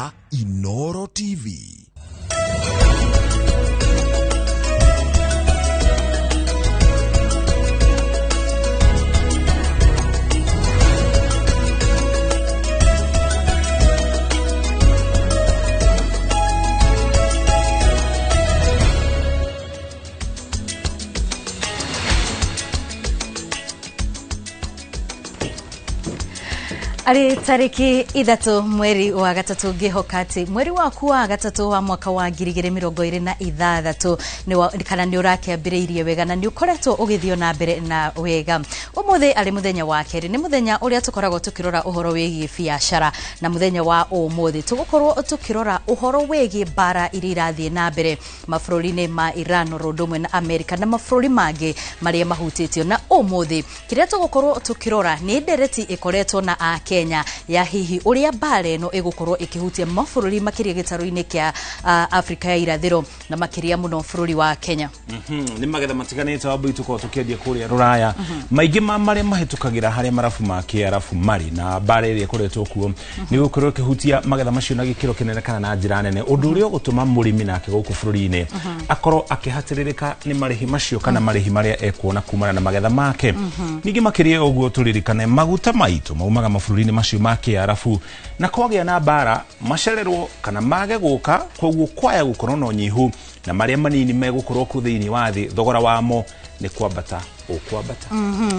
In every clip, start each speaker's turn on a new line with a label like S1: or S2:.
S1: ya Inoro TV.
S2: Arĩ tarĩki 3 mweri wa 3 ngĩhoka atĩ mweri waku wa 3 wa mwaka wa 2026 kana nĩ ũrakĩambĩrĩirie wega na nĩ ũkoretwo ũgĩthiĩ na mbere na wega. Ũmũthĩ arĩ mũthenya wa kerĩ, nĩ mũthenya ũrĩa tũkoragwo tũkĩrora ũhoro wĩgiĩ biacara, na mũthenya wa ũmũthĩ tũgũkorwo tũkĩrora ũhoro wĩgiĩ mbara iria irathiĩ na mbere mabũrũri-inĩ ma Iran oro ũndũ ũmwe na Amerika na mabũrũri mangĩ marĩa mahutĩtio. Na ũmũthĩ kĩrĩa tũgũkorwo tũkĩrora nĩ ndereti ĩkoretwo na Akenya ya hihi ũrĩa mbara ĩno ĩgũkorwo ĩkĩhutia mabũrũri makĩria gĩtarũ-inĩ kĩa Afrika ya irathĩro na makĩria mũno bũrũri wa Kenya.
S3: Nĩ magetha matiganĩte wa mbui tũkoragwo tũkĩendia kũrĩa rũraya, maingĩ ma marĩa mahĩtũkagĩra harĩa marabu ma kĩarabu marĩ na mbara ĩrĩa ĩkoretwo kuo nĩ gũkorwo ĩkĩhutia magetha macio na gĩkĩro kĩnene kana na njĩra nene, ũndũ ũrĩa ũgũtũma mũrĩmi nake gũkũ bũrũri-inĩ akorwo akĩhatĩrĩrĩka nĩ marĩhi macio kana marĩhi marĩa ekuona kumana na magetha make. Ningĩ makĩria ũguo tũririkane maguta maitũ maumaga mabũrũri-inĩ macio ma kĩarabu, na kwagĩa na mbara macererwo kana mage gũka, koguo kwaya gũkorwo na ũnyihu na marĩa manini megũkorwo kũ thĩinĩ wa thĩ thogora wamo nĩ kwambata ũkwambata.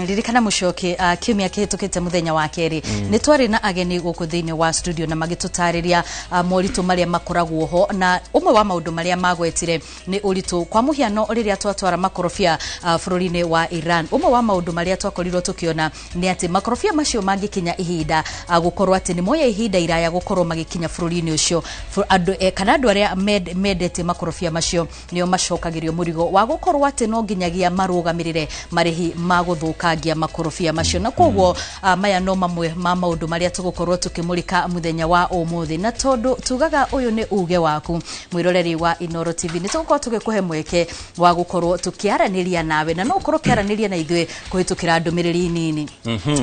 S2: Ririkana mũcoki, kiumia kĩhĩtũkĩte mũthenya wa kerĩ nĩ twarĩ na ageni gũkũ thĩinĩ wa studio na magĩtũtarĩria moritũ marĩa makoragwo ho, na ũmwe wa maũndũ marĩa magwetire nĩ ũritũ. Kwa mũhiano rĩrĩa twatwara makorobia bũrũri-inĩ wa Iran, ũmwe wa maũndũ marĩa twakorirwo tũkĩona nĩ atĩ makorobia macio mangĩkinya ihinda gũkorwo atĩ nĩ moya ihinda iraya gũkorwo magĩkinya bũrũri-inĩ ũcio, andũ kana andũ arĩa mendete makorobia macio nĩo macokagĩrio mũrigo wa gũkorwo atĩ no nginyagia marũgamĩrĩre marĩhi ma gũthũkangia makorobia macio. Na koguo maya no mamwe ma maũndũ marĩa tũgũkorwo tũkĩmũrĩka mũthenya wa ũmũthĩ, na tondũ tugaga ũyũ nĩ uge waku mwĩroreri wa Inoro TV, nĩ tũgũkorwo tũgĩkũhe mweke wa gũkorwo tũkĩaranĩria nawe, na no ũkorwo ũkĩaranĩria na ithuĩ kũhĩtũkĩra ndũmĩrĩri nini.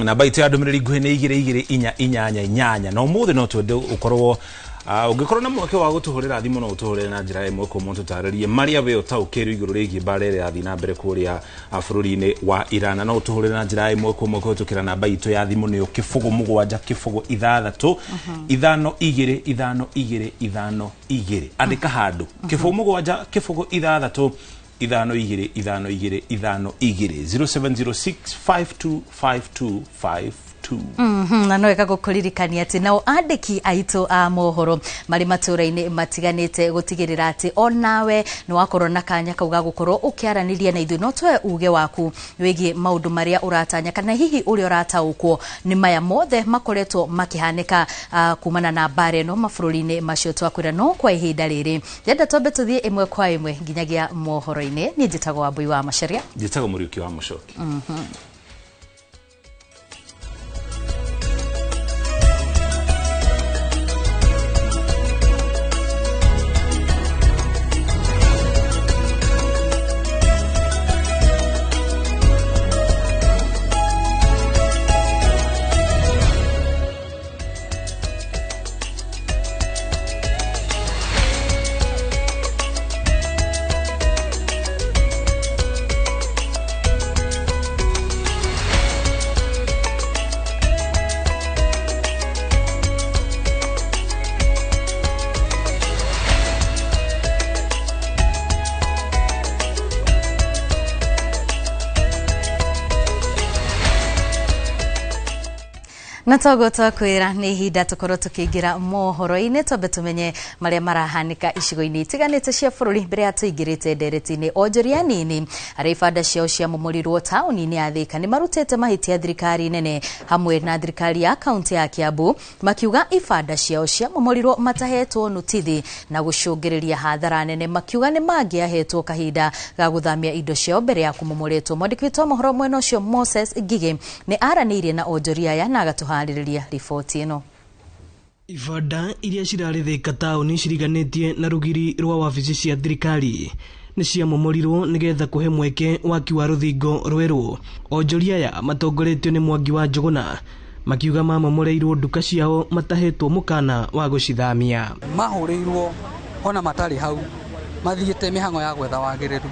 S3: Namba itũ ya ndũmĩrĩri nguhĩ nĩ 2 2 4 8 8, na ũmũthĩ no twende ũkorwo ũngĩkorwo na mweke wa gũtũhũrĩra thimũ no ũtũhũrĩre na njĩra ĩmwe kwa ĩmwe tũtarĩrie marĩa we ũtaũkĩirwo igũrũ rĩgiĩ mbara ĩrĩa ĩrathiĩ na mbere kũrĩa bũrũri-inĩ wa Iran, na no ũtũhũrĩre na njĩra ĩmwe kwa ĩmwe kũhĩtũkĩra namba itũ ya thimũ nĩyo 0 7 0 6 5 2 5 2 5 2. Andĩka handũ 0 7 0 6 5 2 5 2 5 2 0706 52 52 52.
S2: Na no wega gũkũririkania atĩ nao andĩki aitũ a mohoro marĩ matũra-inĩ matiganĩte gũtigĩrĩra atĩ onawe nĩ wakorwo na kanya kau ga gũkorwo ũkĩaranĩria na ithuĩ, no tũhe uge waku wĩgiĩ maũndũ marĩa ũratanya kana hihi ũrĩa ũrataũkwo nĩ maya mothe makoretwo makĩhanĩka kumana na mbara ĩno mabũrũri-inĩ macio twakwĩra. No kwa ihinda rĩrĩ ndĩrenda twambe tũthiĩ ĩmwe kwa ĩmwe nginyagia mohoro-inĩ. Niĩ njĩtagwo Wambui wa Macharia.
S3: Njĩtagwo Mũriũki wa Mũcoki.
S2: Na toguo twakwĩra nĩ ihinda tũkorwo tũkĩingĩra mohoro-inĩ, twambe tũmenye marĩa marahanĩka icigo-inĩ itiganĩte cia bũrũri mbere ya tũingĩrĩte ndereti-inĩ. Onjoria anini arĩa ibanda ciao ciamomorirwo taũni-inĩ ya Thika nĩ marutĩte mahĩtia thirikari nene hamwe na thirikari ya kaunti ya Kiambu, makiuga ibanda ciao ciamomorirwo matahetwo nutithi na gũcũngĩrĩria hathara nene, makiuga nĩ mangĩahetwo kahinda ga gũthamia indo ciao mbere ya kũmomoretwo. Mwandĩki witũ wa mohoro mwena ũcio Moses Ngigĩ nĩ aranĩirie na onjoria aya na agatũharĩrĩria riboti ĩno.
S4: Ibanda iria cirarĩ Thika taũni ciriganĩtie na rũgiri rwa wabici cia thirikari nĩ ciamomorirwo nĩgetha kũhe mweke waki wa rũthingo rwerũ. Onjoria aya matongoretio nĩ Mwangi wa Njũgũna Makiuga mamomoreirwo nduka ciao matahetwo mukana wa gucithamia.
S5: Mahũrĩirwo ona matarĩ hau mathiĩte mĩhang'o ya gwetha wagĩrĩru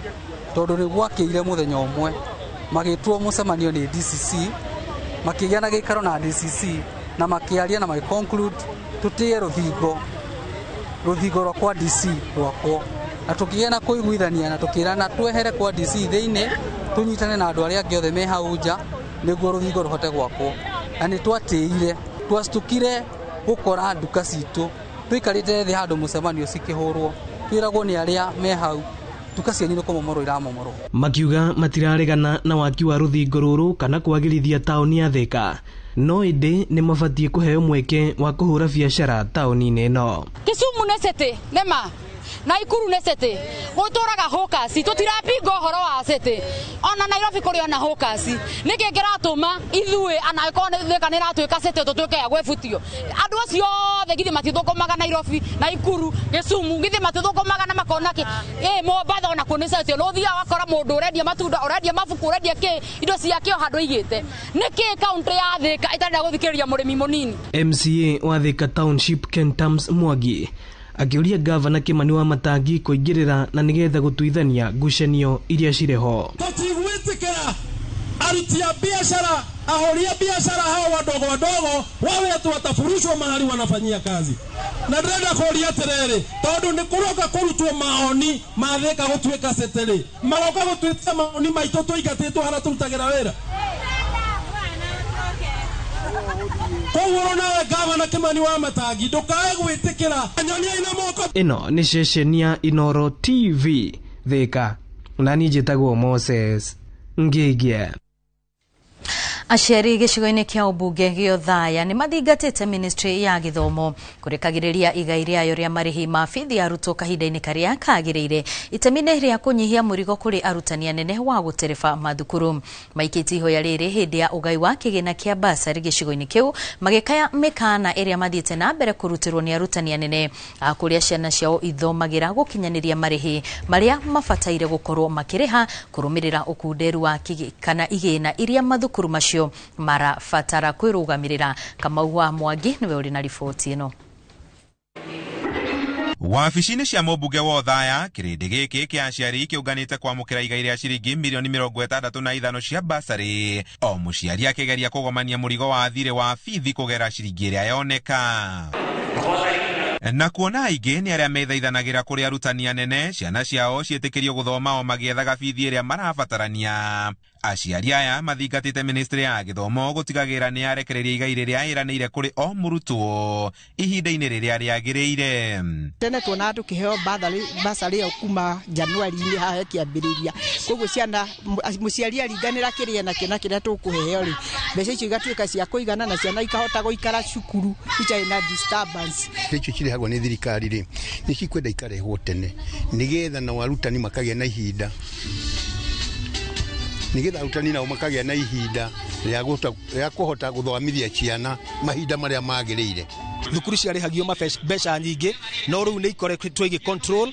S5: tondũ nĩ gwakĩire mũthenya ũmwe magĩtwo mũcemanio nĩ DCC, makĩgĩa na gĩikaro na DCC na makĩaria na magĩconclude tũtĩe rũthingo rwa kwa DC rwakwo, na tũkĩgĩa na kũiguithania na tũkĩrana twehere kwa DC thĩinĩ tũnyitane na andũ arĩa angĩ othe me hau nja nĩguo rũthingo rũhote gwakwo. Na nĩ twatĩire, twacukire gũkora nduka citũ tũikarĩte thĩ handũ mũcemanio cikĩhũrwo, twĩragwo nĩ arĩa me hau nduka cianyu nĩ kũmomorwo iramomorwo.
S4: Makiuga matiraregana na waki wa rũthingo rũrũ kana kwagĩrithia taũni ya Thika, no ĩndĩ nĩ mabatiĩ kũheo mweke wa kũhũra biacara taũni-inĩ ĩno.
S6: Kisumu nĩ city nĩma Naikuru nĩ city, gũtũraga hawkers, tũtirapinga ũhoro wa city, ona Nairobi kũrĩ ona hawkers. Nĩkĩ kĩratũma ithuĩ anakorwo nĩ Thika nĩ ĩratuĩka city tũtuĩke ya gwĩbutio? Andũ acio othe githĩ matithũkũmaga Nairobi, Naikuru, Kisumu, githĩ matithũkũmaga na makona kĩ? Mombatha ona kuo nĩ city, no ũthiaga ũgakora mũndũ ũrendia matunda, ũrendia mabuku, ũrendia kĩ, indo ciake o handũ aigĩte. Nĩkĩ kaũntĩ ya Thika ĩtarenda gũthikĩrĩria mũrĩmi mũnini?
S4: MCA wa Thika Township Ken Tams Mwangi akĩũria gavana Kimani wa Matangi kũingĩrĩra na nĩgetha gũtuithania ngucanio iria cirĩ ho.
S7: Tũtigwĩtĩkĩra aruti a biashara, ahũri a biashara hao wadogo wadogo wawe ati watafurushwa mahali wanafanyia kazi. Na ndĩrenda kũũria atĩrĩrĩ, tondũ nĩ kũroka kũrutwo maoni ma Thika gũtuĩka city-rĩ, maroka gũtuĩka maoni maitũ tũingatĩtwo harĩa tũrutagĩra wĩra. Koguo nawe gavana Kimani wa Matangi ndũkae gwĩtĩkĩra nyonia ina moko.
S4: Ĩno nĩ ceceni ya Inooro TV Thika, na niĩ njĩtagwo Moses Ngigie.
S2: Aciari gĩcigo-inĩ kĩa ũmbunge gĩa Othaya nĩ mathingatĩte ministry ya gĩthomo kũrekagĩrĩria igai rĩayo rĩa marĩhi ma bithi ya arutwo kahinda-inĩ karĩa kagĩrĩire itemi-inĩ rĩa kũnyihia mũrigo kũrĩ arutani anene wa gũtereba mathukuru. Maikĩtie ihoya rĩrĩ hĩndĩ ya ũgai wa kĩgĩna kĩa basarĩ gĩcigo-inĩ kĩu, magĩkaya mĩkana ĩrĩa mathiĩte na mbere kũrutĩrwo nĩ arutani anene a kũrĩa ciana ciao ithomagĩra gũkinyanĩria marĩhi marĩa mabataire gũkorwo makĩrĩha kũrũmĩrĩra ũkunderu wa kana igĩna iria mathukuru macio marabatara kwĩrũgamĩrĩra. Kamau wa Mwangi nĩwe ũrĩ na riboti ĩno.
S8: Wabici-inĩ cia mũmbunge wa Othaya, kĩrĩndĩ gĩkĩ kĩa aciari kĩũnganĩte kwamũkĩra igai rĩa ciringi mirioni 65 cia basarĩ, o mũciari akĩgeria kũgomania mũrigo wa thirĩ wa bithi kũgera ciringi ĩrĩa yoneka. Na kuona aingĩ nĩ arĩa methaithanagĩra kũrĩ arutani anene, ciana ciao ciĩtĩkĩrio gũthoma o magĩethaga bithi ĩrĩa marabatarania. Aciari aya mathingatĩte ministry ya gĩthomo gũtigagĩrĩra nĩ yarekereria igai rĩrĩa ĩranĩire kũrĩ o mũrutwo ihinda-inĩ rĩrĩa rĩagĩrĩire.
S9: Tene tuonaga tũkĩheo basarĩ ĩyo kuma Januari-inĩ haha ĩkĩambĩrĩria, koguo ciana mũciari aringanĩra kĩrĩa nakĩo na kĩrĩa tũkũheo rĩ, mbeca icio igatuĩka cia kũigana na ciana ikahota gũikara cukuru itarĩ na disturbance.
S10: Icio cirĩhagwo nĩ thirikari rĩ, nĩ cikwenda ikarehwo tene nĩgetha nao arutani makagĩa na ihinda, nĩgetha arutani nao makagĩa na ihinda rĩa kũhota gũthomithia ciana mahinda marĩa magĩrĩire.
S11: Thukuru ciarĩhagio mbeca nyingĩ, no rĩu nĩ ikoretwo igĩ control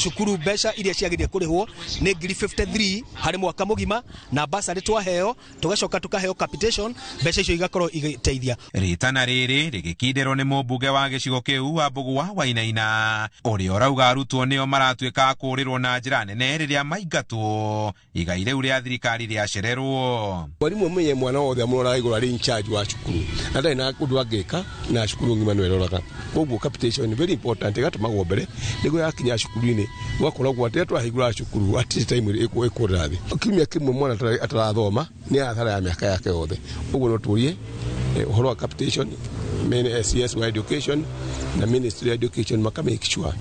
S11: cukuru mbeca iria ciagĩrĩire kũrĩhwo nĩ 53 harĩ mwaka mũgima, na basarĩ twaheo tũgacoka tũkaheo capitation, mbeca icio igakorwo igĩteithia.
S8: Rĩtana rĩrĩ rĩgĩkindĩrwo nĩ mũmbunge wa gĩcigo kĩu wa Mbũgua Wainaina, ũrĩa ũrauga arutwo nĩo maratuĩka kũũrĩrwo na njĩra nene rĩrĩa maingatwo igai rĩu rĩa thirikari rĩacererwo.
S12: Mwarimũ amenye mwana wothe amũroraga igũrũ arĩ in charge wa cukuru na ndarĩ na ũndũ angĩka na cukuru ng'ima nĩwe ĩroraga. Koguo capitation very important, ĩgatũmagwo mbere nĩguo yakinya cukuru-inĩ gũgakoragwo atĩ rĩrĩa twahingũra cukuru at time ĩkũrĩra thĩ. Kiumia kĩmwe mwana atarathoma nĩ athara ya mĩaka yake yothe. Ũguo no tũrie ũhoro wa capitation, CS wa education na Ministry ya education maka make sure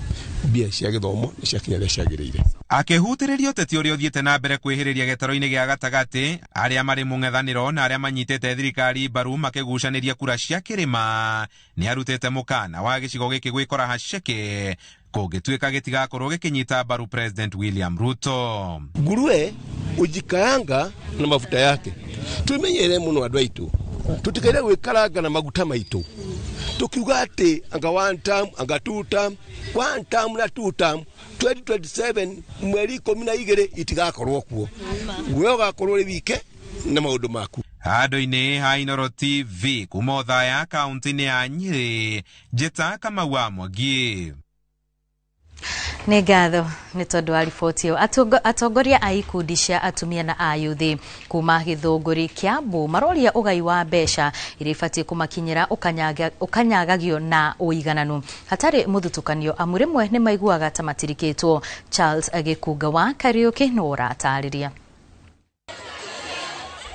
S12: mbia cia gĩthomo nĩ ciakinya rĩrĩa ciagĩrĩire.
S8: Akĩhutĩrĩria ũteti ũrĩa ũthiĩte na mbere kwĩhĩrĩria gĩtaro-inĩ gĩa gatagatĩ, arĩa marĩ mũng'ethanĩro na arĩa manyitĩte thirikari mbaru makĩgucanĩria kura cia kĩrĩma, nĩ arutĩte mũkana wa gĩcigo gĩkĩ gwĩkora haceke kũngĩtuĩka gĩtigakorwo gĩkĩnyita mbaru President William Ruto.
S12: Nguruwe ujikaanga na mafuta yake. Twimenyere mũno andũ aitũ, tutikaire gwĩkaranga na maguta maitũ tukiuga atĩ anga one term, anga two term, one term na two term, 2027 mweri 12 itigakorwo kuo, we ũgakorwo ũrĩ wike na maũndũ maku.
S8: Handũ-inĩ ha Inooro TV kuma Othaya kaunti-inĩ ya Nyĩrĩ, njĩta Kamau wa Mwangi.
S2: Nĩ ngatho nĩ tondũ wa riboti ĩyo. Atongoria a ikundi cia atumia na ayuthi kuma Gĩthũngũri Kiambu maroria ũgai wa mbeca iria ibatiĩ kũmakinyĩra ũkanyagagio na ũigananu hatarĩ mũthutũkanio, amu rĩmwe nĩ maiguaga ta matirikĩtwo. Charles Gĩkunga wa Kariũki nĩwe ũratarĩria.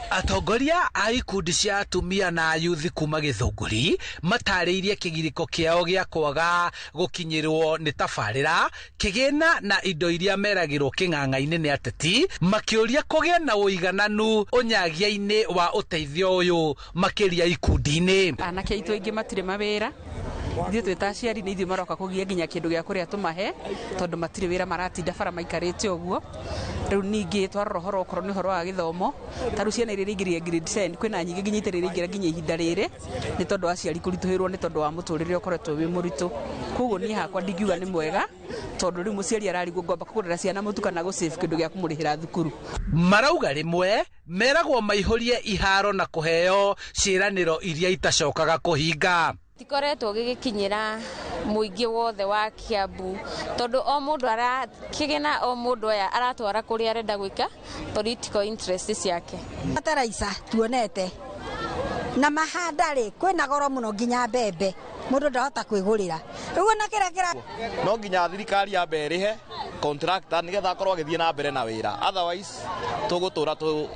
S13: Atongoria a ikundi cia atumia na ayuthi kuma Gĩthũngũri matarĩirie kĩgirĩko kĩao gĩa kwaga gũkinyĩrwo nĩ tabarĩra kĩgĩna na indo iria meragĩrwo kĩng'ang'a-inĩ nĩ ateti, makĩũria kũgĩe na ũigananu ũnyagia-inĩ wa ũteithio ũyũ makĩria ikundi-inĩ.
S14: Anake aitũ aingĩ matirĩ mawĩra, ithuĩ twĩ ta aciari nĩ ithuĩ maroka kũgia nginya kĩndũ gĩa kũrĩa tũmahe, tondũ matirĩ wĩra, maratinda bara maikarĩte ũguo. Rĩu ningĩ twarora ũhoro okorwo nĩ ũhoro wa gĩthomo, ta rĩu ciana iria iraingĩrire grade 10 kwĩna nyingĩ nginya itarĩ iraingĩra nginya ihinda rĩrĩ, nĩ tondũ aciari kũritũhĩrwo nĩ tondũ wa mũtũrĩre ũkoretwo wĩ mũritũ. Koguo niĩ hakwa ndingiuga nĩ mwega, tondũ rĩu mũciari ararigwo ngomba kũgũrĩra ciana mũtu kana gũ-save kĩndũ gĩa kũmũrĩhĩra thukuru.
S13: Marauga rĩmwe meragwo maihũrie iharo na kũheo ciĩranĩro iria itacokaga kũhinga.
S15: Tikoretwo gĩgĩkinyĩra mũingĩ wothe wa Kiambu, tondũ o mũndũ kĩgĩna o mũndũ aya aratwara kũrĩa arenda gwĩka political interest ciake.
S16: Bataraica tuonete na mahanda rĩ kwĩna goro mũno nginya mbembe mũndũ ndahota kwĩgũrĩra rĩu ona kĩrĩa kĩra
S17: no nginya thirikari yambe ĩrĩhe contractor nĩgetha akorwo agĩthiĩ na mbere na wĩra, otherwise tũgũtũra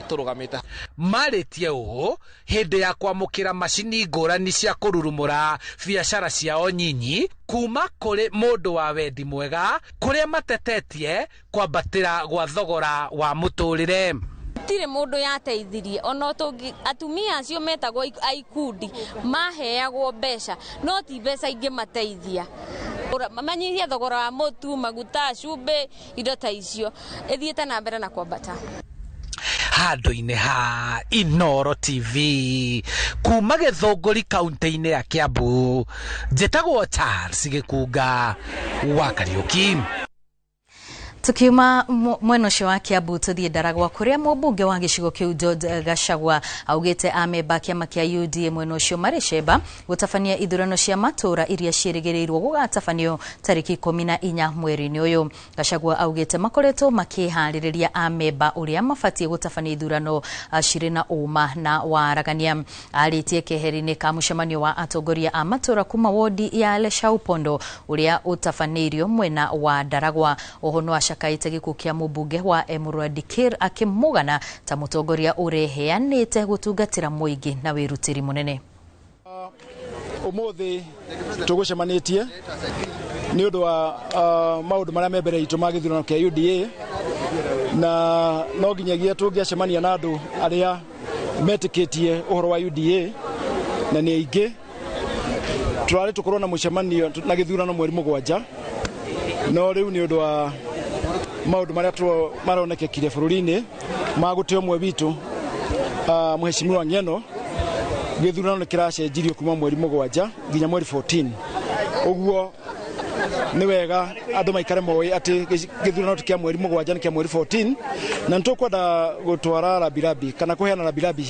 S17: tũrũgamĩte.
S13: Marĩtie ũũ hĩndĩ ya kwamũkĩra macini ngũrani cia kũrurumũra biacara ciao nyinyi kuma kũrĩ mũndũ wa wendi mwega, kũrĩa matetetie kwambatĩra gwa thogora wa mũtũrĩre.
S15: Gũtirĩ mũndũ yateithirie ona atumia acio metagwo a ikundi maheagwo mbeca, no ti mbeca ingĩmateithia manyihie thogora wa mũtu, maguta, cumbĩ, indo ta icio ĩthiĩte na mbere na kwambata.
S13: Handũ-inĩ ha Inooro TV kuma Gĩthũngũri kaunti-inĩ ya Kiambu, njĩtagwo Charles Gĩkunga wa Kariũki.
S2: Tukiuma mwena ũcio wa Kiambu tũthiĩ Ndaragwa kũrĩa mũmbunge wa gĩcigo kĩu George Gachagua augĩte amemba kĩama kĩa UDA mwena ũcio marĩ cemba gũtabania ithurano cia matũũra iria ciĩrĩgĩrĩirwo gũgatabanio tarĩki 14 mweri-inĩ ũyũ. Gachagua augĩte makoretwo makĩharĩrĩria amemba ũrĩa mabatiĩ gũtabania ithurano cirĩ na ũma na waragania. Arĩtie keheri-inĩ ka mũcemanio wa atongoria a matũũra kuma wodi ya Leshaupondo ũrĩa ũtabanĩirio mwena wa Ndaragwa. Oho no acakaĩte gĩkuũ kĩa mũmbunge wa Emurua Dikirr akĩmũgana ta mũtongoria ũreheanĩte gũtungatĩra mũingĩ na wĩrutĩri mũnene.
S18: Ũmũthĩ tũgũcemanĩtie nĩ ũndũ wa maũndũ marĩa me mbere itũ ma gĩthurano kĩa UDA, na no nginyagia tũngĩacemania na andũ arĩa metĩkĩtie ũhoro wa UDA na nĩ aingĩ. Tũrarĩ tũkorwo na mũcemanio na gĩthurano mweri 7, no rĩu nĩ ũndũ wa maũndũ marĩa maronekekire bũrũri-inĩ ma gũte ũmwe witũ Mheshimiwa Ng'eno, gĩthurano nĩ kĩracenjirio kuma mweri 7 nginya mweri 14. Ũguo nĩ wega andũ maikare moĩ atĩ gĩthurano ti kĩa mweri 7 nĩ kĩa mweri 14, na nĩ tũkwenda gũtwara rabirabi kana kũheana rabirabi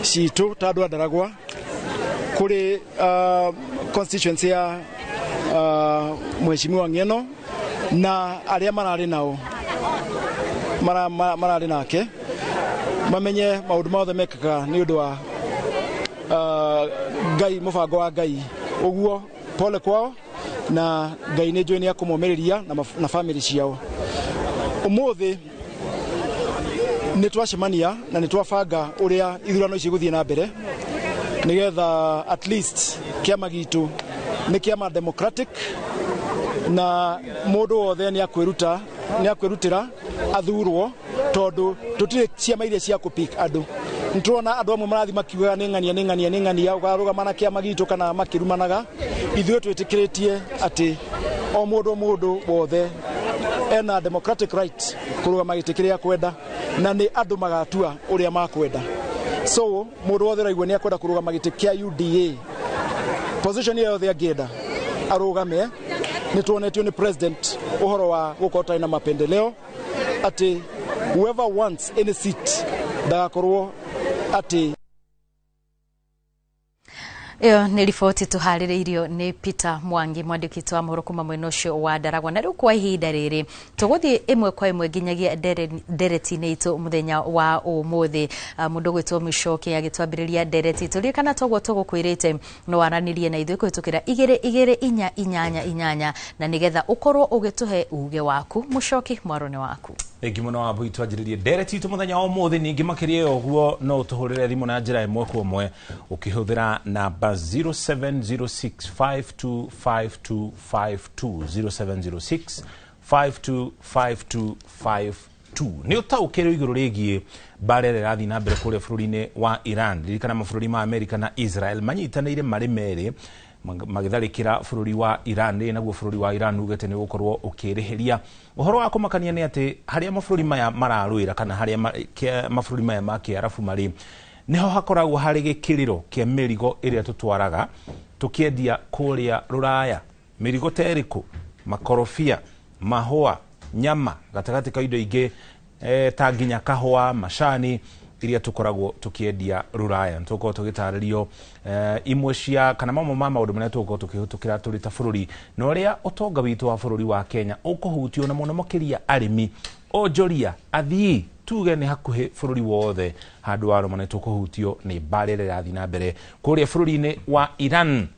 S18: citũ ta andũ a Ndaragwa kũrĩ constituency ya Mheshimiwa Ng'eno na arĩa mararĩ nao mararĩ nake, mamenye maũndũ mothe mekaga nĩ ũndũ wa Ngai, mũbango wa Ngai. Ũguo pole kwao na Ngai nĩ njũĩ nĩ akũmomĩrĩria na family ciao. Ũmũthĩ nĩ twacemania na nĩ twabanga ũrĩa ithurano ici igũthiĩ na mbere nĩgetha at least kĩama gitũ nĩ kĩama democratic na mũndũ wothe nĩ akwĩruta, nĩ akwĩrutĩra athurwo, tondũ tũtirĩ ciama iria cia kũpick andũ. Nĩtũrona andũ amwe marathiĩ makiugaga nĩ ng'ania nĩ ng'ania nĩ ng'ania ũkarũgama na kĩama gitũ kana makĩrumanaga. Ithuĩ twĩtĩkĩrĩtie atĩ o mũndũ wothe ena democratic right kũrũgama gĩtĩ kĩrĩa akwenda, na nĩ andũ magatua ũrĩa makwenda. So mũndũ wothe ũraigua nĩ akwenda kũrũgama gĩtĩ kĩa UDA, position ĩyo yothe angĩenda arũgame. Nĩ tuonetio nĩ president ũhoro wa gũkorwo tarĩ na mapendeleo atĩ whoever wants any seat ndagakorwo Atĩ
S2: Ĩyo nĩ riboti tũharĩrĩirio nĩ Peter Mwangi, mwandĩki witũ wa mohoro kuma mwena ũcio wa Ndaragwa. Na rĩu kwa ihinda rĩrĩ tũgũthiĩ ĩmwe kwa ĩmwe nginyagia ndereti-inĩ itũ mũthenya wa ũmũthĩ. Mũndũ ũgwĩtwo Mũcoki agĩtwambĩrĩria ndereti itũ. Ririkana toguo tũgũkwĩrĩte no waranĩrie na ithuĩ kũhĩtũkĩra 2 2 4 8 8 na nĩgetha ũkorwo ũgĩtũhe uge waku. Mũcoki, mwaro nĩ waku.
S3: Thengi mũno Wambui, twanjĩrĩrie ndereti itũ mũthenya wa ũmũthĩ. Ningĩ makĩria ya ũguo no ũtũhũrĩre thimũ na njĩra ĩmwe kwa ĩmwe ũkĩhũthĩra namba 0706525252, 0706525252. Nĩ ũtaũkĩrwo igũrũ rĩgiĩ mbara ĩrĩa ĩrathiĩ na mbere kũrĩa bũrũri-inĩ wa Iran. Ririkana mabũrũri ma Amerika na Israel manyitanĩire marĩ merĩ magĩtharĩkĩra bũrũri wa Iran. Rĩrĩ naguo bũrũri wa Iran ugĩte nĩ ũgũkorwo ũkĩrĩhĩria. Ũhoro wa kũmakania nĩ atĩ harĩa mabũrũri maya mararũĩra kana harĩa mabũrũri maya ma kĩarabu marĩ nĩho hakoragwo harĩ gĩkĩrĩro kĩa mĩrigo ĩrĩa tũtwaraga tũkĩendia kũrĩa rũraya. Mĩrigo ta ĩrĩkũ? Makorobia, mahũa, nyama, gatagatĩ ka indo ingĩ ta nginya kahũa, macani iria tũkoragwo tũkĩendia rũraya. Nĩtũgũkorwo tũgĩtarĩrio imwe cia kana mamwe ma maũndũ marĩa tũgũkorwo tũkĩhĩtũkĩra tũrĩ ta bũrũri na ũrĩa ũtonga witũ wa bũrũri wa Kenya ũkũhutio na mũno makĩria arĩmi, onjoria, athii, tuge nĩ hakuhĩ bũrũri wothe handũ wa rũma nĩtũkũhutio nĩ mbara ĩrĩa ĩrathiĩ na mbere kũrĩa bũrũri-inĩ wa Iran.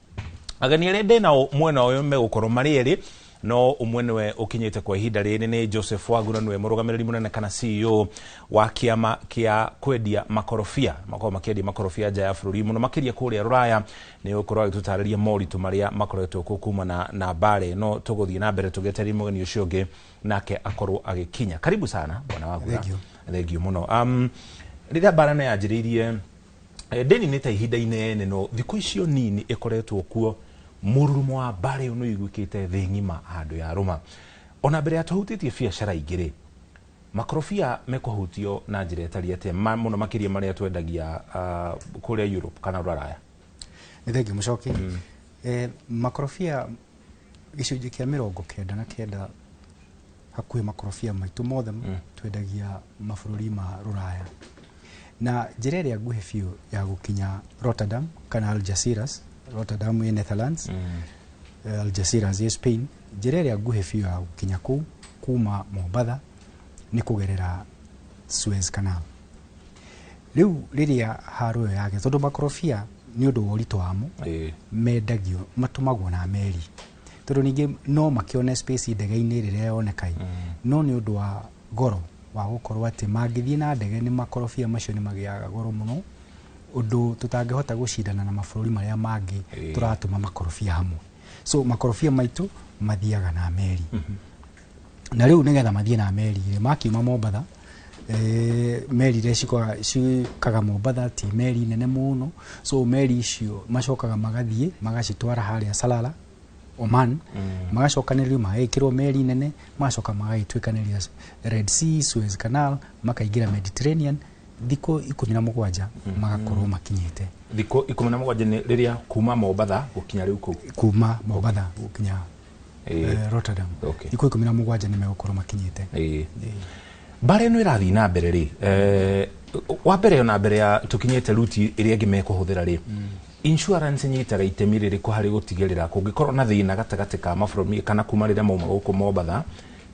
S3: Ageni arĩa ndĩ nao mwena ũyũ megũkorwo marĩ erĩ, no ũmwe nĩwe ũkinyĩte kwa ihinda rĩrĩ nĩ Joseph Wagura, nĩwe mũrũgamĩrĩri mũnene kana CEO wa kĩama kĩa kwendia makorobia. Makoragwo makĩendia makorobia nja ya bũrũri mũno makĩria kũrĩa rũraya. Nĩ ũgũkorwo agĩtũtarĩria moritũ marĩa makoretwo kuo kumana na mbara ĩno. Tũgũthiĩ na mbere tũgĩetereire mũgeni ũcio ũngĩ nake akorwo agĩkinya. Karibu sana bwana Wagura.
S19: Thank you.
S3: Thank you mũno. Rĩrĩa mbara ĩno yanjĩrĩirie, ndini nĩ ta ihinda inene no thikũ icio nini ĩkoretwo kuo mũrurumo wa mbara ĩyo nĩ ũiguĩkĩte thĩ ng'ima handũ ya rũma. Ona mbere ya tũhutĩtie biacara ingĩ rĩ, makorobia mekũhutio na njĩra ĩtariĩ atĩa, mũno makĩria marĩa twendagia kũrĩa Europe kana rũraya?
S19: Nĩ thengiũ Mũcoki. Makorobia gĩcunjĩ kĩa 99 hakuhĩ makorobia maitũ mothe twendagia mabũrũri ma rũraya. Na njĩra ĩrĩa nguhĩ biũ ya gũkinya Rotterdam kana Algeciras, Rotterdam ĩ Netherlands, Algeciras ĩ Spain, njĩra ĩrĩa nguhĩ biũ ya gũkinya kũu kuma Mombatha nĩ kũgerera Suez Canal. Rĩu rĩrĩa haro ĩyo yagĩa, tondũ makorobia nĩ ũndũ wa ũritũ wamo, mendagio, matũmagwo na meri, tondũ ningĩ no makĩone space ndege-inĩ rĩrĩa yoneka, no nĩ ũndũ wa goro wa gũkorwo atĩ mangĩthiĩ na ndege nĩ makorobia macio nĩ magĩaga goro mũno, ũndũ tũtangĩhota gũcindana na mabũrũri marĩa mangĩ tũratũma makorobia hamwe. So makorobia maitũ mathiaga na meri. Na rĩu nĩgetha mathiĩ na meri rĩ, makiuma Mombatha, meri iria ciũkaga Mombatha ti meri nene mũno, so meri icio macokaga magathiĩ magacitwara harĩa Salala, Oman, magacokanĩrĩrio magekĩrwo meri nene, magacoka magagĩtuĩkanĩria Red Sea, Suez Canal, makaingĩra Mediterranean, thikũ 17 magakorwo makinyĩte.
S3: Thikũ 17 nĩ rĩrĩa kuma Mombatha gũkinya rĩu kũu?
S19: Kuma Mombatha gũkinya Rotterdam. Thikũ 17 nĩ megũkorwo makinyĩte.
S3: Mbara ĩno ĩrathiĩ na mbere rĩ, wa mbere ona mbere ya tũkinyĩte ruti ĩrĩa ĩngĩ mekũhũthĩra rĩ, insurance ĩnyitaga itemi rĩrĩkũ harĩ gũtigĩrĩra kũngĩkorwo na thĩna gatagatĩ ka mabũrũri kana kuma rĩrĩa mauma gũkũ Mombatha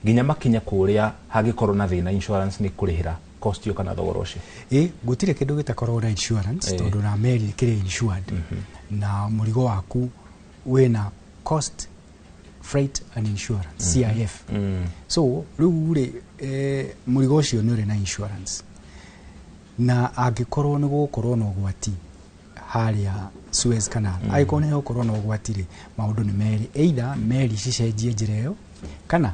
S3: nginya makinye kũrĩa hangĩkorwo na thĩna, insurance nĩ kũrĩhĩra cost ĩyo kana thogora ũcio?
S19: Gũtirĩ kĩndũ gĩtakoragwo na insurance, tondũ na meri ĩkĩrĩ insured, na mũrigo waku wĩna cost, freight and insurance, CIF. So rĩu rĩ, mũrigo ũcio nĩ ũrĩ na insurance, na angĩkorwo nĩ gũgũkorwo na ũgwati harĩa Suez Canal, angĩkorwo nĩ gũkorwo na ũgwati rĩ, maũndũ nĩ merĩ, either meri cicenjie njĩra ĩyo kana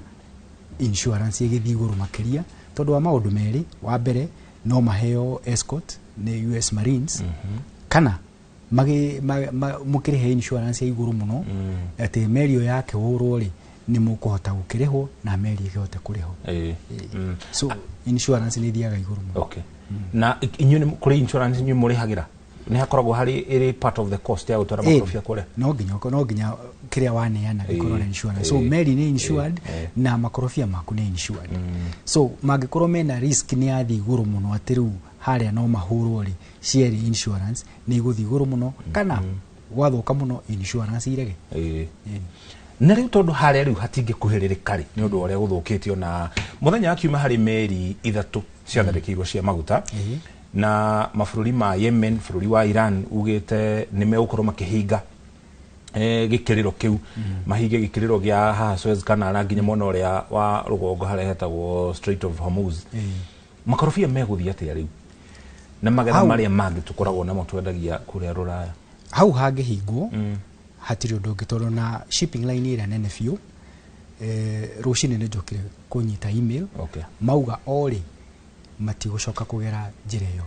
S19: insurance ĩgĩthiĩ igũrũ makĩria, tondũ wa maũndũ merĩ. Wa mbere no maheo escort nĩ US Marines, kana mũkĩrĩhe insurance ya igũrũ mũno, atĩ meri ĩyo yakĩhũrwo rĩ, nĩ mũkũhota gũkĩrĩhwo na meri ĩkĩhote kũrĩhwo. So insurance nĩ ithiaga igũrũ mũno.
S3: Na inyuĩ nĩ kũrĩ insurance inyuĩ mũrĩhagĩra? Nĩ hakoragwo harĩ ĩrĩ part of the cost ya gũtwara makorobia kũrĩa?
S19: No nginya Kĩrĩa waneana gĩkorwo na insurance. So meri nĩ insured na makorobia maku nĩ insured. So mangĩkorwo mena risk nĩ yathiĩ igũrũ mũno, atĩ rĩu harĩa no mahũrwo rĩ, cierĩ insurance nĩ igũthiĩ igũrũ mũno, kana gwathũka mũno insurance irege.
S3: Na rĩu tondũ harĩa rĩu hatingĩkuhĩrĩrĩka rĩ, nĩ ũndũ wa ũrĩa gũthũkĩtio, na mũthenya wa kiuma harĩ meri 3 ciatharĩkĩirwo cia maguta na mabũrũri ma Yemen, bũrũri wa Iran ugĩte nĩ megũkorwo makĩhinga gĩkĩrĩro kĩu, mahinge gĩkĩrĩro gĩa haha Suez Canal na nginya mwena ũrĩa wa rũgongo harĩa hetagwo Strait of Hormuz. Makorobia megũthiĩ atĩa rĩu na magetha marĩa mangĩ tũkoragwo namo twendagia kũrĩa rũraya?
S19: Hau hangĩhingwo hatirĩ ũndũ ũngĩ, tondũ na shipping line ĩrĩa nene biũ, rũcinĩ nĩ njokire kũnyita email mauga o rĩ matigũcoka kũgera njĩra ĩyo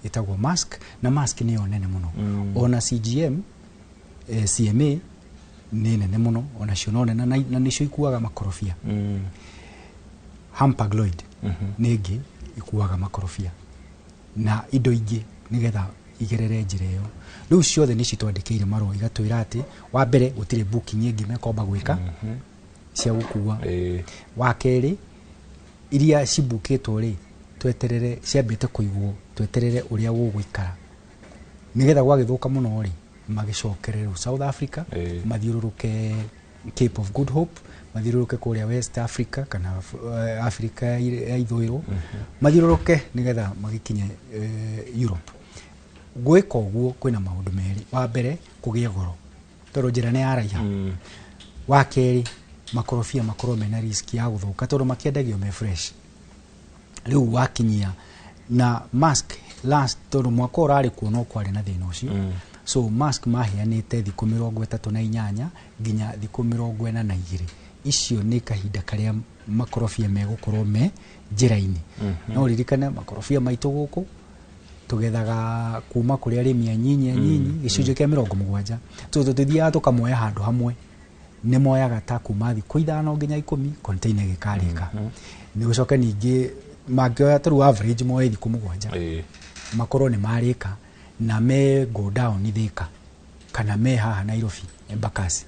S19: ĩtagwo Maersk, na Maersk nĩyo nene mũno. Ona CGM, CMA nĩ nene mũno onacio no nene, na nĩcio ikuaga makorobia. Hapag Lloyd nĩ ĩngĩ ikuaga makorobia na indo ingĩ nĩgetha igerere njĩra ĩyo. Rĩu ciothe nĩ citwandĩkĩire marũa igatwĩra atĩ wa mbere gũtirĩ booking ĩngĩ mekomba gwĩka cia gũkua. Wa kerĩ, iria cibukĩtwo rĩ, tweterere, ciambĩte kũigwo, tweterere ũrĩa gũgũikara, nĩgetha gwagĩthũka mũno rĩ, magĩcokere rĩu South Africa, mathiũrũrũke Cape of Good Hope, mathiũrũrũke kũrĩa West Africa kana Africa ya ithũĩro, mathiũrũrũke nĩgetha magĩkinye Europe. Gwĩka ũguo kwĩna maũndũ merĩ: wa mbere kũgĩe goro tondũ njĩra nĩ yaraiha, wa kerĩ makorobia makorwo mena risk ya gũthũka tondũ makĩendagio me fresh. Rĩu wakinyia na Maersk last, tondũ mwaka ũrarĩ kuo no kwarĩ na thĩna ũcio, so Maersk maheanĩte thikũ 38 nginya thikũ 42. Icio nĩ kahinda karĩa makorobia megũkorwo me njĩra-inĩ. No ririkane makorobia maitũ gũkũ tũgethaga kuma kũrĩ arĩmi anyinyi anyinyi, gĩcunjĩ kĩa 70, tondũ tũthiaga tũkamoya handũ hamwe, nĩ moyaga ta kuma thikũ 5 nginya 10 container ĩgĩkarĩka. Nĩ gũcoke ningĩ mangĩoya ta rĩu average moye thikũ 7 makorwo nĩ marĩka na me go down Thika kana me haha Nairobi Embakasi,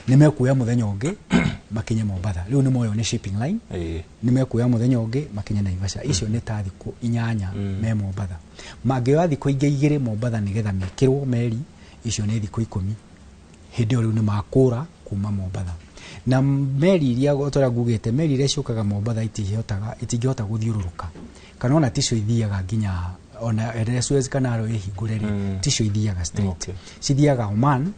S19: nĩ mekuoya mũthenya ũngĩ makinye Mombatha. Rĩu nĩ moywo nĩ shipping line, nĩ mekuoya mũthenya ũngĩ makinye Naivasha. Icio nĩ ta thikũ 8 me Mombatha. Mangĩoya thikũ ingĩ 2 Mombatha nĩgetha mekĩrwo meri, icio nĩ thikũ 10. Hĩndĩ ĩyo rĩu nĩ makũra kuma Mombatha na meri iria tũrĩa ngugĩte, meri iria ciũkaga Mombatha itihotaga, itingĩhota gũthiũrũrũka, kana ona ticio ithiaga nginya ona ĩrĩa Suez Canal ĩhingũre rĩ, ticio ithiaga straight. Cithiaga Oman,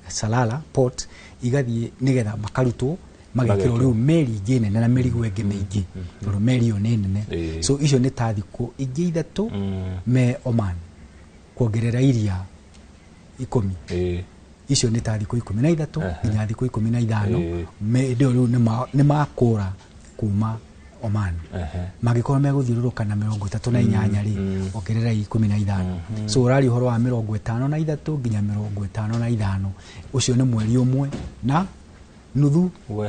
S19: Salala port, igathiĩ nĩgetha makarutwo magekĩrwo rĩu meri ingĩ nene na mĩrigo ĩngĩ mĩingĩ, tondũ meri ĩyo nĩ nene. So icio nĩ ta thikũ ingĩ 3 me Oman, kuongerera iria 10, icio nĩ ta thikũ 13 nginya thikũ 15. Hĩndĩ ĩyo rĩu nĩ makũra kuma Oman. Mangĩkorwo megũthiũrũrũka na 38 rĩ, ongerera 15, so ũraria ũhoro wa 53 nginya 55. Ũcio nĩ mweri 1.5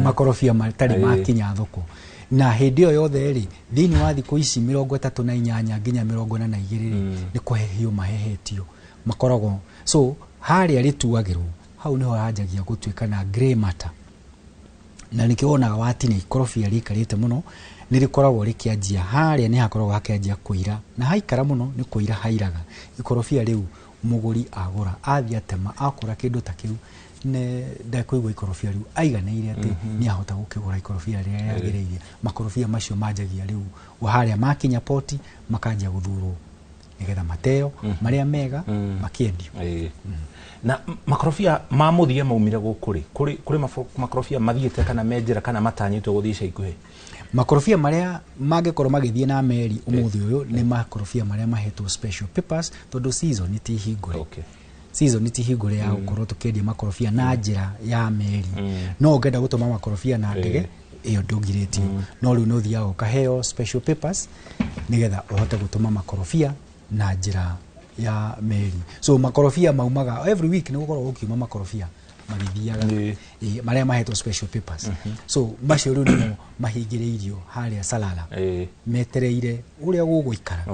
S19: makorobia matarĩ makinya thoko. Na hĩndĩ ĩyo yothe rĩ, thĩinĩ wa thikũ ici 38 nginya 42 rĩ, nĩ kũhehio mahehetio makoragwo. So harĩa rĩtuagĩrwo hau nĩho hanjagia gũtuĩka na grey matter, na nĩkĩo wonaga watina ikorobia rĩikarĩte mũno nĩ rĩkoragwo rĩkĩanjia harĩa, nĩ hakoragwo hakĩanjia kũira, na haikara mũno nĩ kũira hairaga ikorobia. Rĩu mũgũri agũra, athiĩ atema, akora kĩndũ ta kĩu, nĩ ndekũigua ikorobia rĩu aiganĩire atĩ nĩ ahota gũkĩgũra ikorobia rĩrĩa rĩagĩrĩire. Makorobia macio manjagia rĩu harĩa makinya poti, makanjia gũthurwo nĩgetha mateo marĩa mega makĩendio.
S3: Na makorobia ma mũthia maumire gũkũ rĩ, kũrĩ makorobia mathiĩte kana me njĩra kana matanyĩtwo gũthiĩ ica ikuhĩ?
S19: Makorobia marĩa mangĩkorwo magĩthiĩ na meri ũmũthĩ ũyũ nĩ makorobia marĩa mahetwo special papers, tondũ season ti hingũre. Season ti hingũre ya gũkorwo tũkĩendia makorobia na njĩra ya meri. No ũngĩenda gũtũma makorobia na ndege, ĩyo ndũngirĩtio, no rĩu nĩ ũthiaga ũkaheo special papers nĩgetha ũhote gũtũma makorobia na njĩra ya meri. So makorobia maumaga every week, nĩ gũkorwo gũkiuma makorobia magĩthiaga, marĩa mahetwo special papers. So macio rĩu nĩmo mahingĩrĩirio harĩa Salala, metereire ũrĩa gũgũikara.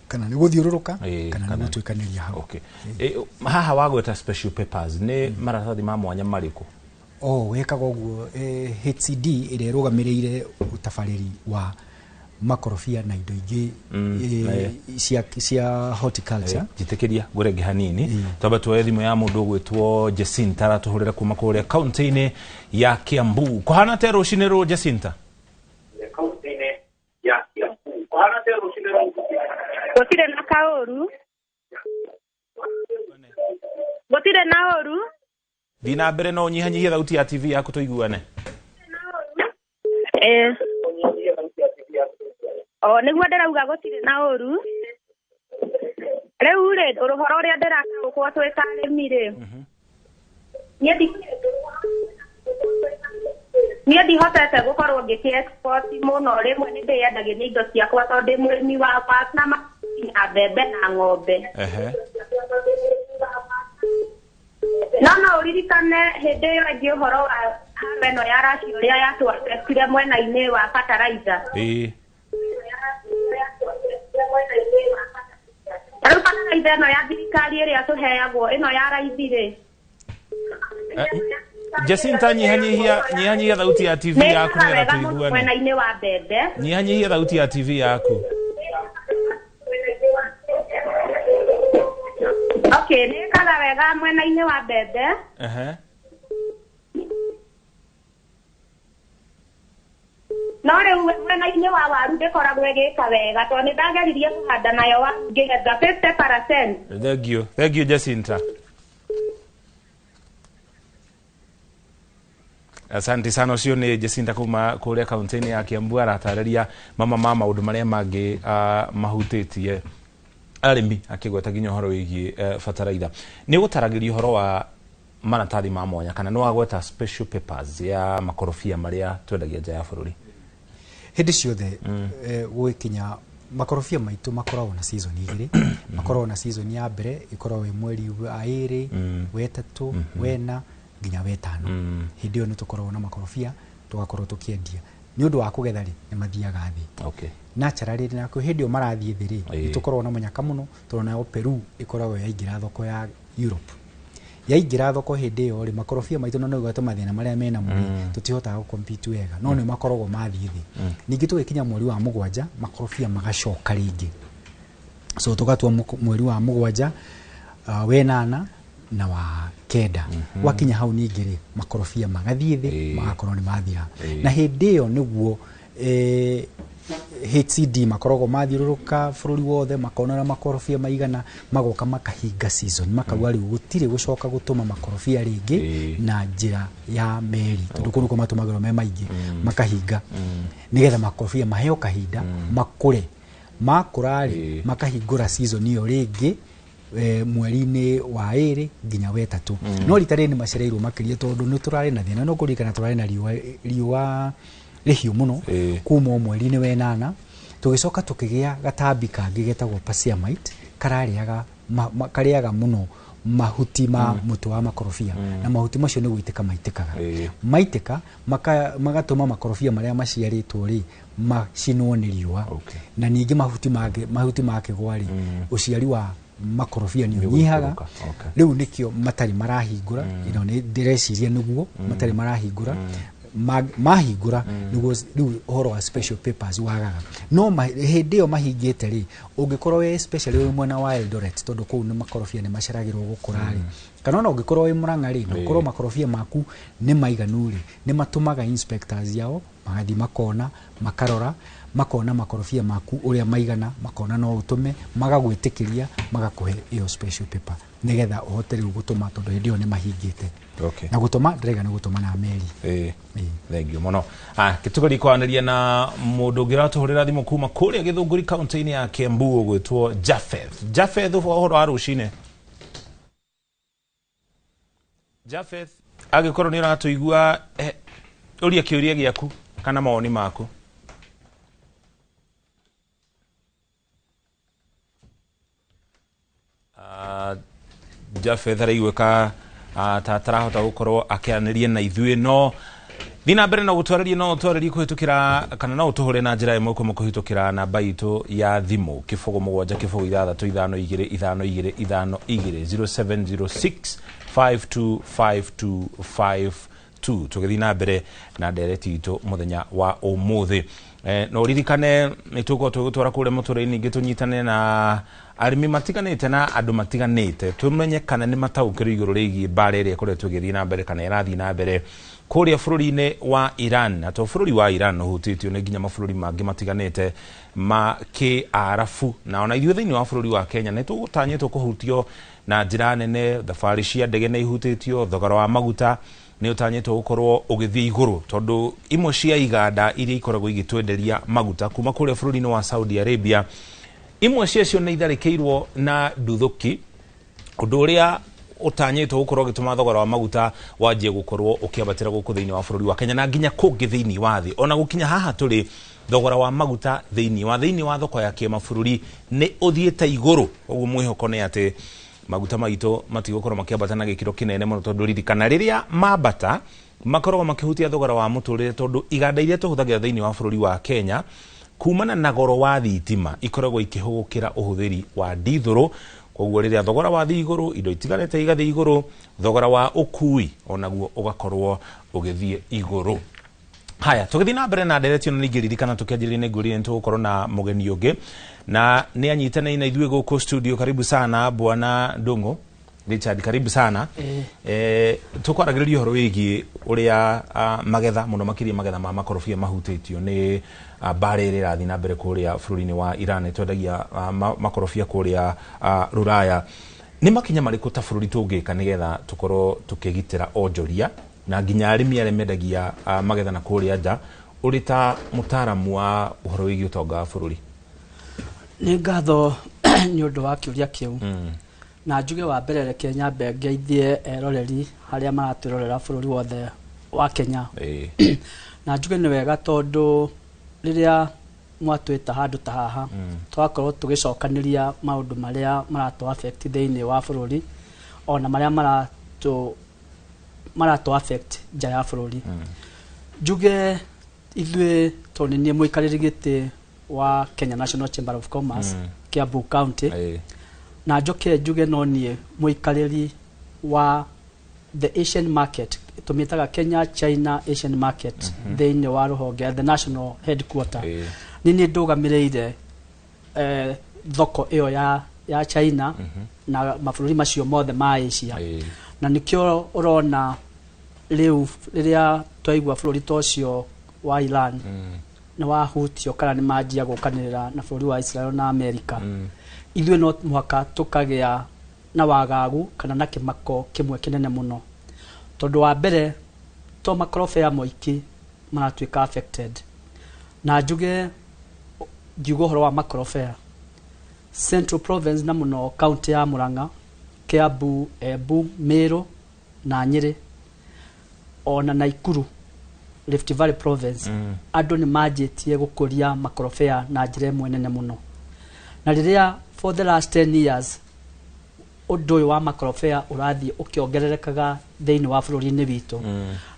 S19: Kana nĩ gũthiũrũrũka kana nĩ gũtuĩkanĩria hau.
S3: Okay. Haha wagweta special papers nĩ maratathi ma mwanya marĩkũ?
S19: Wekaga ũguo HCD ĩrĩa ĩrũgamĩrĩire ũtabarĩri wa makorobia na indo ingĩ cia horticulture.
S3: Njĩtĩkĩria ngũrenge hanini twambe tuoye thimũ ya mũndũ ũgwĩtwo Jacinta aratũhũrĩra kuma kũrĩa kaunti-inĩ ya Kiambu. Kũhana atĩa rũcinĩ rũrũ Jacinta?
S20: Gũtirĩ na kaũru. Gũtirĩ na ũru.
S3: Thiĩ na mbere no ũnyihanyihie thauti ya TV yaku tũiguane.
S20: Nĩguo ndĩrauga gũtirĩ na ũru. Rĩu rĩ, ũhoro ũrĩa ndĩrataũkwo twĩ ta arĩmi rĩ, niĩ ndihotete gũkorwo ngĩkĩ export mũno. Rĩmwe nĩ ndĩyendagia indo ciakwa tondũ ndĩ mũrĩmi wa na mbembe na ng'ombe. No ũririkane hĩndĩ ĩyo ĩngĩ ũhoro wa haro ĩno ya Russia ũrĩa yatũaffectire mwena-inĩ wa fertilizer. Rĩu fertilizer ĩno ya thirikari ĩrĩa tũheagwo ĩno ya raithi rĩ.
S3: Jacinta, nyihanyihia thauti ya TV yaku nĩgetha tũiguane.
S20: Mwena-inĩ wa mbembe.
S3: Nyihanyihia thauti ya TV yaku.
S20: Okay, nĩĩkaga wega mwena-inĩ wa mbembe. No rĩu mwena-inĩ wa waru ndĩkoragwo ĩgĩka wega tondũ nĩ ndageririe kũhanda nayo waru ngĩgetha 50%.
S3: Thank you. Thank you Jacinta. Asante sana. Ũcio nĩ Jacinta kuma kũrĩa kaunti-inĩ ya Kiambu aratarĩria mama ma maũndũ marĩa mangĩ mahutĩtie arĩmi akĩgweta nginya ũhoro wĩgiĩ bataraitha. Nĩ ũgũtaragĩria ũhoro wa maratathi ma mwanya kana nĩ wagweta special papers ya makorobia marĩa twendagia nja ya bũrũri?
S19: Hĩndĩ ciothe gũgĩkinya makorobia maitũ makoragwo na season igĩrĩ. Makoragwo na season ya mbere ĩkoragwo ĩ mweri wa ĩrĩ, wetatũ, wena nginya wetano. Hĩndĩ ĩyo nĩ tũkoragwo na makorobia tũgakorwo tũkĩendia. Nĩ ũndũ wa kũgetha rĩ, nĩ mathiaga thĩ. Naturally na hĩndĩ ĩyo marathiĩ thĩ rĩ, nĩ tũkoragwo na mũnyaka mũno tondũ nayo Peru ĩkoragwo yaingĩra thoko ya Europe. Yaingĩra thoko hĩndĩ ĩyo rĩ, makorobia maitũ no nĩgwete mathĩna marĩa mena mo rĩ, tũtihotaga gũ-compete wega, no nĩ makoragwo mathiĩ thĩ. Ningĩ tũgĩkinya mweri wa mũgwanja makorobia magacoka rĩngĩ. So tũgatua mweri wa mũgwanja, wenana na wa kenda. Gwakinya hau ningĩ rĩ, makorobia magathiĩ thĩ, magakorwo nĩ mathira. Na hĩndĩ ĩyo nĩguo HCD makoragwo mathiũrũrũka bũrũri wothe makona ũrĩa makorobia maigana, magoka makahinga season, makauga rĩu gũtirĩ gũcoka gũtũma makorobia rĩngĩ na njĩra ya meri tondũ kũu nĩkuo matũmagĩrwo me maingĩ, makahinga nĩgetha makorobia maheo kahinda makũre. Makũra rĩ, makahingũra season ĩyo rĩngĩ mweri-inĩ wa ĩrĩ nginya wetatũ. No rita rĩrĩ nĩ macereirwo makĩria tondũ nĩ tũrarĩ na thĩna, no kũririkana tũrarĩ na riũa rĩhiũ mũno kuma o mweri-inĩ wenana. Tũgĩcoka tũkĩgĩa gatambi kangĩ getagwo Pasiamite kararĩaga karĩaga mũno mahuti ma mũtĩ wa makorobia, na mahuti macio nĩ gũitĩka maitĩkaga. Maitĩka magatũma makorobia marĩa maciarĩtwo rĩ macinwo nĩ riũa. Na ningĩ mahuti makĩgwa rĩ, ũciari wa makorobia nĩ ũnyihaga. Rĩu nĩkĩo matarĩ marahingũra, ĩno nĩ ndĩreciria nĩguo matarĩ marahingũra. Mahingũra nĩguo rĩu ũhoro wa special papers wagaga. No hĩndĩ ĩyo mahingĩte rĩ, ũngĩkorwo wĩ especially wĩ mwena wa Eldoret tondũ kũu nĩ makorobia nĩ maceragĩrwo gũkũra rĩ, kana ona ũngĩkorwo wĩ Murang'a rĩ, na ũkorwo makorobia maku nĩ maiganu rĩ, nĩ matũmaga inspectors yao magathiĩ makona, makarora, makona makorobia maku ũrĩa maigana, makona no ũtũme, magagwĩtĩkĩria, magakũhe ĩyo special paper nĩgetha ũhote rĩu gũtũma tondũ hĩndĩ ĩyo nĩ mahingĩte. Na gũtũma ndĩraiga nĩ gũtũma na meri.
S3: Thank you mũno. Gĩtũgerie kwaranĩria na mũndũ ũngĩ ũratũhũrĩra thimũ kuma kũrĩa Gĩthũngũri kaunti-inĩ ya Kiambu ũgwĩtwo Japheth. Japheth, ũhoro wa rũcinĩ? Japheth, angĩkorwo nĩ ũratũigua, ũria kĩũria gĩaku kana mawoni maku. Japheth araiguĩka ta atarahota gũkorwo akĩaranĩria na ithuĩ, no Thiĩ na mbere na gũtwarĩria, no ũtwarĩrie kũhĩtũkĩra kana no ũtũhũre na njĩra ĩmwe kwa ĩmwe kũhĩtũkĩra namba itũ ya thimũ 0 7 0 6 5 2 5 2 5 2 0706 525252. Tũgĩthiĩ na mbere na ndereti itũ mũthenya wa ũmũthĩ, no ũririkane nĩ tũgũkorwo tũgĩtwara kũrĩa mũtũrĩre-inĩ ingĩ, tũnyitane na arĩmi matiganĩte na andũ matiganĩte, tũmenye kana nĩ mataũkĩrwo igũrũ rĩgiĩ mbara ĩrĩa ĩkoretwo ĩgĩthiĩ na mbere kana ĩrathiĩ na mbere kũrĩa bũrũri-inĩ wa Iran. Na to bũrũri wa Iran ũhutĩtio, nĩ nginya mabũrũri mangĩ matiganĩte ma kĩarabu, na ona ithuĩ thĩinĩ wa bũrũri wa Kenya nĩ tũgũtanyĩtwo kũhutio na njĩra nene. Thabarĩ cia ndege nĩ ihutĩtio, thogora wa maguta nĩ ũtanyĩtwo gũkorwo ũgĩthiĩ igũrũ, tondũ imwe cia iganda iria ikoragwo igĩtwenderia maguta kuma kũrĩa bũrũri-inĩ wa Saudi Arabia, imwe ciacio nĩ itharĩkĩirwo na nduthũki, ũndũ ũrĩa ũtanyĩtwo gũkorwo ũgĩtũma thogora wa maguta wanjie gũkorwo ũkĩambatĩra gũkũ thĩinĩ wa bũrũri wa Kenya na nginya kũngĩ thĩinĩ wa thĩ. Ona gũkinya haha tũrĩ, thogora wa maguta thĩinĩ wa thoko ya kĩmabũrũri nĩ ũthiĩte igũrũ. Ũguo mwĩhoko nĩ atĩ maguta maitũ matigũkorwo makĩambata na gĩkĩro kĩnene mũno, tondũ ririkana rĩrĩa mambata makoragwo makĩhutia thogora wa mũtũrĩre, tondũ iganda iria tũhũthagĩra thĩinĩ wa bũrũri wa Kenya kumana na goro wa thitima ikoragwo ikĩhũgũkĩra ũhũthĩri wa ndithũrũ. Koguo rĩrĩa thogora wathiĩ igũrũ, indo itiganĩte igathiĩ igũrũ, thogora wa ũkui onaguo ũgakorwo ũgĩthiĩ igũrũ. Haya, tũgĩthiĩ na mbere na ndereti ĩno, ningĩ ririkana tũkĩanjĩrĩria nĩ ngwĩrire nĩ tũgũkorwo na mũgeni ũngĩ na nĩ anyitanĩire na ithuĩ gũkũ studio. Karibu sana, Bwana Ndung'u Richard, karibu sana. Tũkwaragĩrĩria ũhoro wĩgiĩ ũrĩa magetha, mũno makĩria magetha ma makorobia, mahutĩtio nĩ mbara ĩrĩa ĩrathiĩ na mbere kũrĩa bũrũri-inĩ wa Iran. Twendagia makorobia kũrĩa rũraya. Nĩ makinya marĩkũ ta bũrũri tũngĩka nĩgetha tũkorwo tũkĩgitĩra onjoria na nginya arĩmi arĩa mendagia magetha na kũrĩa nja, ũrĩ ta mũtaaramu wa ũhoro wĩgiĩ ũtonga wa bũrũri?
S21: Nĩ ngatho nĩ ũndũ wa kĩũria kĩu. Na njuge wa mbere, reke nyambe ngeithie eroreri harĩa maratwĩrorera bũrũri wothe wa Kenya. Na njuge nĩ wega tondũ rĩrĩa mwatwĩta handũ ta haha, tũgakorwo tũgĩcokanĩria maũndũ marĩa maratũ affect thĩinĩ wa bũrũri ona marĩa maratũ affect nja ya bũrũri. Njuge ithuĩ tondũ nĩ niĩ mũikarĩri gĩtĩ wa Kenya National Chamber of Commerce, Kiambu County, na njoke njuge no niĩ mũikarĩri wa the Asian market, tũmĩtaga Kenya China Asian market, thĩinĩ wa rũhonge the national headquarter. Nĩ niĩ ndũgamĩrĩire thoko ĩyo ya China na mabũrũri macio mothe ma Asia. Na nĩkĩo ũrona rĩu rĩrĩa twaigua bũrũri ta ũcio wa Iran nĩ wahutio kana nĩ manjia gũkanĩrĩra na bũrũri wa Israel na America, ithuĩ no mũhaka tũkagĩa na wagagu kana na kĩmako kĩmwe kĩnene mũno, tondũ wa mbere to makorobia moiki maratuĩka affected. Na njuge ngiuga ũhoro wa makorobia, Central Province na mũno county ya Murang'a, Kiambu, Embu, Meru na Nyĩrĩ ona Naikuru, Rift Valley Province, andũ nĩ manjĩtie gũkũria makorobia na njĩra ĩmwe nene mũno. Na rĩrĩa for the last 10 years ũndũ ũyũ wa makorobia ũrathiĩ ũkĩongererekaga thĩinĩ wa bũrũri-inĩ witũ,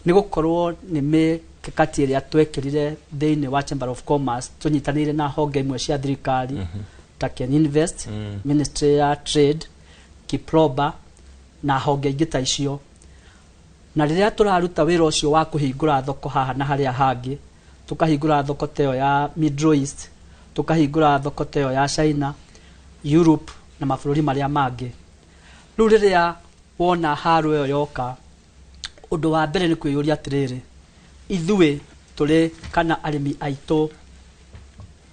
S21: nĩ gũkorwo nĩ mĩkakati ĩrĩa twekĩrire thĩinĩ wa Chamber of Commerce tũnyitanĩire na honge imwe cia thirikari ta Ken Invest, Ministry ya Trade, Kiproba na honge ingĩ ta icio. Na rĩrĩa tũraruta wĩra ũcio wa kũhingũra thoko haha na harĩa hangĩ, tũkahingũra thoko ta ĩyo ya Middle East, tũkahingũra thoko ta ĩyo ya China, Europe na mabũrũri marĩa mangĩ. Rĩu rĩrĩa wona haro ĩyo yoka, ũndũ wa mbere nĩ kwĩyũria atĩrĩrĩ, ithuĩ tũrĩ kana arĩmi aitũ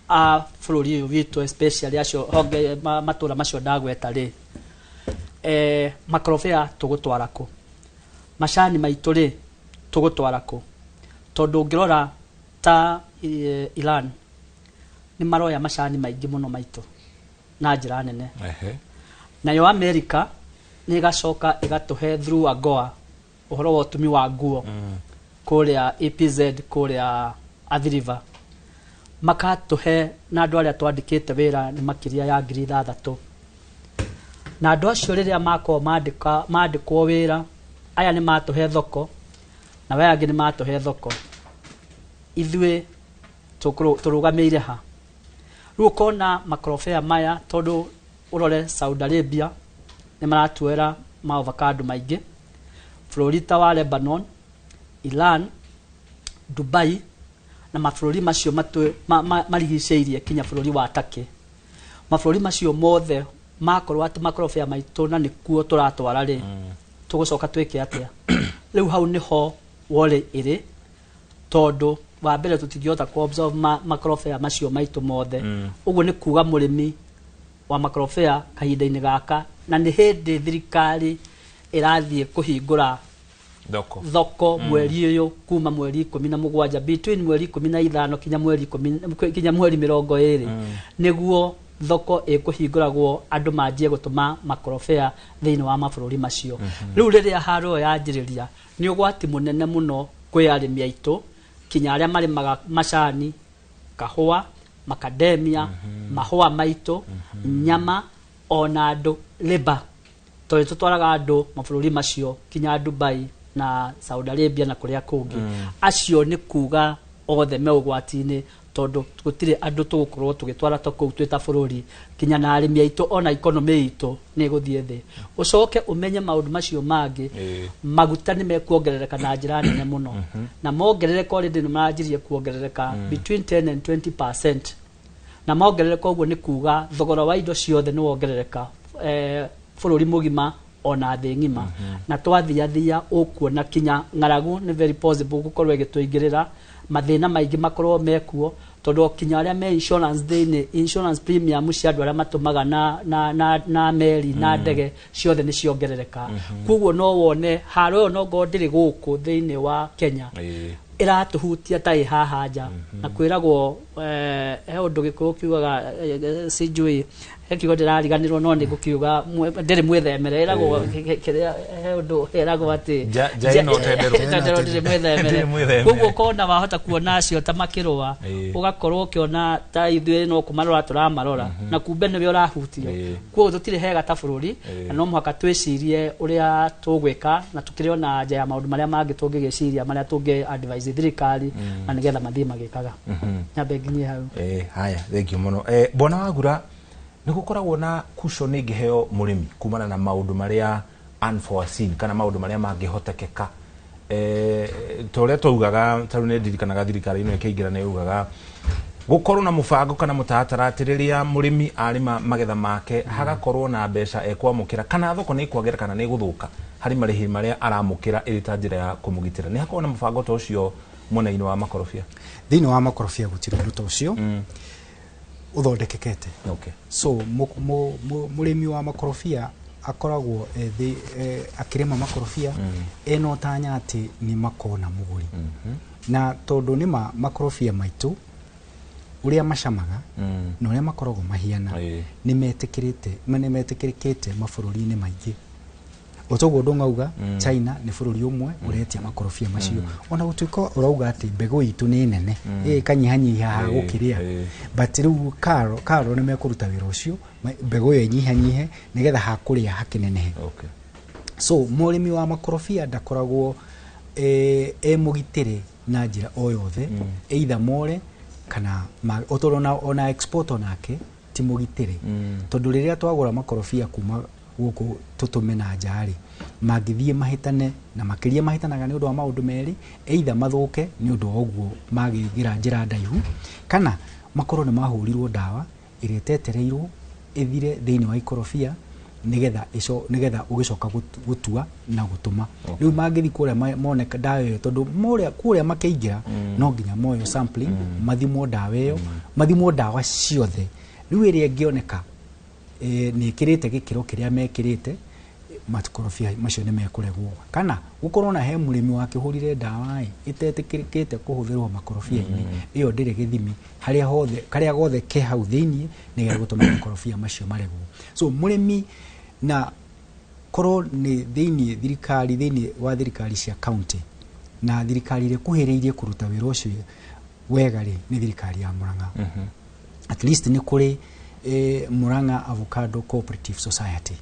S21: a bũrũri ũyũ witũ, especially acio honge matũra macio ndagweta rĩ, makorobia tũgũtwara kũ? Macani maitũ rĩ, tũgũtwara kũ? Tondũ ũngĩrora ta Iran nĩ maroya macani maingĩ mũno maitũ na njĩra nene. Nayo America nĩ ĩgacoka ĩgatũhe through AGOA ũhoro wa ũtumi wa nguo kũrĩa EPZ, kũrĩa Athi River, makatũhe na andũ arĩa twandĩkĩte wĩra nĩ makĩria ya 6,000. Na andũ acio rĩrĩa makorwo mandĩkwo wĩra aya nĩ matũhe thoko. Na Na aya angĩ nĩ matũhe thoko, ithuĩ tũrũgamĩire ha? Rĩu ũkona makorobia maya, tondũ ũrore Saudi Arabia nĩ maratuoera ma avocado maingĩ, bũrũri ta wa Lebanon, Iran, Dubai na mabũrũri macio marigicĩirie kinya bũrũri wa Turkey. Mabũrũri macio mothe makorwo atĩ makorobia maitũ na nĩkuo tũratwara rĩ, tũgũcoka twĩke atĩa? Rĩu hau nĩho worry ĩrĩ, tondũ wa mbere tũtingĩhota ku absorb makorobia macio maitũ mothe. Ũguo nĩ kuga mũrĩmi wa makorobia kahinda-inĩ gaka, na nĩ hĩndĩ thirikari ĩrathiĩ kũhingũra
S3: thoko,
S21: thoko mweri ũyũ kuma mweri 17, between mweri 15 kinya mweri 10 kinya mweri 20, nĩguo thoko ĩkũhingũragwo andũ manjie gũtũma makorobia thĩinĩ wa mabũrũri macio. Rĩu rĩrĩa haro ĩyo yanjĩrĩria, nĩ ũgwati mũnene mũno kwĩ arĩmi aitũ, kinya arĩa marĩmaga macani, kahũa, macadamia, mahũa maitũ, nyama, ona andũ labour, tondũ tũtwaraga andũ mabũrũri macio kinya Dubai na Saudi Arabia na kũrĩa kũngĩ. Acio nĩ kuga othe me ũgwati-inĩ, tondũ gũtirĩ andũ tũgũkorwo tũgĩtwara ta kũu twĩ ta bũrũri, kinya na arĩmi aitũ ona economy itũ nĩ ĩgũthiĩ thĩ. Ũcoke ũmenye maũndũ macio mangĩ, maguta nĩ mekuongerereka na njĩra nene mũno, na mongerereka already nĩ maranjirie kuongerereka between 10 and 20%, na mongerereka ũguo nĩ kuga thogora wa indo ciothe nĩ wongerereka bũrũri mũgima ona thĩ ng'ima. Na twathiathia ũkuona kinya ng'aragu nĩ very possible gũkorwo ĩgĩtũingĩrĩra, mathĩna maingĩ makorwo mekuo, tondũ kinya arĩa me insurance thĩinĩ, insurance premium cia andũ arĩa matũmaga na meri na ndege ciothe nĩ ciongerereka. Koguo no wone haro ĩyo nongorwo ndĩrĩ gũkũ thĩinĩ wa Kenya, ĩratũhutia ta ĩ haha nja. Na kwĩragwo he ũndũ Gĩkũyũ kiugaga, sijui he kiugo ndĩrariganĩrwo, no nĩ ngũkiuga ndĩrĩ mwĩthemere, ĩragwo kĩrĩa he ũndũ ĩragwo atĩ
S3: Nja ĩno tenderũ.
S21: Tenderũ ndĩrĩ mwĩthemere.
S3: Ndĩrĩ mwĩthemere.
S21: Koguo ũkona wahota kuona acio ta makĩrũa, ũgakorwo ũkĩona ta ithuĩ no kũmarora tũramarora, na kumbe nĩwe ũrahutio. Koguo tũtirĩ hega ta bũrũri, na no mũhaka twĩcirie ũrĩa tũgwĩka, na tũkĩrĩ ona nja ya maũndũ marĩa mangĩ tũngĩgĩciria, marĩa tũngĩ advise thirikari, na nĩgetha mathiĩ magĩkaga. Nyambe nginyie hau.
S3: Haya, thank you mũno. Bwana Wagura, nĩ gũkoragwo na cushion ĩngĩheo mũrĩmi kumana na maũndũ marĩa unforeseen kana maũndũ marĩa mangĩhotekeka? Ta ũrĩa twaugaga, ta rĩu nĩ ndirikanaga thirikari ĩno ĩkĩingĩra nĩ yaugaga gũkorwo na mũbango kana mũtaratara atĩ rĩrĩa mũrĩmi arĩma magetha make hagakorwo na mbeca ekwamũkĩra, kana thoko nĩ ĩkwagĩra kana nĩ ĩgũthũka harĩ marĩhi marĩa aramũkĩra, ĩrĩ ta njĩra ya kũmũgitĩra. Nĩ hakorwo na mũbango ta ũcio mwena-inĩ wa makorobia?
S19: Thĩinĩ wa makorobia gũtirĩ ũndũ ta ũcio ũthondekekete. So mũrĩmi wa makorobia akoragwo akĩrĩma makorobia ena ũtanya atĩ nĩ makona mũgũri. Na tondũ nĩma makorobia maitũ ũrĩa macamaga na ũrĩa makoragwo mahiana, nĩ metĩkĩrĩte, nĩ metĩkĩrĩkĩte mabũrũri-inĩ maingĩ. O toguo ndũng'auga, China nĩ bũrũri ũmwe ũretia makorobia macio, ona gũtuĩka ũrauga atĩ mbegũ itũ nĩ nene, ĩkanyihanyiha ha gũkĩrĩa, but rĩu karo nĩ mekũruta wĩra ũcio, mbegũ ĩyo ĩnyihanyihe nĩgetha hakũrĩa hakĩnenehe. So mũrĩmi wa makorobia ndakoragwo e mũgitĩre na njĩra o yothe, either more kana otorwo ona export onake ti mũgitĩre, tondũ rĩrĩa twagũra makorobia kuma gũkũ tũtũme na nja rĩ, mangĩthiĩ mahĩtane, na makĩria mahĩtanaga nĩ ũndũ wa maũndũ merĩ, either mathũke nĩ ũndũ wa ũguo magĩgĩra njĩra ndaihu, kana makorwo nĩ mahũrirwo ndawa ĩrĩa ĩtetereirwo ĩthire thĩinĩ wa ikorobia nĩgetha ũgĩcoka gũtua na gũtũma. Rĩu mangĩthiĩ kũrĩa moneka ndawa ĩyo, tondũ kũrĩa makĩingĩra no nginya moyo sampling, mathimwo ndawa ĩyo, mathimwo ndawa ciothe. Rĩu ĩrĩa ĩngĩoneka nĩ ĩkĩrĩte gĩkĩro kĩrĩa mekĩrĩte, makorobia macio nĩ mekũregwo. Kana gũkorwo na he mũrĩmi wakĩhũrire ndawa ĩ ĩtetĩkĩrĩkĩte kũhũthĩrwo makorobia-inĩ, ĩyo ndĩrĩ gĩthimi, harĩa hothe karĩa gothe ke hau thĩinĩ nĩ gegũtũma makorobia macio maregwo. So mũrĩmi na korwo nĩ thĩinĩ thirikari, thĩinĩ wa thirikari cia county na thirikari ĩrĩa ĩkuhĩrĩirie kũruta wĩra ũcio wega rĩ, nĩ thirikari ya Murang'a. At least nĩ kũrĩ Murang'a Avocado Cooperative Society,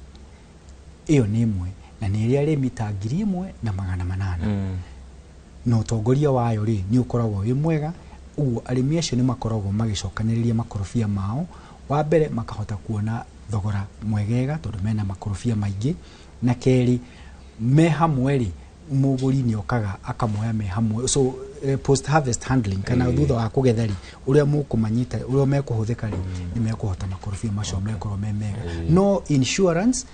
S19: ĩyo nĩ ĩmwe, na nĩ ĩrĩa arĩmi ta 1,800. Na ũtongoria wayo rĩ nĩ ũkoragwo wĩ mwega. Ũguo arĩmi acio nĩ makoragwo magĩcokanĩrĩria makorobia mao. Wa mbere, makahota kuona thogora mwegega tondũ mena makorobia maingĩ, na kerĩ, me hamwe rĩ, mũgũri nĩ okaga akamoya me hamwe. So post harvest handling kana thutha wa kũgetha rĩ, ũrĩa mũkũmanyita, ũrĩa mekũhũthĩka rĩ, nĩ mekũhota makorobia macio mekorwo me mega. No insurance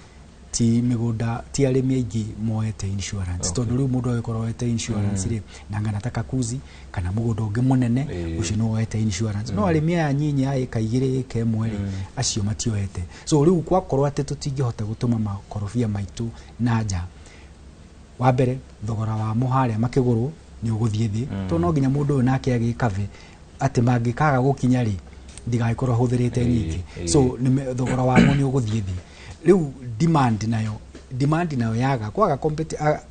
S19: ti mĩgũnda, ti arĩmi aingĩ moete insurance, tondũ rĩu mũndũ agĩkorwo oete insurance rĩ, na ngana ta kakuzi kana mũgũnda ũngĩ mũnene, ũcio nĩ woete insurance. No arĩmi aya nyinyi a ĩka 2, ĩka 1 rĩ, acio matioete. So rĩu gwakorwo atĩ tũtingĩhota gũtũma makorobia maitũ na nja, wa mbere, thogora wamo harĩa makĩgũrwo nĩ ũgũthiĩ thĩ, tondũ no nginya mũndũ ũyũ nake agĩkabe atĩ mangĩkaga gũkinya rĩ, ndigagĩkorwo hũthĩrĩte nyingĩ. So thogora wamo nĩ ũgũthiĩ thĩ. Rĩu demand nayo yaga kwaga,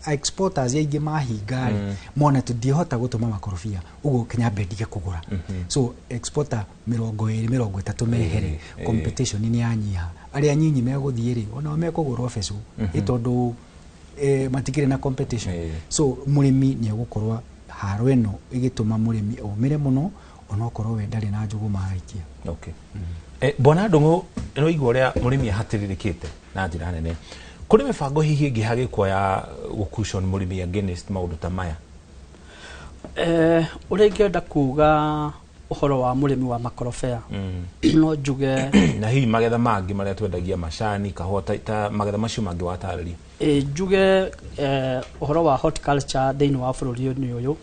S19: exporters aingĩ mahinga rĩ, mona tũtingĩhota gũtũma makorobia, ũguo kinya ndige kũgũra. So exporter 20, 30 mehere, competition nĩ yanyiha. Arĩa nyinyi megũthiĩ rĩ, onao mekũgũra obecu, ĩ tondũ matikĩrĩ na competition. So mũrĩmi nĩ egũkorwo haro ĩno ĩgĩtũma mũrĩmi omĩre mũno, onokorwo we ndarĩ na njũgũma araikia.
S3: Okay. Bwana Ndung'u, no igua ũrĩa mũrĩmi ahatĩrĩrĩkĩte na njĩra nene. Kũrĩ mĩbango hihi ĩngĩ hagĩkwo ya gũ-cushion mũrĩmi against maũndũ ta maya?
S21: Ũrĩa ingĩenda kuga ũhoro wa mũrĩmi wa makorobea, no njuge
S3: na hihi magetha mangĩ marĩa twendagia, macani, kahũa, ta magetha macio mangĩ watarĩria.
S21: Njuge ũhoro wa horticulture thĩinĩ wa bũrũri ũyũ,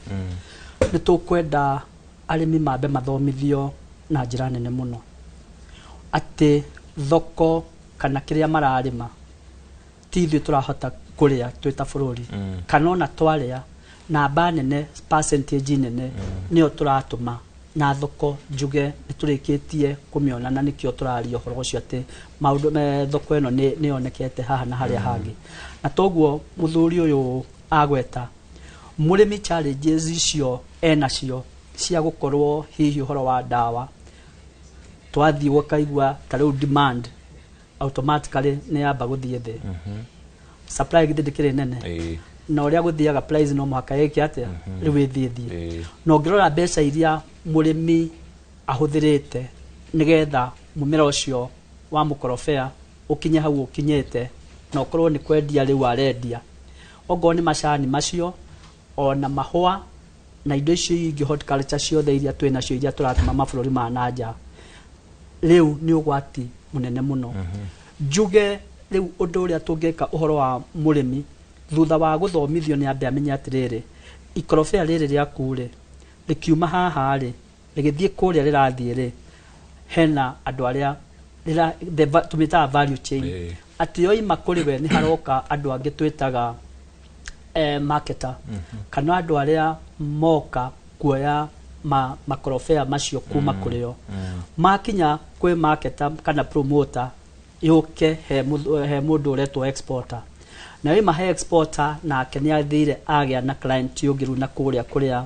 S21: nĩ tũkwenda arĩmi mambe mathomithio na njĩra nene mũno atĩ thoko kana kĩrĩa mararĩma ti ithuĩ tũrahota kũrĩa twĩ ta bũrũri, kana ona twarĩa namba nene, percentage nene nĩyo tũratũma na thoko. Njuge nĩ tũrĩkĩtie kũmĩona, na nĩkĩo tũraria ũhoro ũcio atĩ maũndũ me thoko ĩno nĩ yonekete haha na harĩa hangĩ. Na toguo mũthuri ũyũ agweta, mũrĩmi challenges icio enacio cia gũkorwo hihi ũhoro wa ndawa, twathiĩ ũkaigua ta rĩu demand automatically nĩ yamba gũthiĩ thĩ, supply githĩ ndĩkĩrĩ nene, na ũrĩa gũthiaga price no mũhaka ĩke atĩa? Rĩu ĩthiĩ thiĩ. Na ũngĩrora mbeca iria mũrĩmi ahũthĩrĩte nĩgetha mũmera ũcio wa mũkorobea ũkinye hau ũkinyĩte, na ũkorwo nĩ kwendia rĩu arendia, okorwo nĩ macani macio ona mahũa na indo icio ingĩ, horticulture ciothe iria twĩ nacio iria tũratũma mabũrũri ma na nja, rĩu nĩ ũgwati mũnene mũno. Njuge rĩu ũndũ ũrĩa tũngĩka ũhoro wa mũrĩmi thutha wa gũthomithio nĩ ambe amenye atĩrĩrĩ, ikorobia rĩrĩ rĩaku rĩ, rĩkiuma haha rĩ, rĩgĩthiĩ kũrĩa rĩrathiĩ rĩ, hena andũ arĩa tũmĩtaga value chain, atĩ yoima kũrĩ we nĩ haroka andũ angĩ twĩtaga marketer, kana andũ arĩa moka kuoya makorobea macio kuma kũrĩ o. Makinya kwĩ marketer kana promoter, yũke he mũndũ ũretwo exporter, na yoima he exporter, nake nĩ athire agĩa na client ũngĩ rĩu na kũrĩa kũrĩa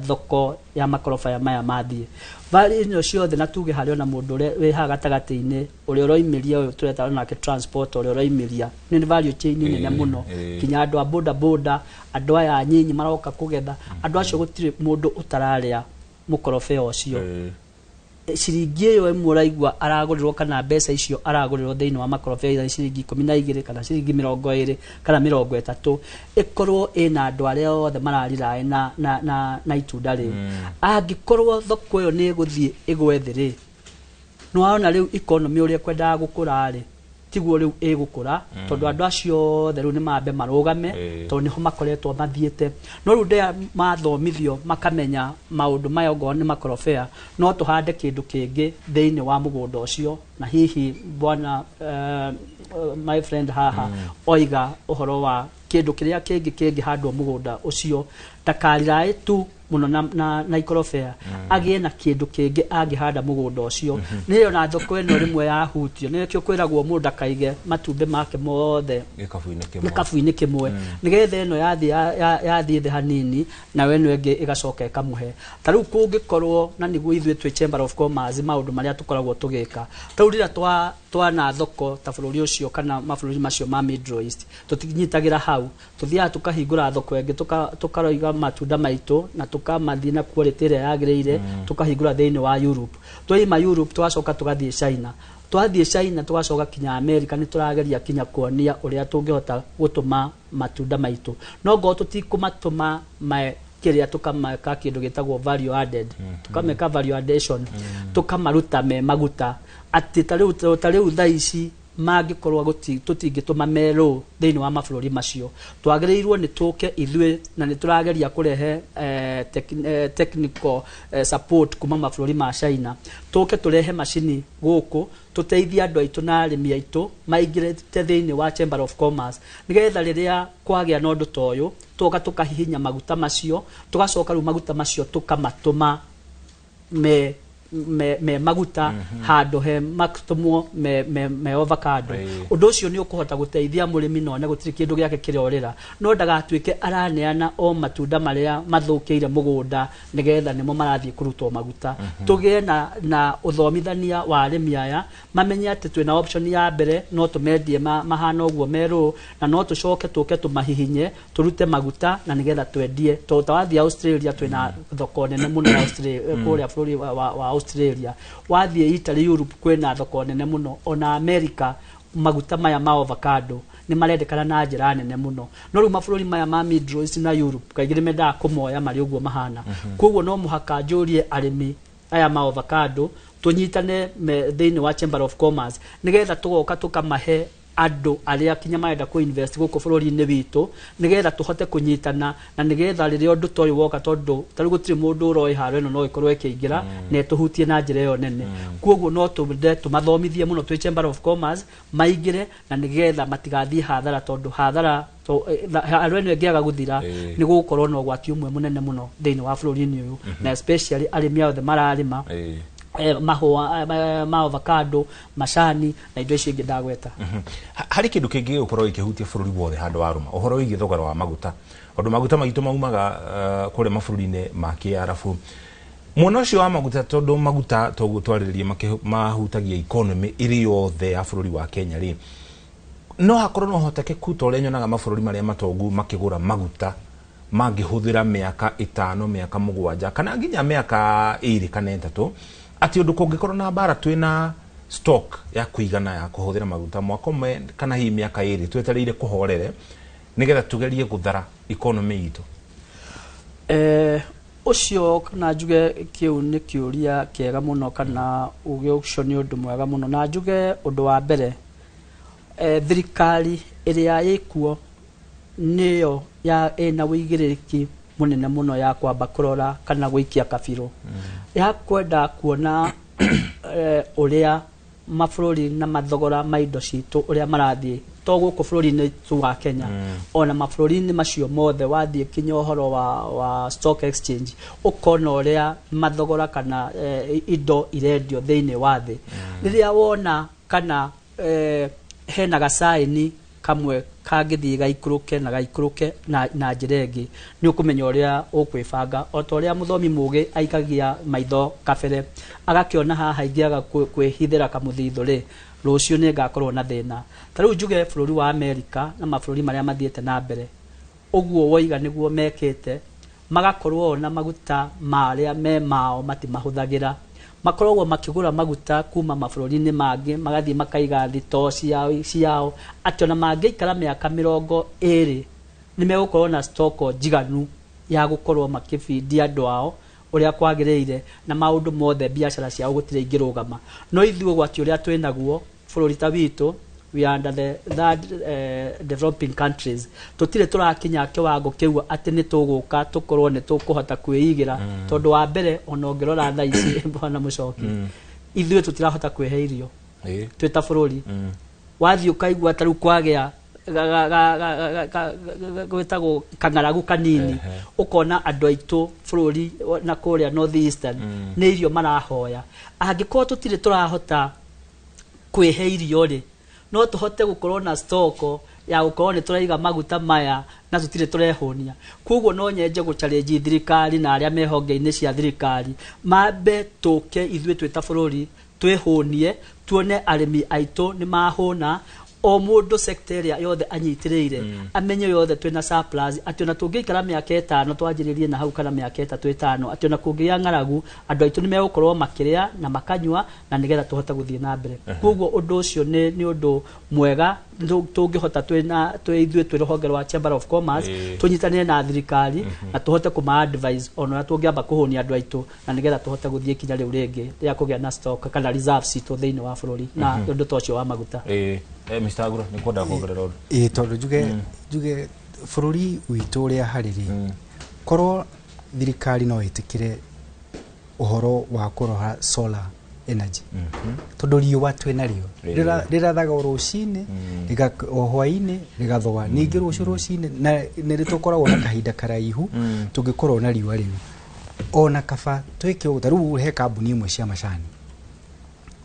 S21: thoko ya makorobea maya mathiĩ value ĩno ciothe. Na tuge harĩ ona mũndũ ũrĩa wĩ haha gatagatĩ-inĩ, ũrĩa ũroimĩria, ũyũ tũreta nake transport, ũrĩa ũroimĩria, nĩ value chain nene mũno, kinya andũ a boda boda, andũ aya anyinyi maroka kũgetha, andũ acio gũtirĩ mũndũ ũtararĩa mũkorobea ũcio. Ciringi ĩyo ĩmwe ũraigua aragũrĩrwo kana mbeca icio aragũrĩrwo thĩinĩ wa makorobia, either ciringi 12 kana ciringi 20 kana 30, ĩkorwo ĩna andũ arĩa othe marariraĩ na itunda rĩu. Angĩkorwo thoko ĩyo nĩ ĩgũthiĩ ĩgwe thĩ rĩ, nĩ wona rĩu economy ũrĩa ĩkwendaga gũkũra rĩ, tiguo rĩu ĩgũkũra, tondũ andũ acio othe rĩu nĩ mambe marũgame, tondũ nĩho makoretwo mathiĩte. No rĩu ndĩa mathomithio makamenya maũndũ maya, ongorwo nĩ makorobea no tũhande kĩndũ kĩngĩ thĩinĩ wa mũgũnda ũcio. Na hihi bwana my friend haha oiga ũhoro wa kĩndũ kĩrĩa kĩngĩ kĩngĩhandwo mũgũnda ũcio, ndakariraĩ tu mũno na ikorobea, agĩe na kĩndũ kĩngĩ angĩhanda mũgũnda ũcio. Nĩyo na thoko ĩno rĩmwe yahutio, nĩkĩo kwĩragwo mũndũ ndakaige matumbĩ make mothe
S3: gĩkabu-inĩ kĩmwe.
S21: Gĩkabu-inĩ kĩmwe, nĩgetha ĩno yathiĩ yathiĩ thĩ hanini, nayo ĩno ĩngĩ ĩgacoka ĩkamũhe. Ta rĩu kũngĩkorwo na nĩguo ithuĩ twĩ Chamber of Commerce, maũndũ marĩa tũkoragwo tũgĩka, ta rĩu rĩrĩa twana thoko ta bũrũri ũcio kana mabũrũri macio ma Middle East, tũtinyitagĩra hau, tũthiaga tũkahingũra thoko ĩngĩ, tũkaroiga tũgatwara matunda maitũ na tũkamathiĩ na quality ĩrĩa yagĩrĩire, tũkahingũra thĩinĩ wa Europe. Twaima Europe tũgacoka tũgathiĩ China, twathiĩ China tũgacoka kinya America. Nĩ tũrageria kinya kuonia ũrĩa tũngĩhota gũtũma matunda maitũ, no ngorwo tũtikũmatũma kĩrĩa tũkameka kĩndũ gĩtagwo value added, tũkameka value addition, tũkamaruta me maguta atĩ ta rĩu thaa ici mangĩkorwo tũtingĩtũma merũ thĩinĩ wa mabũrũri macio. Twagĩrĩirwo nĩ tũke ithuĩ na nĩ tũrageria kũrehe technical support kuma mabũrũri ma China, tũke tũrehe macini gũkũ, tũteithie andũ aitũ na arĩmi aitũ maingĩrĩte thĩinĩ wa Chamber of Commerce, nĩgetha rĩrĩa kwagĩa na ũndũ ta ũyũ tũgoka tũkahihinya maguta macio, tũgacoka rĩu maguta macio tũkamatũma me maguta handũ he matũmwo me avocado. Ũndũ ũcio nĩ ũkũhota gũteithia mũrĩmi na one gũtirĩ kĩndũ gĩake kĩrorĩra, no ndagatuĩke araneana o matunda marĩa mathũkĩire mũgũnda nĩgetha nĩmo marathiĩ kũrutwo maguta. Tũgĩe na ũthomithania wa arĩmi aya mamenye atĩ twĩna option ya mbere, no tũmendie mahana ũguo merũ, na no tũcoke tũke tũmahihinye tũrute maguta na nĩgetha twendie, tondũ ta wathiĩ Australia twĩna thoko nene mũno ya Australia, kũrĩa bũrũri wa Australia, wathiĩ Italy, Europe kwĩna thoko nene mũno, ona America maguta maya ma avocado nĩ marendekana na njĩra nene mũno. No rĩu mabũrũri maya ma Middle East na Europe kaingĩ nĩ mendaga kũmoya marĩ ũguo mahana. Koguo no mũhaka njũrie arĩmi aya ma avocado tũnyitane thĩinĩ wa Chamber of Commerce, nĩgetha tũgoka tũkamahe andũ arĩa kinya marenda kũ invest gũkũ bũrũri-inĩ witũ, nĩgetha tũhote kũnyitana na nĩgetha rĩrĩa ũndũ ta ũyũ woka, tondũ ta rĩu gũtirĩ mũndũ ũroĩ haro ĩno no ĩkorwo ĩkĩingĩra na ĩtũhutie na njĩra ĩyo nene. Koguo no tũende tũmathomithie mũno twĩ Chamber of Commerce maingĩre na nĩgetha matigathiĩ hathara, tondũ hathara haro ĩno ĩngĩaga gũthira nĩ gũgũkorwo na ũgwati ũmwe mũnene mũno thĩinĩ wa bũrũri-inĩ ũyũ, na especially arĩmi othe mararĩma mahũa ma avocado, macani na indo icio ingĩ ndagweta.
S3: Harĩ kĩndũ kĩngĩ gĩgũkorwo gĩkĩhutia bũrũri wothe handũ wa rũma, ũhoro wĩgiĩ thogora wa maguta, tondũ maguta maitũ maumaga kũrĩa mabũrũri-inĩ ma kĩarabu. Mwena ũcio wa maguta, tondũ maguta toguo twarĩrĩria mahutagia economy ĩrĩ yothe ya bũrũri wa Kenya rĩ, no hakorwo na ũhotekeku ta ũrĩa nyonaga mabũrũri marĩa matongu makĩgũra maguta mangĩhũthĩra mĩaka 5, mĩaka 7 kana nginya mĩaka 2 kana 3, atĩ ũndũ kũngĩkorwo na mbara twĩna stock ya kũigana ya kũhũthĩra maguta mwaka ũmwe kana hihi mĩaka 2 twetereire kũhorere, nĩgetha tũgerie gũthara economy itũ?
S21: Ũcio kana njuge kĩu nĩ kĩũria kĩega mũno, kana uge ũcio nĩ ũndũ mwega mũno, na njuge ũndũ wa mbere, thirikari ĩrĩa ĩkuo nĩyo ya ĩna ũigĩrĩrĩki mũnene mũno ya kwamba kũrora kana gũikia kabirũ ya kwenda kuona ũrĩa mabũrũri na mathogora ma indo citũ ũrĩa marathiĩ, to gũkũ bũrũri-inĩ tu wa Kenya, ona mabũrũri-inĩ macio mothe. Wathiĩ kinya ũhoro wa stock exchange ũkona ũrĩa mathogora kana indo irendio thĩinĩ wa thĩ. Rĩrĩa wona kana hena gacaini kamwe kangĩthiĩ gaikũrũke na gaikũrũke na njĩra ĩngĩ, nĩ ũkũmenya ũrĩa ũkwĩbanga, o ta ũrĩa mũthomi mũgĩ aikagia maitho kabere agakĩona haha ingĩaga kwĩhithĩra kamũthithũ rĩ, rũciũ nĩ ngakorwo na thĩna. Ta rĩu njuge bũrũri wa Amerika na mabũrũri marĩa mathiĩte na mbere ũguo woiga nĩguo mekĩte, magakorwo ona maguta marĩa me mao matimahũthagĩra, makoragwo makĩgũra maguta kuma mabũrũri-inĩ mangĩ, magathiĩ makaiga thitoo ciao atĩ ona mangĩikara mĩaka 20 nĩ megũkorwo na stock njiganu ya gũkorwo makĩbindia andũ ao ũrĩa kwagĩrĩire na maũndũ mothe, biacara ciao gũtirĩ ingĩrũgama. No ithuĩ ũgwati ũrĩa twĩ naguo bũrũri ta witũ, we are under the third developing countries, tũtirĩ tũrakinya kĩwango kĩu atĩ nĩ tũgũka tũkorwo nĩ tũkũhota kwĩigĩra, tondũ wa mbere ona ũngĩrora thaa ici, bwana Mũcoki, ithuĩ tũtirahota kwĩhe irio twĩ ta bũrũri. Wathiĩ ũkaigua ta rĩu kwagĩa gwĩtagwo kang'aragu kanini, ũkona andũ aitũ bũrũri na kũrĩa North Eastern nĩ irio marahoya. Angĩkorwo tũtirĩ tũrahota kwĩhe irio rĩ, no tũhote gũkorwo na stock ya gũkorwo nĩ tũraiga maguta maya na tũtirĩ tũrehũnia? Koguo no nyenje gũ challenge thirikari na arĩa me honge-inĩ cia thirikari mambe tũke ithuĩ twĩ ta bũrũri twĩhũnie, tuone arĩmi aitũ nĩ mahũna. O mũndũ sector ĩrĩa yothe anyitĩrĩire, amenye yothe twĩna surplus, atĩ ona tũngĩikara mĩaka 5 twanjĩrĩrie na hau, kana mĩaka 3 5, atĩ ona kũngĩgĩa ng'aragu, andũ aitũ nĩ megũkorwo makĩrĩa na makanyua, na nĩgetha tũhote gũthiĩ na mbere. Koguo ũndũ ũcio nĩ ũndũ mwega tũngĩhota twĩna twĩ ithuĩ twĩ rũhonge rwa Chamber of Commerce, tũnyitanĩre na thirikari na tũhote kũma advise ona ũrĩa tũngĩamba kũhũnia andũ aitũ, na nĩgetha tũhote gũthiĩ ikinya rĩu rĩngĩ rĩa kũgĩa na stock kana reserves citũ thĩinĩ wa bũrũri na ũndũ ta ũcio wa maguta.
S3: Mr. Aguro, nĩ kwenda kuongerera ũndũ?
S19: Ĩĩ, tondũ njuge bũrũri witũ ũrĩa harĩ rĩ, korwo thirikari no ĩtĩkĩre ũhoro wa kũrora solar energy, tondũ riũa twĩ narĩo, rĩrathaga o rũcinĩ, o hwaĩ-inĩ rĩgathũa, ningĩ rũciũ rũcinĩ, na nĩ tũkoragwo na kahinda karaihu tũngĩkorwo na riũa rĩu. Ona kaba twĩke ũguo, ta rĩu he kambuni imwe cia macani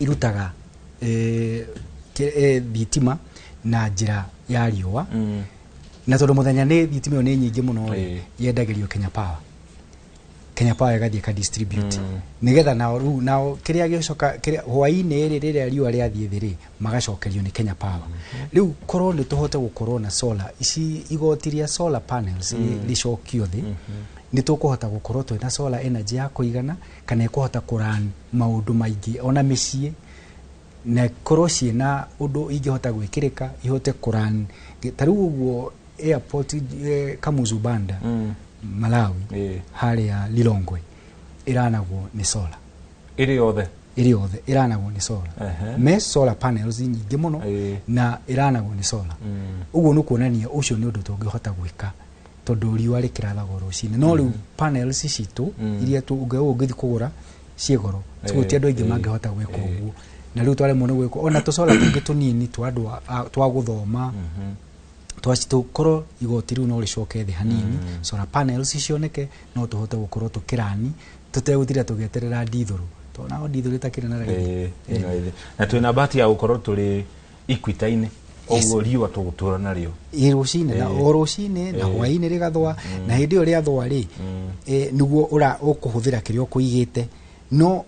S19: irutaga thitima na njĩra ya riũa, na tondũ mũthenya nĩ thitima ĩyo nĩ nyingĩ mũno rĩ, yendagĩrio Kenya Power. Kenya Power ĩgathiĩ ĩka distribute, nĩgetha nao rĩu nao kĩrĩa gĩcoka kĩrĩa hwaĩ-inĩ rĩ, rĩrĩa riũa rĩathiĩ thĩ rĩ, magacokerio nĩ Kenya Power. Rĩu korwo nĩ tũhote gũkorwo na solar ici, igoti rĩa solar panels rĩcokio thĩ, nĩ tũkũhota gũkorwo twĩna solar energy ya kũigana, kana ĩkũhota kũran maũndũ maingĩ, ona mĩciĩ na korwo ciĩna ũndũ ingĩhota gwĩkĩrĩka, ihote kũran ta rĩu ũguo airport, Kamuzu Banda, Malawi, harĩa Lilongwe, ĩranagwo nĩ solar.
S3: Ĩrĩ yothe?
S19: Ĩrĩ yothe ĩranagwo nĩ solar. Me solar panels nyingĩ mũno na ĩranagwo nĩ solar. Ũguo nĩ kuonania ũcio nĩ ũndũ tũngĩhota gwĩka, tondũ riũa rĩkĩrathagwo rũcinĩ, no rĩu panels citũ iria ũngĩthiĩ kũgũra ciĩ goro, ti andũ aingĩ mangĩhota gwĩka ũguo, na rĩu twaremwo nĩ gwĩka ona tũsolar tũngĩ tũnini twa andũ twa gũthoma twakorwo igoti rĩu no rĩcoke thĩ hanini, solar panels cioneke, no tũhote gũkorwo tũkĩrani tũtegũtinda tũgĩeterera ndithũrũ, tondũ nao ndithũrũ ĩtakĩrĩ na raithi.
S3: Ĩĩ, raithi. Na twĩna bahati ya gũkorwo tũrĩ equator-inĩ, ũguo riũa tũgũtũra narĩo.
S19: Ĩ rũcinĩ na o rũcinĩ na hwaĩ-inĩ rĩgathũa, na hĩndĩ ĩyo rĩathũa rĩ, nĩguo ũra ũkũhũthĩra kĩrĩa ũkũigĩte, no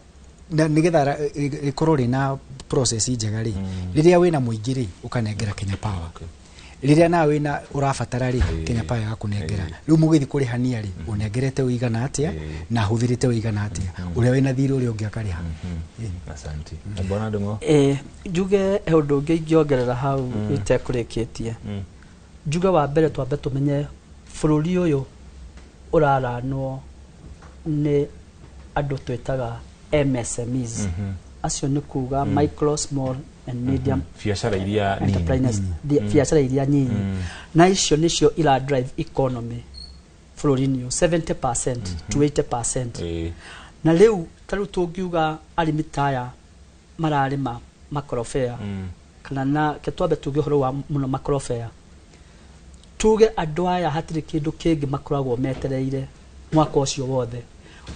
S19: na nĩgetha rĩkorwo rĩna process njega rĩ, rĩrĩa wĩna mũingĩ rĩ, ũkanengera Kenya Power. Rĩrĩa nawe wĩna ũrabatara rĩ, Kenya Power ĩgakũnengera. Rĩu mũgĩthiĩ kũrĩhania rĩ, ũnengerete ũigana atĩa na hũthĩrĩte ũigana atĩa, ũrĩa wĩna thirĩ ũrĩa ũngĩ akarĩha.
S3: Asante. Na bwana Ndung'u?
S21: Njuge he ũndũ ũngĩ ingĩongerera hau itekũrĩkĩtie. Njuge wa mbere twambe tũmenye bũrũri ũyũ ũraranwo nĩ andũ twĩtaga MSMEs. Acio nĩ kuga micro, small and medium
S3: biacara iria nini.
S21: Enterprises, biacara iria nyinyi, na icio nĩcio ira drive economy bũrũri-inĩ ũyũ 70% to 80%. Na rĩu ta rĩu tũngiuga arĩmi ta aya mararĩma makorobea, kana na ke twambe tuge ũhoro wa mũno makorobea, tuge andũ aya hatirĩ kĩndũ kĩngĩ makoragwo metereire mwaka ũcio wothe.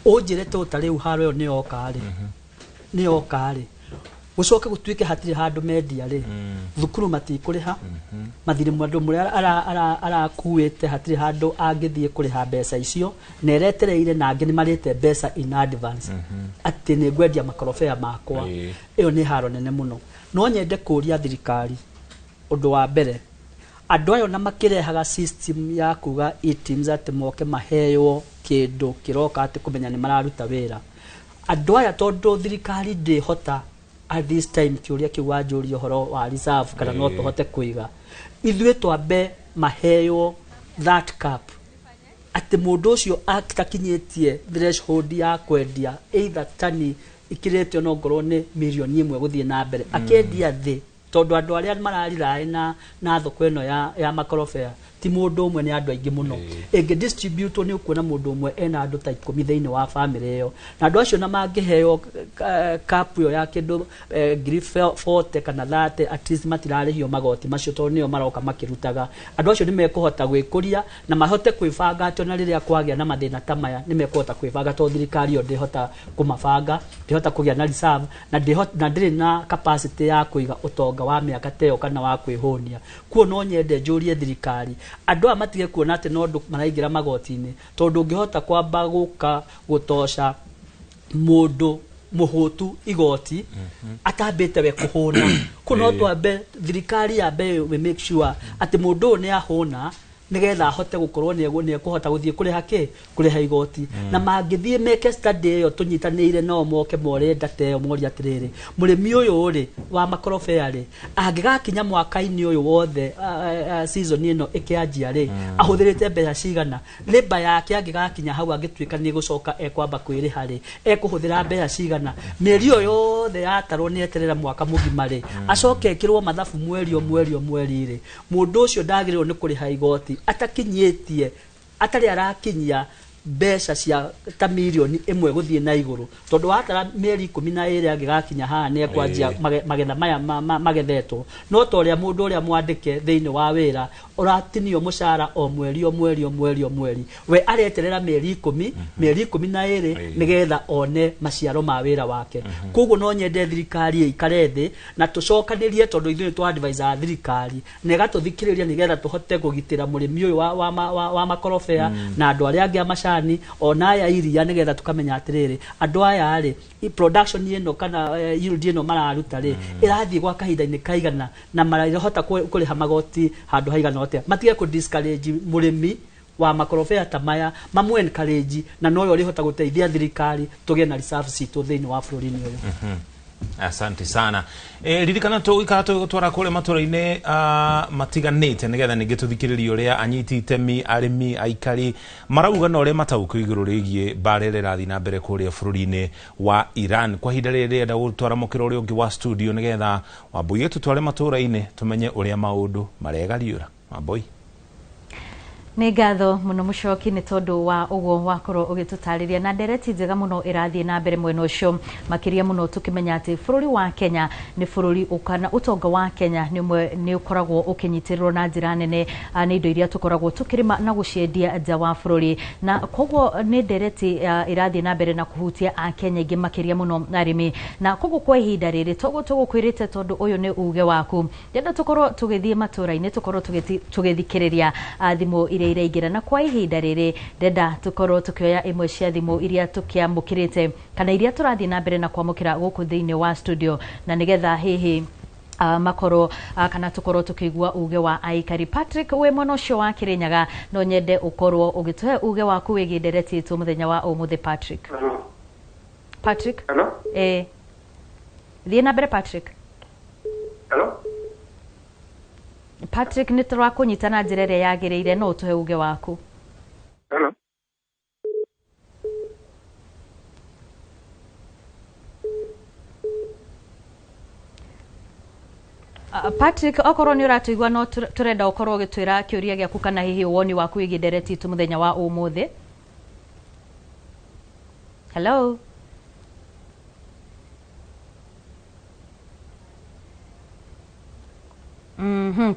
S21: Ũnjĩre to ta rĩu haro ĩyo nĩ yoka rĩ, nĩ yoka rĩ, gũcoke gũtuĩke hatirĩ handũ mendia rĩ, thukuru matikũrĩha mathirĩ, mũndũ mũrĩa arakuĩte hatirĩ handũ angĩthiĩ kũrĩha mbeca icio na eretereire, na angĩ nĩ marĩte mbeca in advance atĩ nĩ ngwendia makorobea makwa. Ĩyo nĩ haro nene mũno. No nyende kũria thirikari ũndũ wa mbere, andũ aya ona makĩrehaga system ya kuga eTIMS atĩ moke maheo kĩndũ kĩroka atĩ kũmenya nĩ mararuta wĩra andũ aya, tondũ thirikari ndĩhota at this time, kĩũria kĩu wanjũria ũhoro wa reserve kana no tũhote kũiga, ithuĩ twambe maheo that cap, atĩ mũndũ ũcio atakinyĩtie threshold ya kwendia either tani ikĩrĩte ona ongorwo nĩ mirioni 1 gũthiĩ na mbere, akendia thĩ, tondũ andũ arĩa marariraĩ na thoko ĩno ya makorobea ti mũndũ ũmwe, nĩ andũ aingĩ mũno. Ĩngĩ distribute nĩ ũkuona mũndũ ũmwe ena andũ ta 10 thĩinĩ wa family ĩyo, na andũ acio na mangĩheo cap ĩyo ya kĩndũ ngiri 40 kana 30, at least matirarĩhio magoti macio tondũ nĩo maroka makĩrutaga. Andũ acio nĩ mekũhota gwĩkũria na mahote kwĩbanga atĩ ona rĩrĩa kwagĩa na mathĩna ta maya nĩ mekũhota kwĩbanga, tondũ thirikari ĩyo ndĩhota kũmabanga, ndĩhota kũgĩa na reserve na na ndĩrĩ na capacity ya kũiga ũtonga wa mĩaka ta ĩyo kana wa kwĩhũnia. Kuo no nyende njũrie thirikari, andũ aya matige kuona atĩ no andũ maraingĩra magoti-inĩ, tondũ ũngĩhota kwamba gũka gũtoca mũndũ Mũhũtu igoti atambĩte we kũhũna kũ no twambe thirikari yambe we make sure atĩ mũndũ ũyũ nĩ ahũna, nigetha ahote gũkorwo nĩ ekũhota gũthiĩ kũrĩha kĩ kũrĩha igoti. Na mangĩthiĩ meke study ĩyo tũnyitanĩire nao, moke more data ĩyo, morie atĩrĩrĩ, mũrĩmi ũyũ rĩ wa makorobea rĩ, angĩgakinya mwaka-inĩ ũyũ wothe, season ĩno ĩkĩanjia rĩ, ahũthĩrĩte mbeca cigana labour yake, angĩgakinya hau angĩtuĩka nĩ gũcoka ekwamba kwĩrĩha rĩ, ekũhũthĩra mbeca cigana mĩeri ĩyo yothe yatarwo nĩ eterera mwaka mũgima rĩ, acoke ekĩrwo mathabu mweri o mweri o mweri rĩ, mũndũ ũcio ndagĩrĩirwo nĩ kũrĩha igoti atakinyĩtie, atarĩ arakinyia mbeca cia ta mirioni 1 gũthiĩ na igũrũ, tondũ watara mĩeri 12 angĩgakinya haha nĩ ekwanjia magetha maya magethetwo. No ta ũrĩa mũndũ ũrĩa mwandĩke thĩinĩ wa wĩra ũratinio mũcara o mweri o mweri o mweri o mweri, we areterera mĩeri 10, mĩeri 12 nĩgetha one maciaro ma wĩra wake. Koguo no nyende thirikari ĩikare thĩ na tũcokanĩrie, tondũ ithuĩ nĩ twa advise thirikari na ĩgatũthikĩrĩria, nĩgetha tũhote kũgitĩra mũrĩmi ũyũ wa makorobea na andũ arĩa angĩ a macani, ona aya iria, nĩgetha tũkamenya atĩrĩrĩ, andũ aya rĩ, production ĩno kana yield ĩno mararuta rĩ, ĩrathiĩ gwa kahinda-inĩ kaigana na marahota kũrĩha magoti handũ haigana atĩa. Matige kũ discourage mũrĩmi wa makorobea ta maya, mamu encourage, na noyo ũrĩhota gũteithia thirikari tũgĩe na reserve citũ thĩinĩ wa bũrũri-inĩ ũyũ.
S3: Asante sana. Ririkana tũgũikara tũgũtwara kũrĩa matũra-inĩ matiganĩte, nĩgetha ningĩ tũthikĩrĩrie ũrĩa anyiti itemi, arĩmi, aikari marauga na ũrĩa mataũkũ igũrũ rĩgiĩ mbara ĩrĩa ĩrathiĩ na mbere kũrĩa bũrũri-inĩ wa Iran. Kwa ihinda rĩrĩ ndĩrenda gũtwara mũkĩra ũrĩa ũngĩ wa studio, nĩgetha Wambui tũtware matũra-inĩ tũmenye ũrĩa maũndũ maregariũra. Wambui.
S2: Nĩ ngatho mũno, Mũcoki, nĩ tondũ wa ũguo wakorwo ũgĩtũtarĩria na ndereti njega mũno ĩrathiĩ na mbere mwena ũcio, makĩria mũno tũkĩmenya atĩ bũrũri wa Kenya nĩ bũrũri kana ũtonga wa Kenya nĩ ũmwe nĩ ũkoragwo ũkĩnyitĩrĩrwo na njĩra nene nĩ indo iria tũkoragwo tũkĩrĩma na gũciendia nja wa bũrũri. Na koguo nĩ ndereti ĩrathiĩ na mbere na kũhutia Akenya aingĩ, makĩria mũno arĩmi. Na koguo kwa ihinda rĩrĩ toguo tũgũkwĩrĩte, tondũ ũyũ nĩ uge waku, ndĩrenda tũkorwo tũgĩthiĩ matũra-inĩ, tũkorwo tũgĩthikĩrĩria thimũ iria iraingĩra. Na kwa ihinda rĩrĩ ndenda tũkorwo tũkĩoya imwe cia thimũ iria tũkĩamũkĩrĩte kana iria tũrathiĩ na mbere na kwamũkĩra gũkũ thĩinĩ wa studio, na nĩgetha hihi makorwo kana tũkorwo tũkĩigua uge wa aikari. Patrick, wĩ mwena ũcio wa Kĩrĩnyaga, no nyende ũkorwo ũgĩtũhe uge waku wĩgiĩ ndereti itũ mũthenya wa ũmũthĩ. Patrick. Patrick.
S1: Hello?
S2: Thiĩ na mbere, Patrick.
S1: Hello?
S2: Patrick, nĩ tũrakũnyita na njĩra ĩrĩa yagĩrĩire, no ũtũhe uge waku.
S1: Hello?
S2: Patrick, okorwo nĩ ũratũigua, no tũrenda ũkorwo ũgĩtwĩra kĩũria gĩaku kana hihi woni waku wĩgiĩ ndereti itũ mũthenya wa ũmũthĩ. Hello?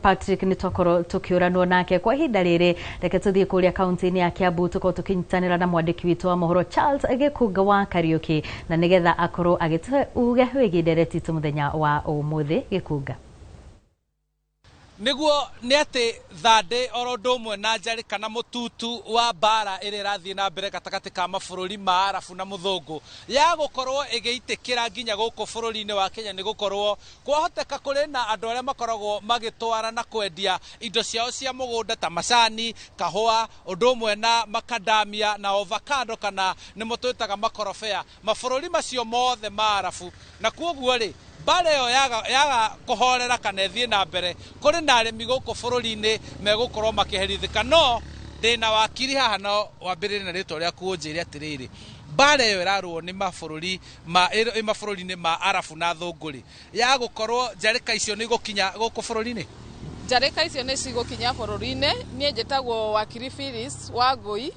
S2: Patrick nĩ twakorwo tũkĩũranwo nake. Kwa ihinda rĩrĩ reke tũthiĩ kũrĩa kaunti-inĩ ya Kiambu, tũkorwo tũkĩnyitanĩra na mwandĩki witũ wa mohoro Charles Gĩkunga wa Kariũki, na nĩgetha akorwo agĩtũhe uge wĩgiĩ ndereti itũ mũthenya wa ũmũthĩ. Gĩkunga.
S13: Nĩguo nĩ atĩ thandĩ oro ũndũ ũmwe na njarĩ kana mũtutu wa mbara ĩrĩa ĩrathiĩ na mbere gatagatĩ ka mabũrũri ma Arabu na mũthũngũ ya gũkorwo ĩgĩitĩkĩra nginya gũkũ bũrũri-inĩ wa Kenya, nĩ gũkorwo kwahoteka kũrĩ na andũ arĩa makoragwo magĩtwara na kwendia indo ciao cia mũgũnda ta macani, kahũa, ũndũ ũmwe na makadamia na avocado, kana nĩmo twĩtaga makorobea, mabũrũri macio mothe ma Arabu. Na kuoguo rĩ, mbara ĩyo yaga kũhorera kana ĩthiĩ na mbere, kũrĩ na arĩmi gũkũ bũrũri-inĩ megũkorwo makĩherithĩka. No ndĩna wakiri haha, no wambĩrĩrie na rĩtwa rĩaku, ũnjĩre atĩrĩrĩ, mbara ĩyo ĩrarũo nĩ mabũrũri ma ĩ mabũrũri-inĩ ma Arabu na thũngũ rĩ, ya gũkorwo njarĩka icio nĩ igũkinya gũkũ bũrũri-inĩ?
S22: Njarĩka icio nĩ cigũkinya bũrũri-inĩ. Niĩ njĩtagwo wakiri Phyllis Wangũi,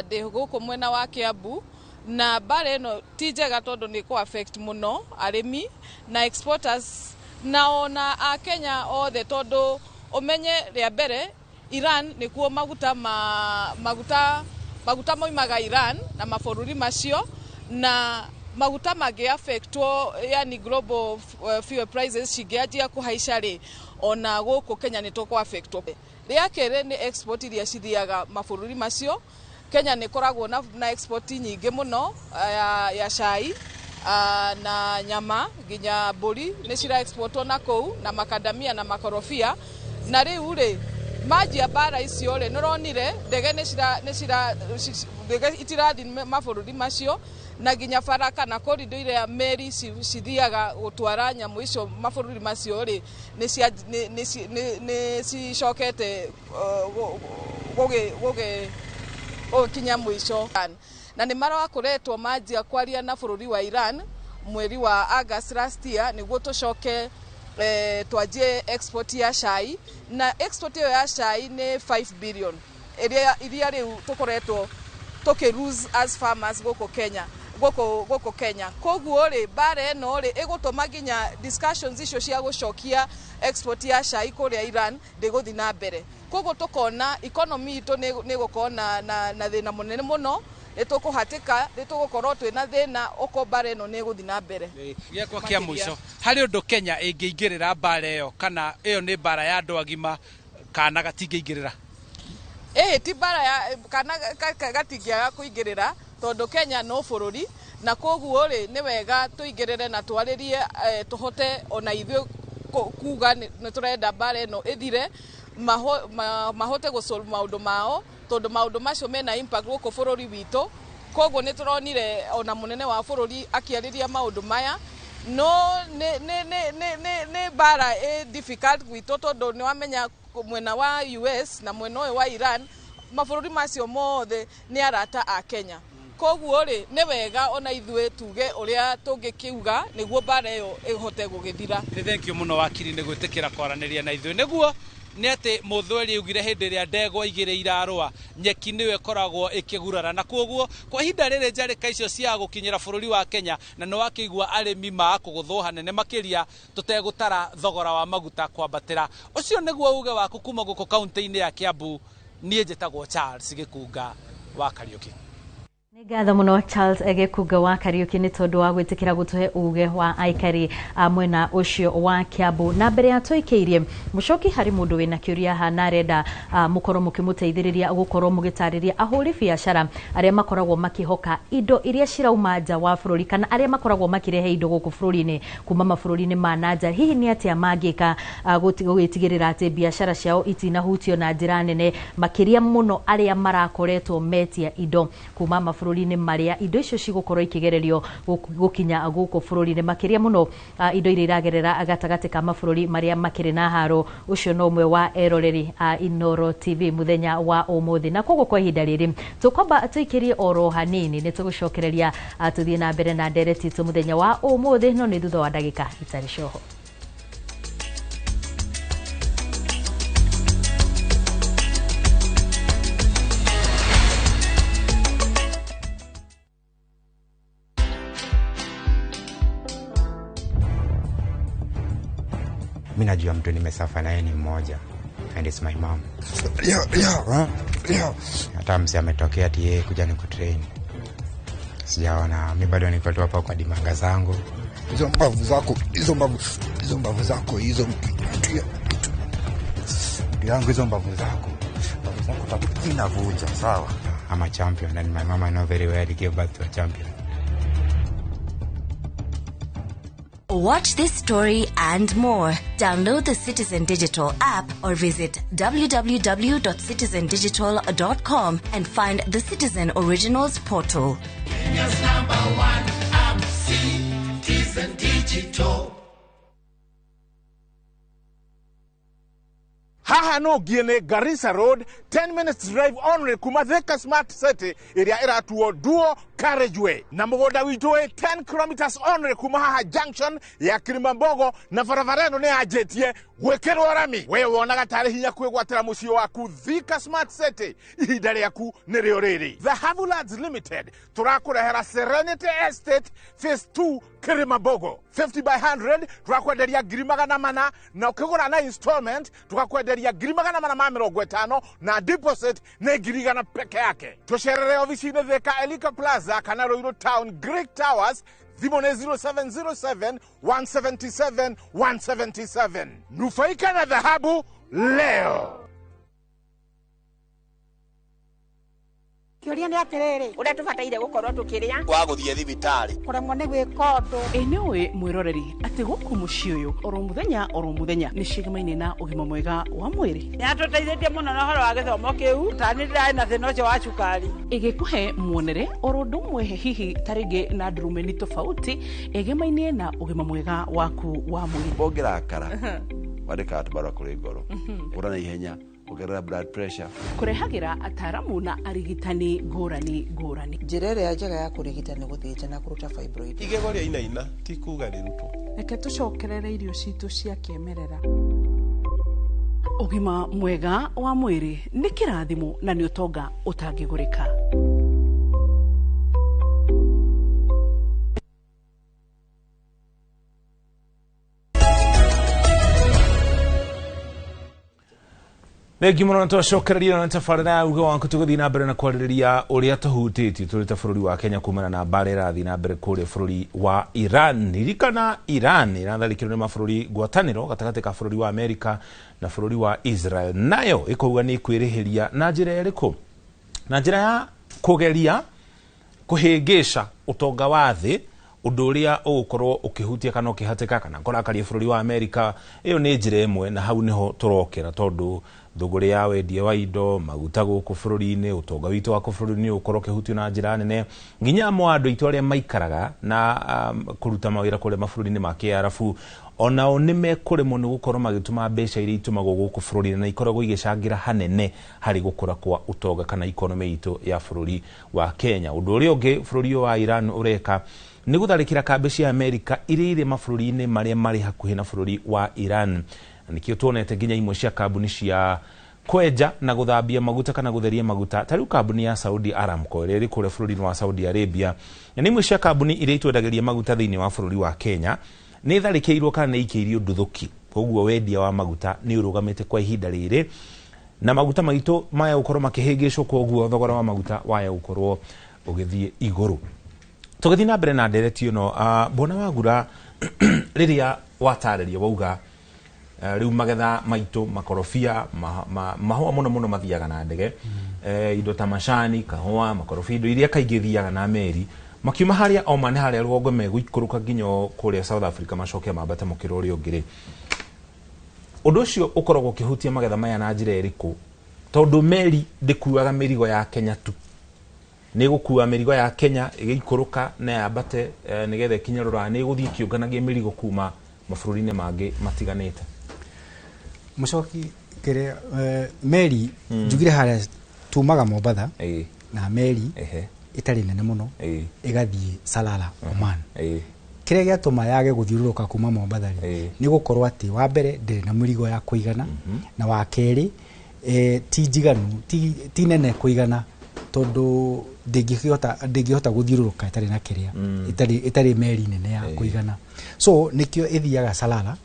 S22: ndĩ gũkũ mwena wa Kiambu, na mbara ĩno ti njega tondũ nĩ kũ affect mũno arĩmi na exporters na ona Akenya othe, tondũ ũmenye rĩa mbere Iran nĩkuo maguta ma maguta maguta moimaga Iran na mabũrũri macio, na maguta mangĩ affectwo, yani global fuel prices cingĩanjia kũhaica rĩ, ona gũkũ Kenya nĩ tũkũ affectwo. Rĩa kerĩ nĩ export iria cithiaga mabũrũri macio. Kenya nĩ ĩkoragwo na export nyingĩ mũno ya cai. Na nyama nginya mbũri nĩ cira exportwo na kũu, na makadamia na makorobia. Na rĩu rĩ, manjia mbara icio rĩ, nĩũronire ndege ndege itirathiĩ mabũrũri macio, na nginya bara kana korido iria meri cithiaga gũtwara nyamũ icio mabũrũri macio rĩ, nĩ cicokete gũgĩkinya mũico. Na nĩ marakoretwo manjia kwaria na bũrũri wa Iran mweri wa August last year nĩguo tũcoke twanjie export ya cai, na export ĩyo ya cai nĩ 5 billion iria rĩu tũkoretwo tũkĩ lose as farmers gũkũ Kenya, gũkũ Kenya. Koguo rĩ, mbara ĩno rĩ, ĩgũtũma nginya discussions icio cia gũcokia export ya cai kũrĩa Iran ndĩgũthiĩ na mbere. Koguo tũkona economy itũ nĩ ĩgũkorwo na thĩna mũnene mũno, nĩ tũkũhatĩka, nĩ tũgũkorwo twĩna thĩna okorwo mbara ĩno nĩ ĩgũthiĩ na mbere.
S13: Gĩakwa kĩa mũico, harĩ ũndũ Kenya ĩngĩingĩrĩra mbara ĩyo, kana ĩyo nĩ mbara ya andũ agima kana gatingĩingĩrĩra?
S22: Ĩĩ, ti mbara ya kana gatingĩaga kũingĩrĩra, tondũ Kenya no bũrũri, na koguo rĩ, nĩ wega tũingĩrĩre na twarĩrie, tũhote ona ithuĩ kuga nĩ tũrenda mbara ĩno ĩthire, mahote gũsolve maũndũ mao, tondũ maũndũ macio mena impact gũkũ bũrũri witũ. Koguo nĩ tũronire ona mũnene wa bũrũri akĩarĩria maũndũ maya. No nĩ mbara ĩ difficult gwitũ, tondũ nĩ wamenya mwena wa US na mwena ũyũ wa Iran, mabũrũri macio mothe nĩ arata a Kenya. Koguo rĩ, nĩ wega ona ithuĩ tuge ũrĩa tũngĩkiuga nĩguo mbara ĩyo ĩhote gũgĩthira.
S13: Nĩ thank you mũno wakiri nĩ gwĩtĩkĩra kwaranĩria na ithuĩ. Nĩguo nĩ atĩ Mũthweri augire hĩndĩ ĩrĩa ndegwa igĩrĩ irarũa, nyeki nĩyo ĩkoragwo ĩkĩgurara, na koguo kwa ihinda rĩrĩ njarĩka icio cia gũkinyĩra bũrũri wa Kenya, na nĩ wakĩigua arĩmi makũgũthwo hanene makĩria tũtegũtara thogora wa maguta kwambatĩra. Ũcio nĩguo uge waku kuma gũkũ kaunti-inĩ ya Kiambu. Niĩ njĩtagwo Charles Gĩkunga wa Kariũki.
S2: Nĩ ngatho mũno Charles Gĩkunga wa Kariũki nĩ tondũ wa gwĩtĩkĩra gũtũhe uge wa aikari a mwena ũcio wa Kiambu. Na mbere ya tũikĩirie mũcoki, harĩ mũndũ wĩna kĩũria haha na arenda mũkorwo mũkĩmũteithĩrĩria gũkorwo mũgĩtarĩria ahũri biacara arĩa makoragwo makĩhoka indo iria cirauma nja wa bũrũri, kana arĩa makoragwo makĩrehe indo gũkũ bũrũri-inĩ kuma mabũrũri-inĩ ma na nja, hihi nĩ atĩa mangĩka gũgĩtigĩrĩra atĩ biacara ciao itinahutio na njĩra nene, makĩria mũno arĩa marakoretwo metia indo kuma mabũrũri-inĩ marĩa indo icio cigũkorwo ikĩgererio gũkinya gũkũ bũrũri-inĩ, makĩria mũno indo iria iragerera gatagatĩ ka mabũrũri marĩa makĩrĩ na haro. Ũcio no ũmwe wa eroreri a Inooro TV mũthenya wa ũmũthĩ. Na koguo kwa ihinda rĩrĩ tũkwamba tũikĩrie oro hanini, nĩ tũgũcokereria tũthiĩ na mbere na ndereti itũ mũthenya wa ũmũthĩ, no nĩ thutha wa ndagĩka itarĩ coho.
S5: Mi najua mtu nimesafa naye ni mmoja, and it's my mom. Hata mzee ametokea ati yeye kuja nikutrain, sijaona. Mi bado niko tu hapa kwa dimanga zangu.
S6: Hizo mbavu zako, hizo mbavu, hizo mbavu zako, hizo yangu, hizo mbavu zako, mbavu zako inavunja, sawa.
S5: I'm a champion and my mama know very well give birth to a champion.
S23: Watch this story and more. Download the Citizen Digital app or visit www.citizendigital.com and find the Citizen Originals portal.
S24: Kenya's number one app, Citizen Digital.
S25: Haha no ngie Garissa Road, 10 minutes drive only kuma Thika Smart City ĩrĩa ĩratuo Duo Carriageway, na mũgũnda witũ wĩ 10 kilometers only kuma haha junction ya Kilimambogo, na barabara ĩno nĩ yanjĩtie gwĩkĩrwo rami. We wonaga tarĩ hinya kwĩgwatĩra mũciĩ waku Thika Smart City, ihinda rĩaku nĩrĩo rĩrĩ. The Havulands Limited tũrakũrehera Serenity Estate Phase 2 Kilimambogo 50 by 100, turakwenderia 400,000, na ũkĩgũra na installment tukakwenderia 450,000, na deposit nĩ 100,000 peke yake. Tũcerere ofici-inĩ Thika Elika Plaza kana Ruiru Town Greek Towers. Thimũ nĩ 0707 177 177. Nufaika na dhahabu leo.
S16: Kĩũria nĩ atĩrĩrĩ,
S4: ũrĩa tũbataire gũkorwo tũkĩrĩa
S17: wa gũthiĩ thibitarĩ
S16: kũremwo nĩ gwĩka ũndũ.
S14: Ĩ nĩ ũĩ mwĩroreri atĩ gũkũ mũciĩ ũyũ oro mũthenya nĩ cigamaine na ũgima mwega wa mwĩrĩ.
S4: Nĩatũteithĩtie mũno na ũhoro wa gĩthomo kĩu, tani ndĩrarĩ na thĩna ũcio wa cukari.
S14: Ĩgĩkũhe muonere oro ũndũ ũmwe hihi ta rĩngĩ na ndurumeni tofauti ĩgemaine na ũgima mwega waku wa mwĩrĩ.
S7: Ũngĩrakara wandĩkaga tũbarũa kũrĩ ngoro ũra na ihenya ongerera blood pressure.
S14: Kũrehagĩra ataramu na arigitani ngũrani ngũrani.
S9: Njĩra ĩrĩa njega ya kũrigita nĩ gũthĩnja na kũruta fibroid.
S10: Igego rĩa inaina ti kuga rĩrutwo.
S11: Reke tũcokerere irio citũ cia kĩmerera.
S14: Ũgima mwega wa mwĩrĩ nĩ kĩrathimo na nĩ ũtonga ũtangĩgũrĩka.
S3: Thengiũ mũno na twacokereria na tabarĩra ya uge waku tũgĩthiĩ na mbere na kwarĩrĩria ũrĩa tũhutĩtio tũrĩ ta bũrũri wa Kenya kumana na mbara ĩrathiĩ na mbere kũrĩa bũrũri wa Iran. Ririkana Iran ĩratharĩkĩrwo nĩ mabũrũri ngwatanĩro gatagatĩ ka bũrũri wa Amerika na bũrũri wa Israel, nayo ĩkauga nĩ ĩkwĩrĩhĩria na njĩra ĩrĩkũ? Na njĩra ya kũgeria kũhĩngĩca ũtonga wa thĩ, ũndũ ũrĩa ũgũkorwo ũkĩhutia kana ũkĩhatĩka kana kũrakaria bũrũri wa Amerika. Ĩyo nĩ njĩra ĩmwe na hau nĩho tũrokera, tondũ thũgũrĩ ya wendia wa indo, maguta gũkũ bũrũri-inĩ, ũtonga witũ wa bũrũri-inĩ ũkorwo ũkĩhutio na njĩra nene, nginya amwe a andũ aitũ arĩa maikaraga na kũruta mawĩra kũrĩa mabũrũri-inĩ ma kĩarabu onao nĩ mekũremwo nĩ gũkorwo magĩtũma mbeca iria itũmagwo gũkũ bũrũri-inĩ na ikoragwo igĩcangĩra hanene harĩ gũkũra kwa ũtonga kana ikonomĩ itũ ya bũrũri wa Kenya. Ũndũ ũrĩa ũngĩ bũrũri ũyũ wa Iran ũreka nĩ gũtharĩkĩra kambĩ cia Amerika iria irĩ mabũrũri-inĩ marĩa marĩ hakuhĩ na bũrũri wa Iran. Na nĩkĩo tuonete nginya imwe cia kambuni cia kwenja na gũthambia maguta kana gũtheria maguta, ta rĩu kambuni ya Saudi Aramco ĩrĩa ĩrĩ kũrĩa bũrũri-inĩ wa Saudi Arabia, na nĩ imwe cia kambuni iria itwendagĩria maguta thĩinĩ wa bũrũri wa Kenya, nĩ ĩtharĩkĩirwo kana nĩ ĩikĩirio nduthũki. Koguo wendia wa maguta nĩ ũrũgamĩte kwa ihinda rĩrĩ, na maguta maitũ maya gũkorwo makĩhĩngĩcwo, koguo thogora wa maguta waya gũkorwo ũgĩthiĩ igũrũ. Tũgĩthiĩ na mbere na ndereti ĩno, Bwana Wagura, rĩrĩa watarĩria wauga rĩu magetha maitũ makorobia mahũa mũno mũno mathiaga na ndege, indo ta macani, kahũa, makorobia, indo iria kaingĩ ithiaga na meri, makiuma harĩa Oman harĩa rũgongo megũikũrũka nginya kũrĩa South Africa macoke mambate mũkĩra ũrĩa ũngĩ rĩ, ũndũ ũcio ũkoragwo ũkĩhutia magetha maya na njĩra ĩrĩkũ? Tondũ meri ndĩkuaga mĩrigo ya Kenya tu, nĩ gũkua mĩrigo ya Kenya ĩgĩikũrũka na yambate nĩgetha ĩkinye Rũraya, nĩ ĩgũthiĩ ĩkĩũnganagia mĩrigo kuma mabũrũri-inĩ mangĩ matiganĩte.
S19: Mũcoki kĩrĩa meri njugire harĩa tumaga Mombatha na meri ĩtarĩ nene mũno ĩgathiĩ Salala Oman. Kĩrĩa gĩatũma yage gũthiũrũrũka kuma Mombatha rĩ, nĩ gũkorwo atĩ wa mbere ndĩrĩ na mĩrigo ya kũigana, na wa kerĩ ti njiganu, ti nene kũigana, tondũ ndĩngĩhota gũthiũrũrũka ĩtarĩ na kĩrĩa, ĩtarĩ meri nene ya kũigana. So nĩkĩo ĩthiaga Salala,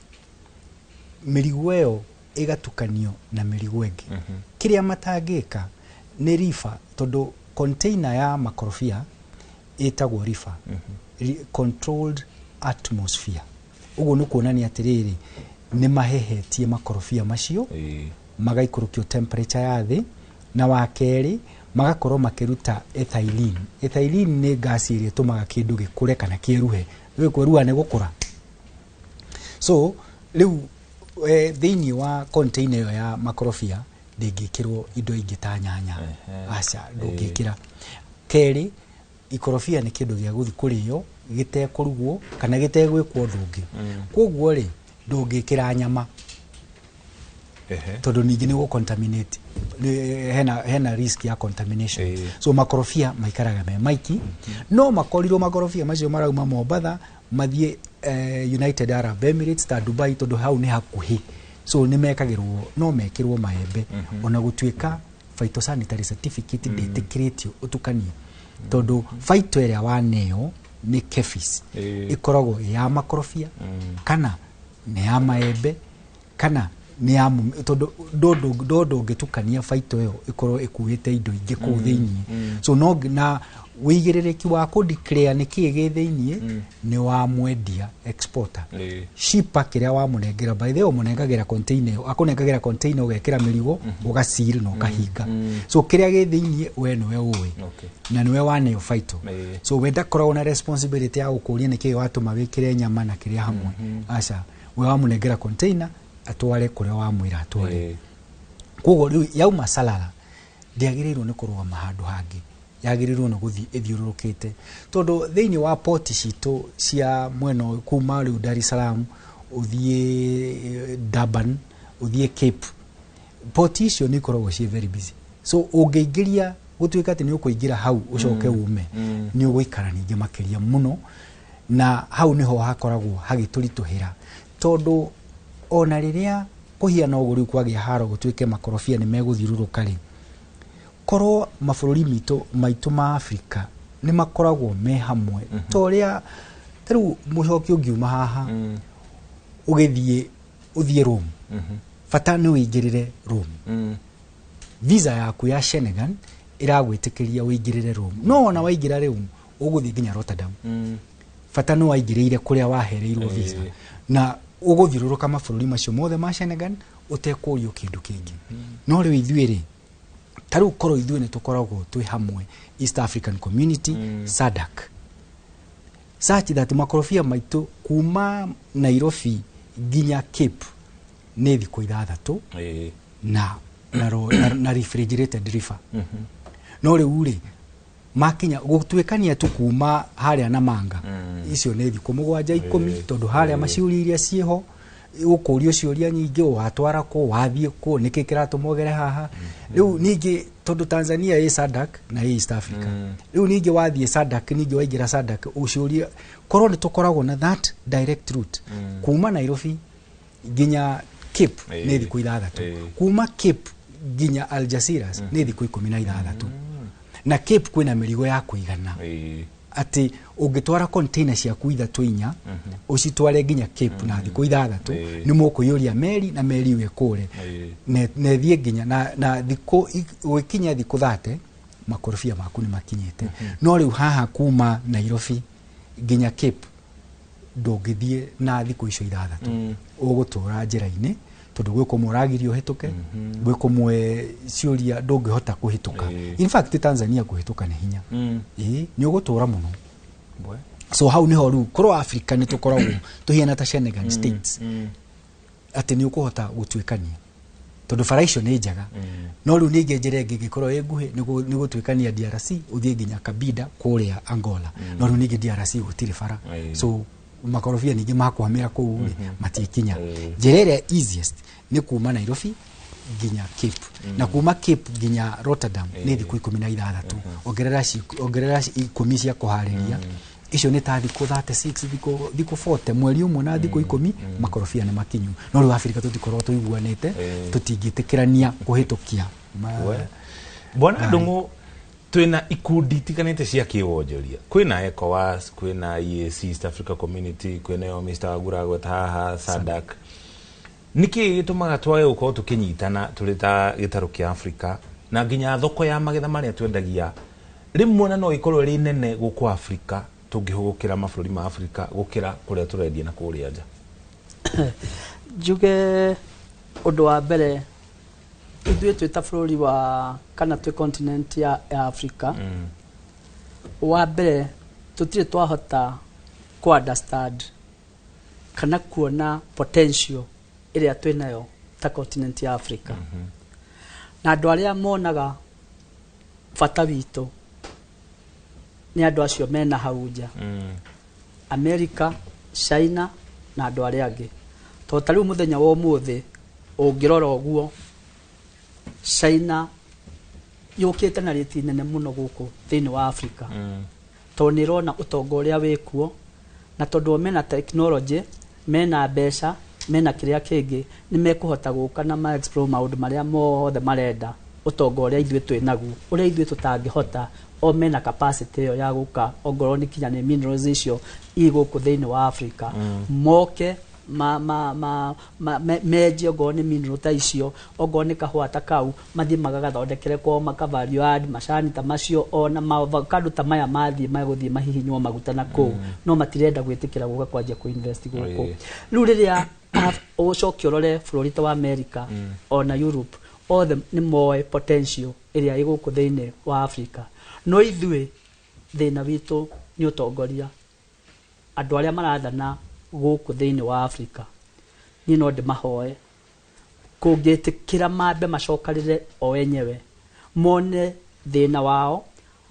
S19: mĩrigo ĩyo ĩgatukanio na mĩrigo ĩngĩ. Kĩrĩa matangĩka nĩ riba, tondũ container ya makorobia ĩtagwo riba, controlled atmosphere. Ũguo nĩ kuonania atĩrĩrĩ, nĩ mahehetie makorobia macio magaikũrũkio temperature ya thĩ, na wa kerĩ magakorwo makĩruta ethylene. Ethylene nĩ gasi ĩrĩa ĩtũmaga kĩndũ gĩkũre kana kĩeruhe. Rĩu kwĩruha nĩ gũkũra. So rĩu thĩinĩ wa container ĩyo ya makorobia ndĩngĩkĩrwo indo ingĩ ta nyanya, aca ndũngĩkĩra. Kerĩ, ikorobia nĩ kĩndũ gĩa gũthiĩ kũrĩo gĩtekũrugwo kana gĩtegwĩkwo ũndũ ũngĩ. Koguo rĩ, ndũngĩkĩra nyama tondũ ningĩ nĩ gũ-contaminate, hena risk ya contamination. So makorobia maikaraga me maiki, no makorirwo makorobia macio marauma Mombatha mathiĩ United Arab Emirates ta Dubai, tondũ hau nĩ hakuhĩ. So nĩ mekagĩrwo, no mekĩrwo maembe, ona gũtuĩka phytosanitary certificate ndĩtĩkĩrĩtio ũtukanie, tondũ phyto ĩrĩa waneo nĩ KEPHIS, ĩkoragwo ĩ ya makorobia kana nĩ ya maembe kana Nĩ ya tondũ ndũngĩtukania baito ĩyo ĩkorwo ĩkuĩte indo ingĩ kũu thĩiniĩ. So no na wĩigĩrĩrĩki wa kũ declare nĩ kĩĩ gĩ thĩiniĩ nĩ wa mwendia, exporter, shipper, kĩrĩa wamũnengera. By the way, ũmũnengagĩra container ĩyo, akũnengagĩra container, ũgekĩra mĩrigo, ũgaseal na ũkahinga. So kĩrĩa gĩ thĩiniĩ we nĩwe ũĩ na nĩwe waneo baito. So we ndakoragwo na responsibility ya gũkũria nĩkĩĩ watũma wĩkĩre nyama na kĩrĩa hamwe. Aca, we wamũnengera container atware kũrĩa wamwĩra atware. Koguo rĩu yauma Salala ndĩagĩrĩirwo nĩ kũrũgama handũ hangĩ, yagĩrĩirwo nĩ gũthiĩ ĩthiũrũrũkĩte, tondũ thĩinĩ wa poti citũ cia mwena ũyũ, kuma rĩu Dar es Salaam ũthiĩ Durban ũthiĩ Cape, poti icio nĩ ikoragwo ciĩ very busy. So ũngĩingĩria gũtuĩka atĩ nĩ ũkũingĩra hau ũcoke ume, nĩ ũgũikara ningĩ makĩria mũno, na hau nĩho hakoragwo hagĩtũritũhĩra, tondũ ona rĩrĩa kũhiana ũguo rĩu kwagĩa haro gũtuĩke makorobia nĩ megũthiũrũrũka rĩ, korwo mabũrũri maitũ ma Afrika nĩ makoragwo me hamwe, ta ũrĩa ta rĩu mũcoki ũngiuma haha ũgĩthiĩ ũthiĩ Rome, bata nĩ ũingĩrĩre Rome, visa yaku ya Schengen ĩragwĩtĩkĩria ũingĩrĩre Rome. No ona waingĩra Rome ũgũthiĩ nginya Rotterdam, bata nĩ waingĩrĩire kũrĩa wahereirwo visa, na ũgũthiũrũrũka mabũrũri macio mothe ma Schengen ũtekũrio kĩndũ kĩngĩ. No rĩu ithuĩ rĩ, ta rĩu korwo ithuĩ nĩ tũkoragwo twĩ hamwe, East African Community, SADC, such that makorobia maitũ kuma Nairobi nginya Cape nĩ thikũ 6 na refrigerated reefer. No rĩu rĩ, makinya gũtuĩkania tu kuma harĩa Namanga, icio nĩ thikũ 7 10, tondũ harĩa maciũria iria ciĩho ũkũrio ciũria nyingĩ, watwara kũ, wathiĩ kũ, nĩkĩ kĩratũma ũgere haha. Rĩu ningĩ tondũ Tanzania ĩ SADC na ĩ East Africa, rĩu ningĩ wathiĩ SADC, ningĩ waingĩra SADC ũciũria. Korwo nĩ tũkoragwo na that direct route kuma Nairobi nginya Cape nĩ thikũ 6, kuma Cape nginya Algeciras nĩ thikũ 16, na Cape kwĩna mĩrigo ya kũigana atĩ ũngĩtwara container ciaku 3 4 ũcitware nginya Cape na thikũ 6 nĩ mũkũiyũria meri na meri ĩyo ĩkũre na ĩthiĩ nginya na thikũ gũgĩkinya thikũ 30 makorobia maku nĩ makinyĩte. No rĩu haha kuma Nairobi nginya Cape ndũngĩthiĩ na thikũ icio 6, ũgũtũra njĩra-inĩ, tondũ gwĩ kũmwe ũragirio ũhĩtũke, gwĩ kũmwe ciũria ndũngĩhota kũhĩtũka. In fact Tanzania kũhĩtũka nĩ hinya, ĩĩ nĩ ũgũtũra mũno. So hau nĩho rĩu korwo Africa nĩ tũkoragwo tũhiana ta Schengen states, atĩ nĩ ũkũhota gũtuĩkania, tondũ bara icio nĩ njega. No rĩu ningĩ njĩra ĩngĩ ĩngĩkorwo ĩ nguhĩ nĩ gũtuĩkania DRC ũthiĩ nginya Cabinda kũrĩa Angola. No rĩu ningĩ DRC gũtirĩ bara, so makorobia ningĩ makwamĩra kũu rĩ matikinya. Njĩra ĩrĩa easiest nĩ kuma Nairobi nginya Cape, na kuma Cape nginya Rotterdam nĩ thikũ 16, ongerera 10 cia kũharĩria, icio nĩ ta thikũ 36, thikũ 40, mweri ũmwe na thikũ 10 makorobia nĩ makinyu. No rĩu Afrika tũtikorwo tũiguanĩte, tũtingĩtĩkĩrania kũhĩtũkia.
S3: Bwana Ndung'u, twina ikundi itiganĩte cia kĩwonjoria, kwĩna ECOWAS, kwĩna EAC, East Africa Community, kwĩna yo Mr. Wagura agweta haha SADC. Nĩkĩ gĩtũmaga twage gũkorwo tũkĩnyitana tũrĩ ta gĩtarũ kĩa Afrika, na nginya thoko ya magetha marĩa twendagia rĩmwe na no ĩkorwo ĩrĩ nene gũkũ Afrika tũngĩhũgũkĩra mabũrũri ma Afrika gũkĩra kũrĩa tũrendia na kũrĩa nja?
S21: Njuge ũndũ wa mbere, ithuĩ twĩ ta bũrũri wa kana twĩ continent ya Africa, wa mbere tũtirĩ twahota ku understand kana kuona potential ĩrĩa twĩ nayo ta continent ya Africa. Na andũ arĩa monaga bata witũ nĩ andũ acio mena hau nja, America, China na andũ arĩa angĩ. Tondũ ta rĩu mũthenya wa ũmũthĩ ũngĩrora ũguo, China yũkĩte na rĩti nene mũno gũkũ thĩinĩ wa Africa, tondũ nĩ ĩrona ũtonga ũrĩa wĩkuo, na tondũ mena technology, mena mbeca, mena kĩrĩa kĩngĩ, nĩ mekũhota gũka na ma explore maũndũ marĩa mothe marenda, ũtonga ũrĩa ithuĩ twĩ naguo, ũrĩa ithuĩ tũtangĩhota. O mena capacity ĩyo ya gũka, ongorwo nĩ kinya nĩ minerals icio i gũkũ thĩinĩ wa Africa, moke Menje ongorwo nĩ mineral ta icio, ongorwo nĩ kahũa ta kau, mathiĩ magagathondekere kwao, maka value add macani ta macio, ona ma avocado ta maya mathiĩ magũthiĩ mahihinywo maguta na kũu. No matirenda gwĩtĩkĩra gũka kwanjia kũ invest gũkũ. Rĩu rĩrĩa ũcoke ũrore bũrũri ta wa America ona Europe, othe nĩ moĩ potential ĩrĩa ĩ gũkũ thĩinĩ wa Africa. No ithuĩ thĩna witũ nĩ ũtongoria, andũ arĩa marathana gũkũ thĩinĩ wa Africa. Niĩ no ndĩmahoe kũngĩtĩkĩra mambe macokarĩre o enyewe, mone thĩna wao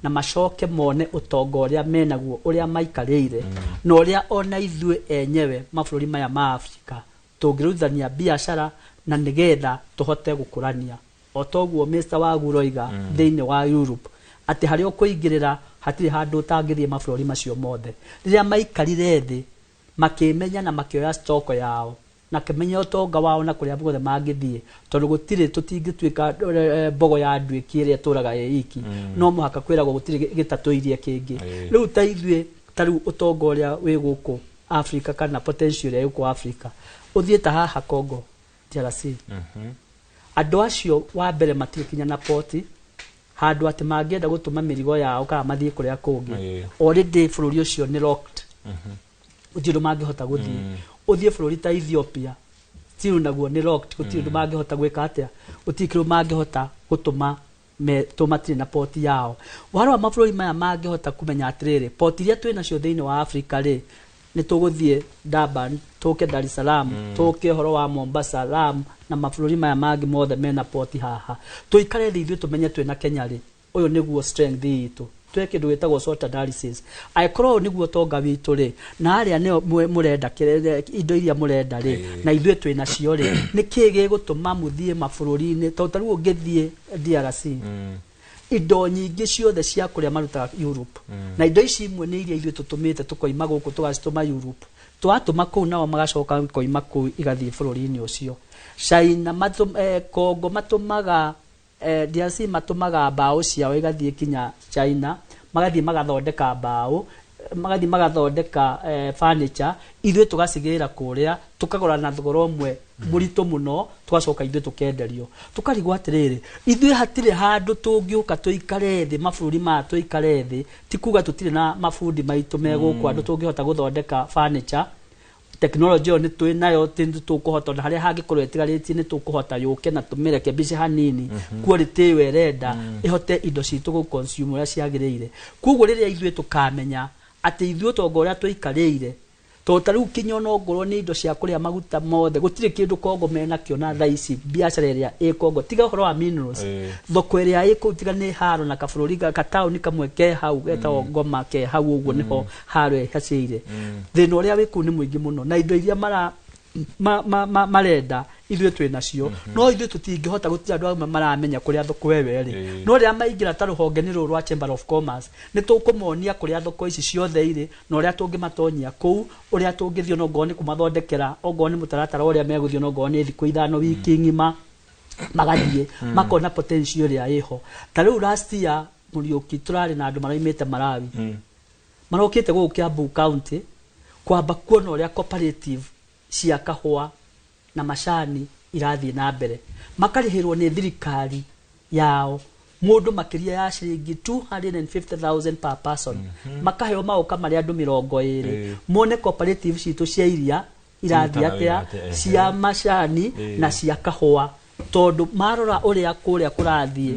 S21: na macoke mone ũtonga ũrĩa menaguo, ũrĩa maikarĩire, na ũrĩa ona ithuĩ enyewe mabũrũri maya ma Africa tũngĩrutithania biacara na nĩgetha tũhote gũkũrania. O toguo Mr. Wagura oiga thĩinĩ wa Europe atĩ harĩa ũkũingĩrĩra hatirĩ handũ ũtangĩthiĩ mabũrũri macio mothe. Rĩrĩa maikarire thĩ makĩmenya na makĩoya stock yao na kĩmenya ũtonga wao na kũrĩa guothe mangĩthiĩ, tondũ gũtirĩ tũtingĩtuĩka mbogo ya nduĩki ĩrĩa ĩtũraga ĩ iki, no mũhaka kwĩragwo gũtirĩ gĩtatũirie kĩngĩ. Rĩu ta ithuĩ, ta rĩu ũtonga ũrĩa wĩ gũkũ Africa kana potential ĩrĩa ĩ gũkũ Africa, ũthiĩ ta haha Congo DRC, andũ acio wa mbere matirĩ kinya na poti handũ atĩ mangĩenda gũtũma mĩrigo yao kana mathiĩ kũrĩa kũngĩ. Already bũrũri ũcio nĩ locked, gũtirĩ ũndũ mangĩhota gũthiĩ. Ũthiĩ bũrũri ta Ethiopia, still naguo nĩ locked, gũtirĩ ũndũ mangĩhota gwĩka atĩa, gũtirĩ kĩndũ mangĩhota gũtũma to matirĩ na poti yao. Warora mabũrũri maya mangĩhota kũmenya atĩrĩrĩ, poti iria twĩ nacio thĩinĩ wa Africa rĩ, nĩ tũgũthiĩ Durban, tũke Dar es Salaam, tũke ũhoro wa Mombasa, Lamu na mabũrũri maya mangĩ mothe mena poti haha. Tũikare thĩ ithuĩ tũmenye twĩna Kenya rĩ, ũyũ nĩguo strength itũ, twĩ kĩndũ gĩtagwo SWOT analysis. Angĩkorwo ũyũ nĩguo ũtonga witũ rĩ, na arĩa nĩo mũrenda indo iria mũrenda rĩ, na ithuĩ twĩ nacio rĩ, nĩ kĩĩ gĩgũtũma mũthiĩ mabũrũri-inĩ? Tondũ ta rĩu ũngĩthiĩ DRC, indo nyingĩ ciothe cia kũrĩa marutaga Europe, na indo ici imwe nĩ iria ithuĩ tũtũmĩte tũkoima gũkũ tũgacitũma Europe, twatũma kũu nao magacoka koima kũu igathiĩ bũrũri-inĩ ũcio. China Congo matũmaga, DRC matũmaga mbaũ ciao igathiĩ kinya China, magathiĩ magathondeka mbaũ, magathiĩ magathondeka furniture, ithuĩ tũgacigĩra kũrĩa, tũkagũra na thogora ũmwe mũritũ mũno, tũgacoka ithuĩ tũkenderio. Tũkarigwo atĩrĩrĩ, ithuĩ hatirĩ handũ tũngĩũka tũikare thĩ, mabũrũri maya tũikare thĩ, ti kuga tũtirĩ na mabundi maitũ me gũkũ, andũ tũngĩhota gũthondeka furniture, tekinoronjĩ ĩyo nĩ twĩ nayo, tũkũhota ona harĩa hangĩkorwo ĩtigarĩtie nĩ tũkũhota yũke na tũmĩrekebishe hanini, quality ĩyo ĩrenda ĩhote indo citũ gũ consume ũrĩa ciagĩrĩire. Koguo rĩrĩa ithuĩ tũkamenya atĩ ithuĩ ũtonga ũrĩa tũikarĩire, tondũ ta rĩu kinya ona ongorwo nĩ indo cia kũrĩa maguta mothe, gũtirĩ kĩndũ Congo menakĩo na thaa ici biacara ĩrĩa ĩ Congo, tiga ũhoro wa minerals, thoko ĩrĩa ĩ kũu tiga nĩ haro na kabũrũri gataũni kamwe ke hau getagwo Goma ke hau ũguo, nĩho haro ĩhacĩire. Thĩna ũrĩa wĩ kũu nĩ mũingĩ mũno, na indo iria marenda ithuĩ twĩ nacio, no ithuĩ tũtingĩhota, gũtirĩ andũ amwe maramenya kũrĩa thoko ĩyo ĩrĩ. No rĩrĩa maingĩra ta rũhonge nĩ rũrũ rwa Chamber of Commerce, nĩ tũkũmonia kũrĩa thoko ici ciothe irĩ na ũrĩa tũngĩmatonyia kũu, ũrĩa tũngĩthiĩ ona ongorwo nĩ kũmathondekera, ongorwo nĩ mũtaratara ũrĩa megũthiĩ, ona ongorwo nĩ thikũ 5, wiki ng'ima, magathiĩ makona potential ĩrĩa ĩho. Ta rĩu last year Mũriũki tũrarĩ na andũ maraumĩte Malawi, marokĩte gũkũ Kiambu County kwamba kuona ũrĩa cooperative cia kahũa na macani irathiĩ na mbere, makarĩhĩrwo nĩ thirikari yao mũndũ makĩria ya ciringi 250,000 per person, makaheo magoka marĩ andũ 20, mone cooperative citũ cia iria irathiĩ atĩa, cia macani na cia kahũa, tondũ marora ũrĩa kũrĩa kũrathiĩ,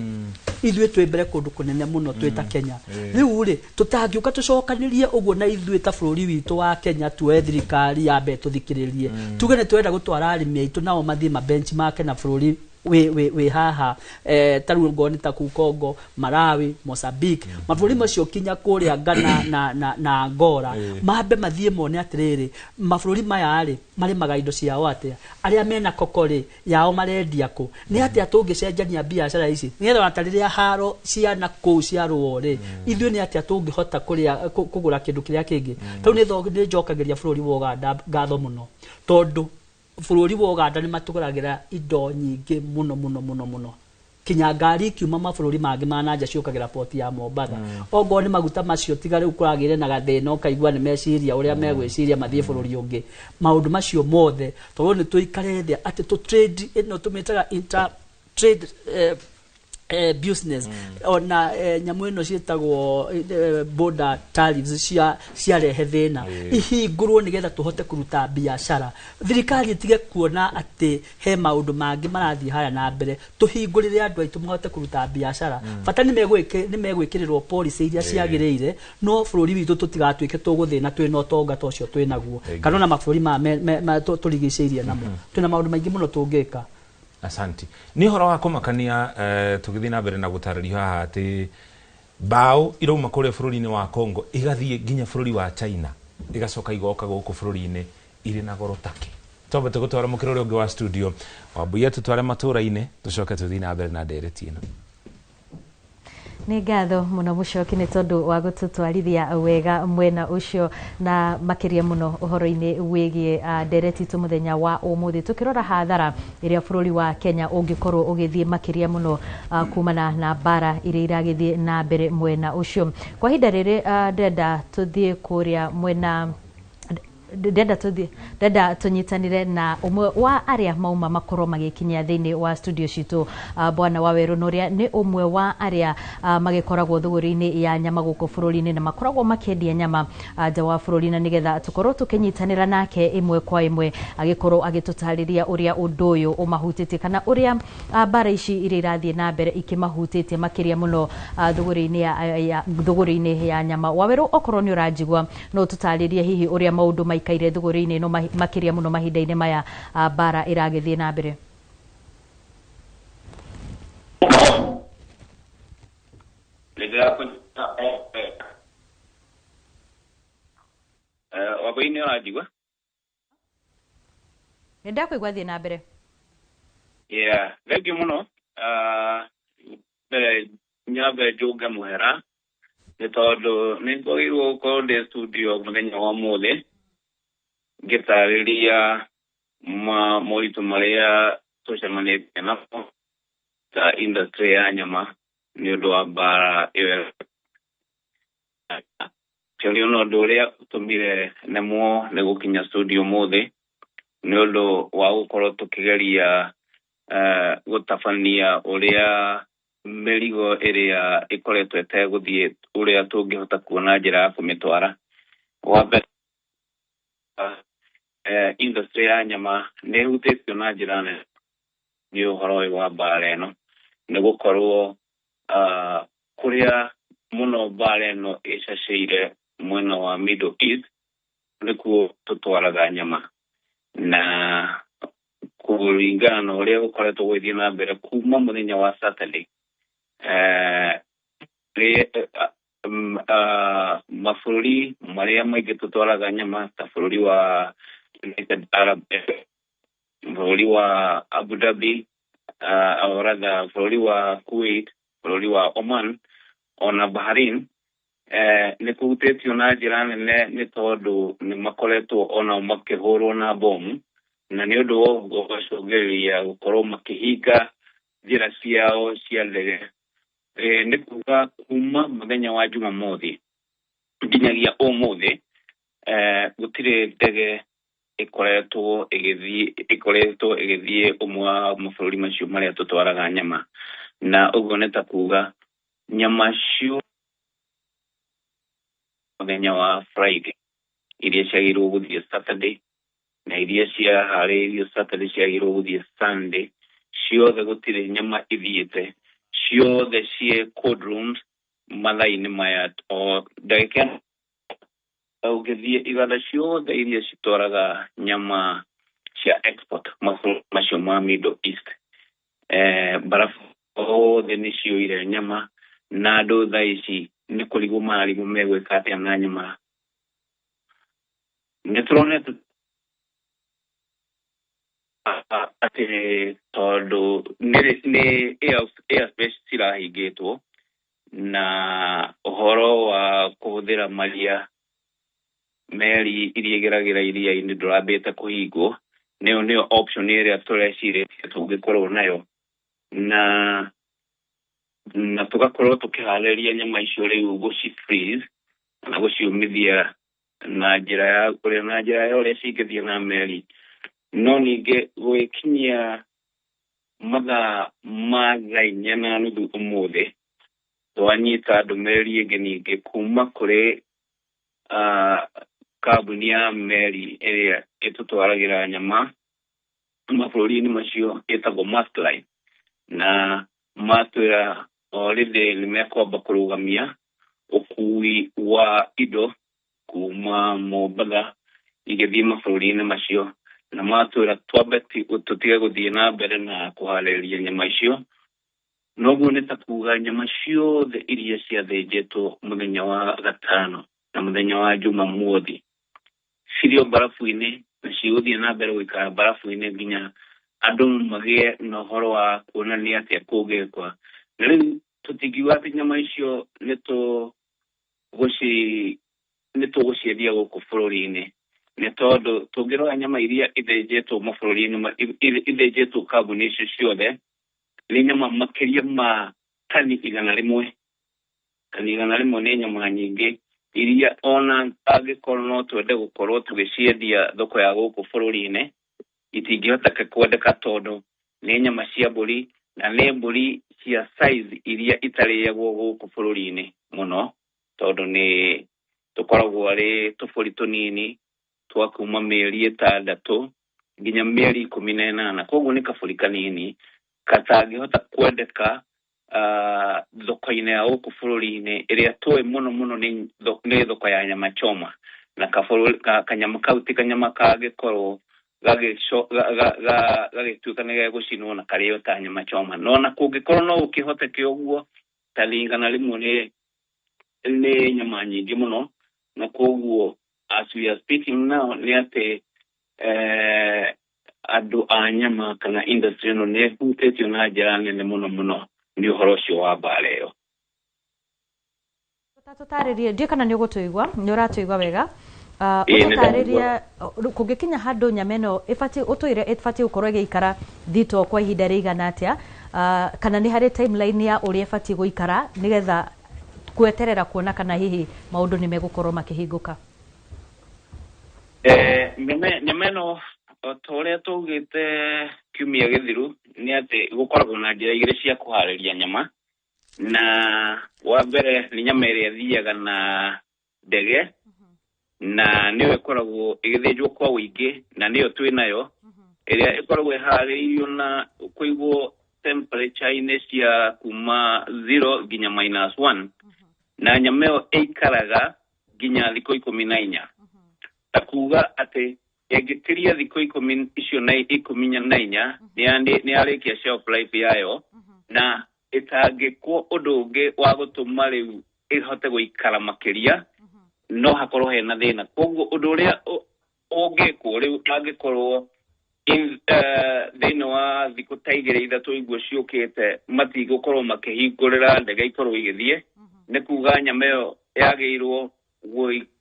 S21: ithuĩ twĩ mbere kũndũ kũnene mũno twĩ ta Kenya. Rĩu rĩ, tũtangĩũka tũcokanĩrie ũguo na ithuĩ ta bũrũri witũ wa Kenya, tuoe thirikari ya mbere tũthikĩrĩrie, tuge nĩ tũrenda gũtwara arĩmi aitũ nao mathiĩ ma benchmark na bũrũri wĩ haha, ta rĩu ngorwo nĩ ta kũu Congo, Malawi, Mozambique, mabũrũri macio kinya kũrĩa Ghana na Angola, mambe mathiĩ mone atĩrĩrĩ, mabũrũri maya rĩ marĩmaga indo ciao atĩa, arĩa mena koko rĩ yao marendia kũ, nĩ atĩa tũngĩcenjania biacara ici, nĩgetha ona ta rĩrĩa haro ciana kũu ciarũo rĩ, ithuĩ nĩ atĩa tũngĩhota kũgũra kĩndũ kĩrĩa kĩngĩ. Tau nĩ njokagĩria bũrũri wa Uganda ngatho mũno, tondũ bũrũri wa Uganda nĩ matũgũragĩra indo nyingĩ mũno mũno mũno mũno. Kinya ngari ikiuma mabũrũri mangĩ ma nanja ciũkagĩra port ya Mombatha. Ongorwo nĩ maguta macio, tiga rĩu kũragĩre na gathĩna, ũkaigua nĩ meciria ũrĩa megwĩciria mathiĩ bũrũri ũngĩ. Maũndũ macio mothe tondũ nĩ tũikare thĩ atĩ tũ trade ĩno tũmĩtaga inter trade business, ona nyamũ ĩno ciĩtagwo border tariffs cia ciarehe thĩna, ihingũrwo nĩgetha tũhote kũruta biacara. Thirikari ĩtige kuona atĩ he maũndũ mangĩ marathiĩ haya na mbere. Tũhingũrĩre andũ aitũ mahote kũruta biacara. Bata nĩ megwĩkĩrĩrwo policy iria ciagĩrĩire, no bũrũri witũ tũtigatuĩke tũgũthĩna twĩna ũtonga ta ũcio twĩnaguo, kana ona mabũrũri ma tũrigicĩirie namo. Twĩna maũndũ maingĩ mũno tũngĩka.
S3: Asanti. Nĩ ũhoro wa kũmakania, tũgĩthiĩ na mbere na gũtarĩrio haha atĩ mbaũ irauma kũrĩa bũrũri-inĩ wa Congo igathiĩ nginya bũrũri wa China, igacoka igoka gũkũ bũrũri-inĩ irĩ na goro take. Twambe tũgũtwara mũkĩra ũrĩa ũngĩ wa studio wambuia, tũtware matũra-inĩ, tũcoke tũthiĩ na mbere na ndereti ĩno.
S2: Nĩ ngatho mũno, Mũcoki, nĩ tondũ wa gũtũtwarithia wega mwena ũcio, na makĩria mũno ũhoro-inĩ wĩgiĩ ndereti itũ mũthenya wa ũmũthĩ, tũkĩrora hathara ĩrĩa bũrũri wa Kenya ũngĩkorwo ũgĩthiĩ makĩria mũno kumana na mbara iria iragĩthiĩ na mbere mwena ũcio. Kwa ihinda rĩrĩ, ndĩrenda tũthiĩ kũrĩa mwena, ndĩrenda tũthiĩ, ndĩrenda tũnyitanĩre na ũmwe wa arĩa mauma makorwo magĩkinyia thĩinĩ wa studio citũ, bwana Wawerũ Nũrĩa nĩ ũmwe wa arĩa magĩkoragwo thũgũrĩ-inĩ ya nyama gũkũ bũrũri-inĩ na makoragwo makĩendia nyama nja wa bũrũri, na nĩgetha tũkorwo tũkĩnyitanĩra nake ĩmwe kwa ĩmwe, agĩkorwo agĩtũtarĩria ũrĩa ũndũ ũyũ ũmahutĩtie, kana ũrĩa mbara ici iria irathiĩ na mbere ikĩmahutĩtie makĩria mũno thũgũrĩ-inĩ ya nyama. Wawerũ, okorwo nĩ ũranjigua, no tũtarĩrie hihi ũrĩa maũndũ maikaire thũgũrĩ-inĩ ĩno, makĩria mũno mahinda-inĩ maya mbara ĩragĩthiĩ na mbere?
S1: Nĩndĩrakũnyita. Wambui, nĩ ũranjigua?
S2: Nĩ ndakũigua, thiĩ na mbere.
S1: Yeah, thengiũ mũno. Mbere nyambe njũnge mũhera nĩ tondũ nĩ ngorĩirwo gũkorwo ndĩ studio mũthenya wa ũmũthĩ ngĩtarĩria moritũ marĩa tũcemanĩtie namo ta industry ya nyama nĩ ũndũ wa mbara ĩyo. Actually, ona ũndũ ũrĩa ũtũmire nemwo nĩ gũkinya studio ũmũthĩ nĩ ũndũ wa gũkorwo tũkĩgeria gũtabania ũrĩa mĩrigo ĩrĩa ĩkoretwo ĩtegũthiĩ, ũrĩa tũngĩhota kuona njĩra ya kũmĩtwara. Wa mbere, industry ya nyama nĩ ĩhutĩtio na njĩra nene nĩ ũhoro ũyũ wa mbara ĩno, nĩ gũkorwo kũrĩa mũno mbara ĩno ĩcacĩire mwena wa Middle East nĩkuo tũtwaraga nyama, na kũringana na ũrĩa gũkoretwo gũgĩthiĩ na mbere kuma mũthenya wa Saturday, mabũrũri marĩa maingĩ tũtwaraga nyama ta bũrũri wa United Arab Emirates, bũrũri wa Abu Dhabi, or rather bũrũri wa Kuwait, bũrũri wa Oman ona Bahrain, nĩ kũhutĩtio na njĩra nene nĩ tondũ nĩ makoretwo onao makĩhũrwo na bomu, na nĩ ũndũ wa ũguo ũgacũngĩrĩria gũkorwo makĩhinga njĩra ciao cia ndege. Nĩ kuga kuma mũthenya wa Jumamothi nginyagia ũmũthĩ, gũtirĩ ndege ĩkoretwo ĩgĩthiĩ ũmwe wa mabũrũri macio marĩa tũtwaraga nyama, na ũguo nĩ ta kuga nyama cio mũthenya wa Friday iria ciagĩrĩirwo gũthiĩ Saturday na iria ciaharĩirio Saturday ciagĩrĩirwo gũthiĩ Sunday, ciothe gũtirĩ nyama ithiĩte. Ciothe ciĩ cold rooms mathaa-inĩ maya. O ndagĩka ĩno ũngĩthiĩ iganda ciothe iria citwaraga nyama cia export mabũrũri macio ma Middle East, barafu othe nĩ ciũire nyama, na andũ thaa ici nĩ kũrigwo mararigwo megwĩka atĩa na nyama. Nĩ tũronete atĩ tondũ nĩ airspace cirahingĩtwo na ũhoro wa kũhũthĩra maria, meri iria igeragĩra iria-inĩ ndũrambĩte kũhingwo, nĩyo option ĩrĩa tũrecirĩtie tũngĩkorwo nayo, na Na tũgakorwo tũkĩharĩria nyama icio rĩu gũci freeze na gũciũmithia na njĩra ya ũrĩa na njĩra ya ũrĩa cingĩthiĩ na meri. No ningĩ gũgĩkinyia mathaa ma 4:30 ũmũthĩ, twanyita ndũmĩrĩri ĩngĩ ningĩ kuma kũrĩ kambuni ya meri ĩrĩa ĩtũtwaragĩra nyama mabũrũri-inĩ macio ĩtagwo Maersk Line, na matwĩra already nĩ mekwamba kũrũgamia ũkui wa indo kuma Mombatha igĩthiĩ mabũrũri-inĩ macio, na matwĩra twambe tũtige gũthiĩ na mbere na kũharĩrĩria nyama icio. Noguo nĩ ta kuga nyama ciothe iria ciathĩnjĩtwo mũthenya wa gatano na mũthenya wa Jumamothi cirĩ o barafu-inĩ, na cigũthiĩ na mbere gũikara barafu-inĩ nginya andũ magĩe na ũhoro wa kuona nĩ atĩa kũngĩkwa. Na rĩu tũtingiuga atĩ nyama icio nĩ tũgũciendia gũkũ bũrũri-inĩ, nĩ tondũ tũngĩrora nyama iria ithĩnjĩtwo mabũrũri-inĩ ithĩnjĩtwo kambuni icio ciothe nĩ nyama makĩria ma tani 100. Tani 100 nĩ nyama nyingĩ iria ona angĩkorwo no twende gũkorwo tũgĩciendia thoko ya gũkũ bũrũri-inĩ itingĩhoteka kwendeka, tondũ nĩ nyama cia mbũri na nĩ mbũri cia size iria itarĩagwo gũkũ bũrũri-inĩ mũno, tondũ nĩ tũkoragwo arĩ tũbũri tũnini twa kuma mĩeri 6 nginya mĩeri 18. Koguo nĩ kabũri kanini katangĩhota kwendeka thoko-inĩ ya gũkũ bũrũri-inĩ ĩrĩa tũĩ mũno mũno nĩ thoko ya nyama choma, na kanyama kau ti kanyama kangĩkorwo gagĩtuĩka nĩ gegũcinwo na karĩo ta nyama choma. No ona kũngĩkorwo no gũkĩhoteke ũguo, tani 100 nĩ nyama nyingĩ mũno, na koguo as we are speaking now nĩ atĩ andũ a nyama kana industry ĩno nĩ ĩhutĩtio na njĩra nene mũno mũno nĩ ũhoro ũcio wa mbara ĩyo.
S2: Tũtarĩrie, ndiũ kana nĩ ũgũtũigua, nĩ ũratũigua wega. Ũtũtarĩrie kũngĩkinya handũ nyama ĩno ĩbatiĩ ũtwĩre ĩbatiĩ gũkorwo ĩgĩikara thito kwa ihinda rĩigana atĩa, kana nĩ harĩ timeline ya ũrĩa ĩbatiĩ gũikara nĩgetha gweterera kuona kana hihi maũndũ nĩ megũkorwo makĩhingũka.
S1: Nyama ĩno o ta ũrĩa twaugĩte kiumia gĩthiru nĩ atĩ gũkoragwo na njĩra igĩrĩ cia kũharĩria nyama, na wa mbere nĩ nyama ĩrĩa ĩthiaga na ndege, na nĩyo ĩkoragwo ĩgĩthĩnjwo kwa ũingĩ, na nĩyo twĩ nayo ĩrĩa ĩkoragwo ĩharĩirio na kũigwo temperature-inĩ cia kuma 0 nginya -1, na nyama ĩyo ĩikaraga nginya thikũ 14. Ta kuga atĩ ĩngĩkĩria thikũ 14 nĩ yarĩkia shelf life yayo, na ĩtangĩkwo ũndũ ũngĩ wa gũtũma rĩu ĩhote gũikara makĩria, no hakorwo hena thĩna. Koguo ũndũ ũrĩa ũngĩkwo rĩu angĩkorwo thĩinĩ wa thikũ ta 2 3 iguo ciũkĩte matigũkorwo makĩhingũrĩra ndege ikorwo igĩthiĩ, nĩ kuga nyama ĩyo yagĩrĩirwo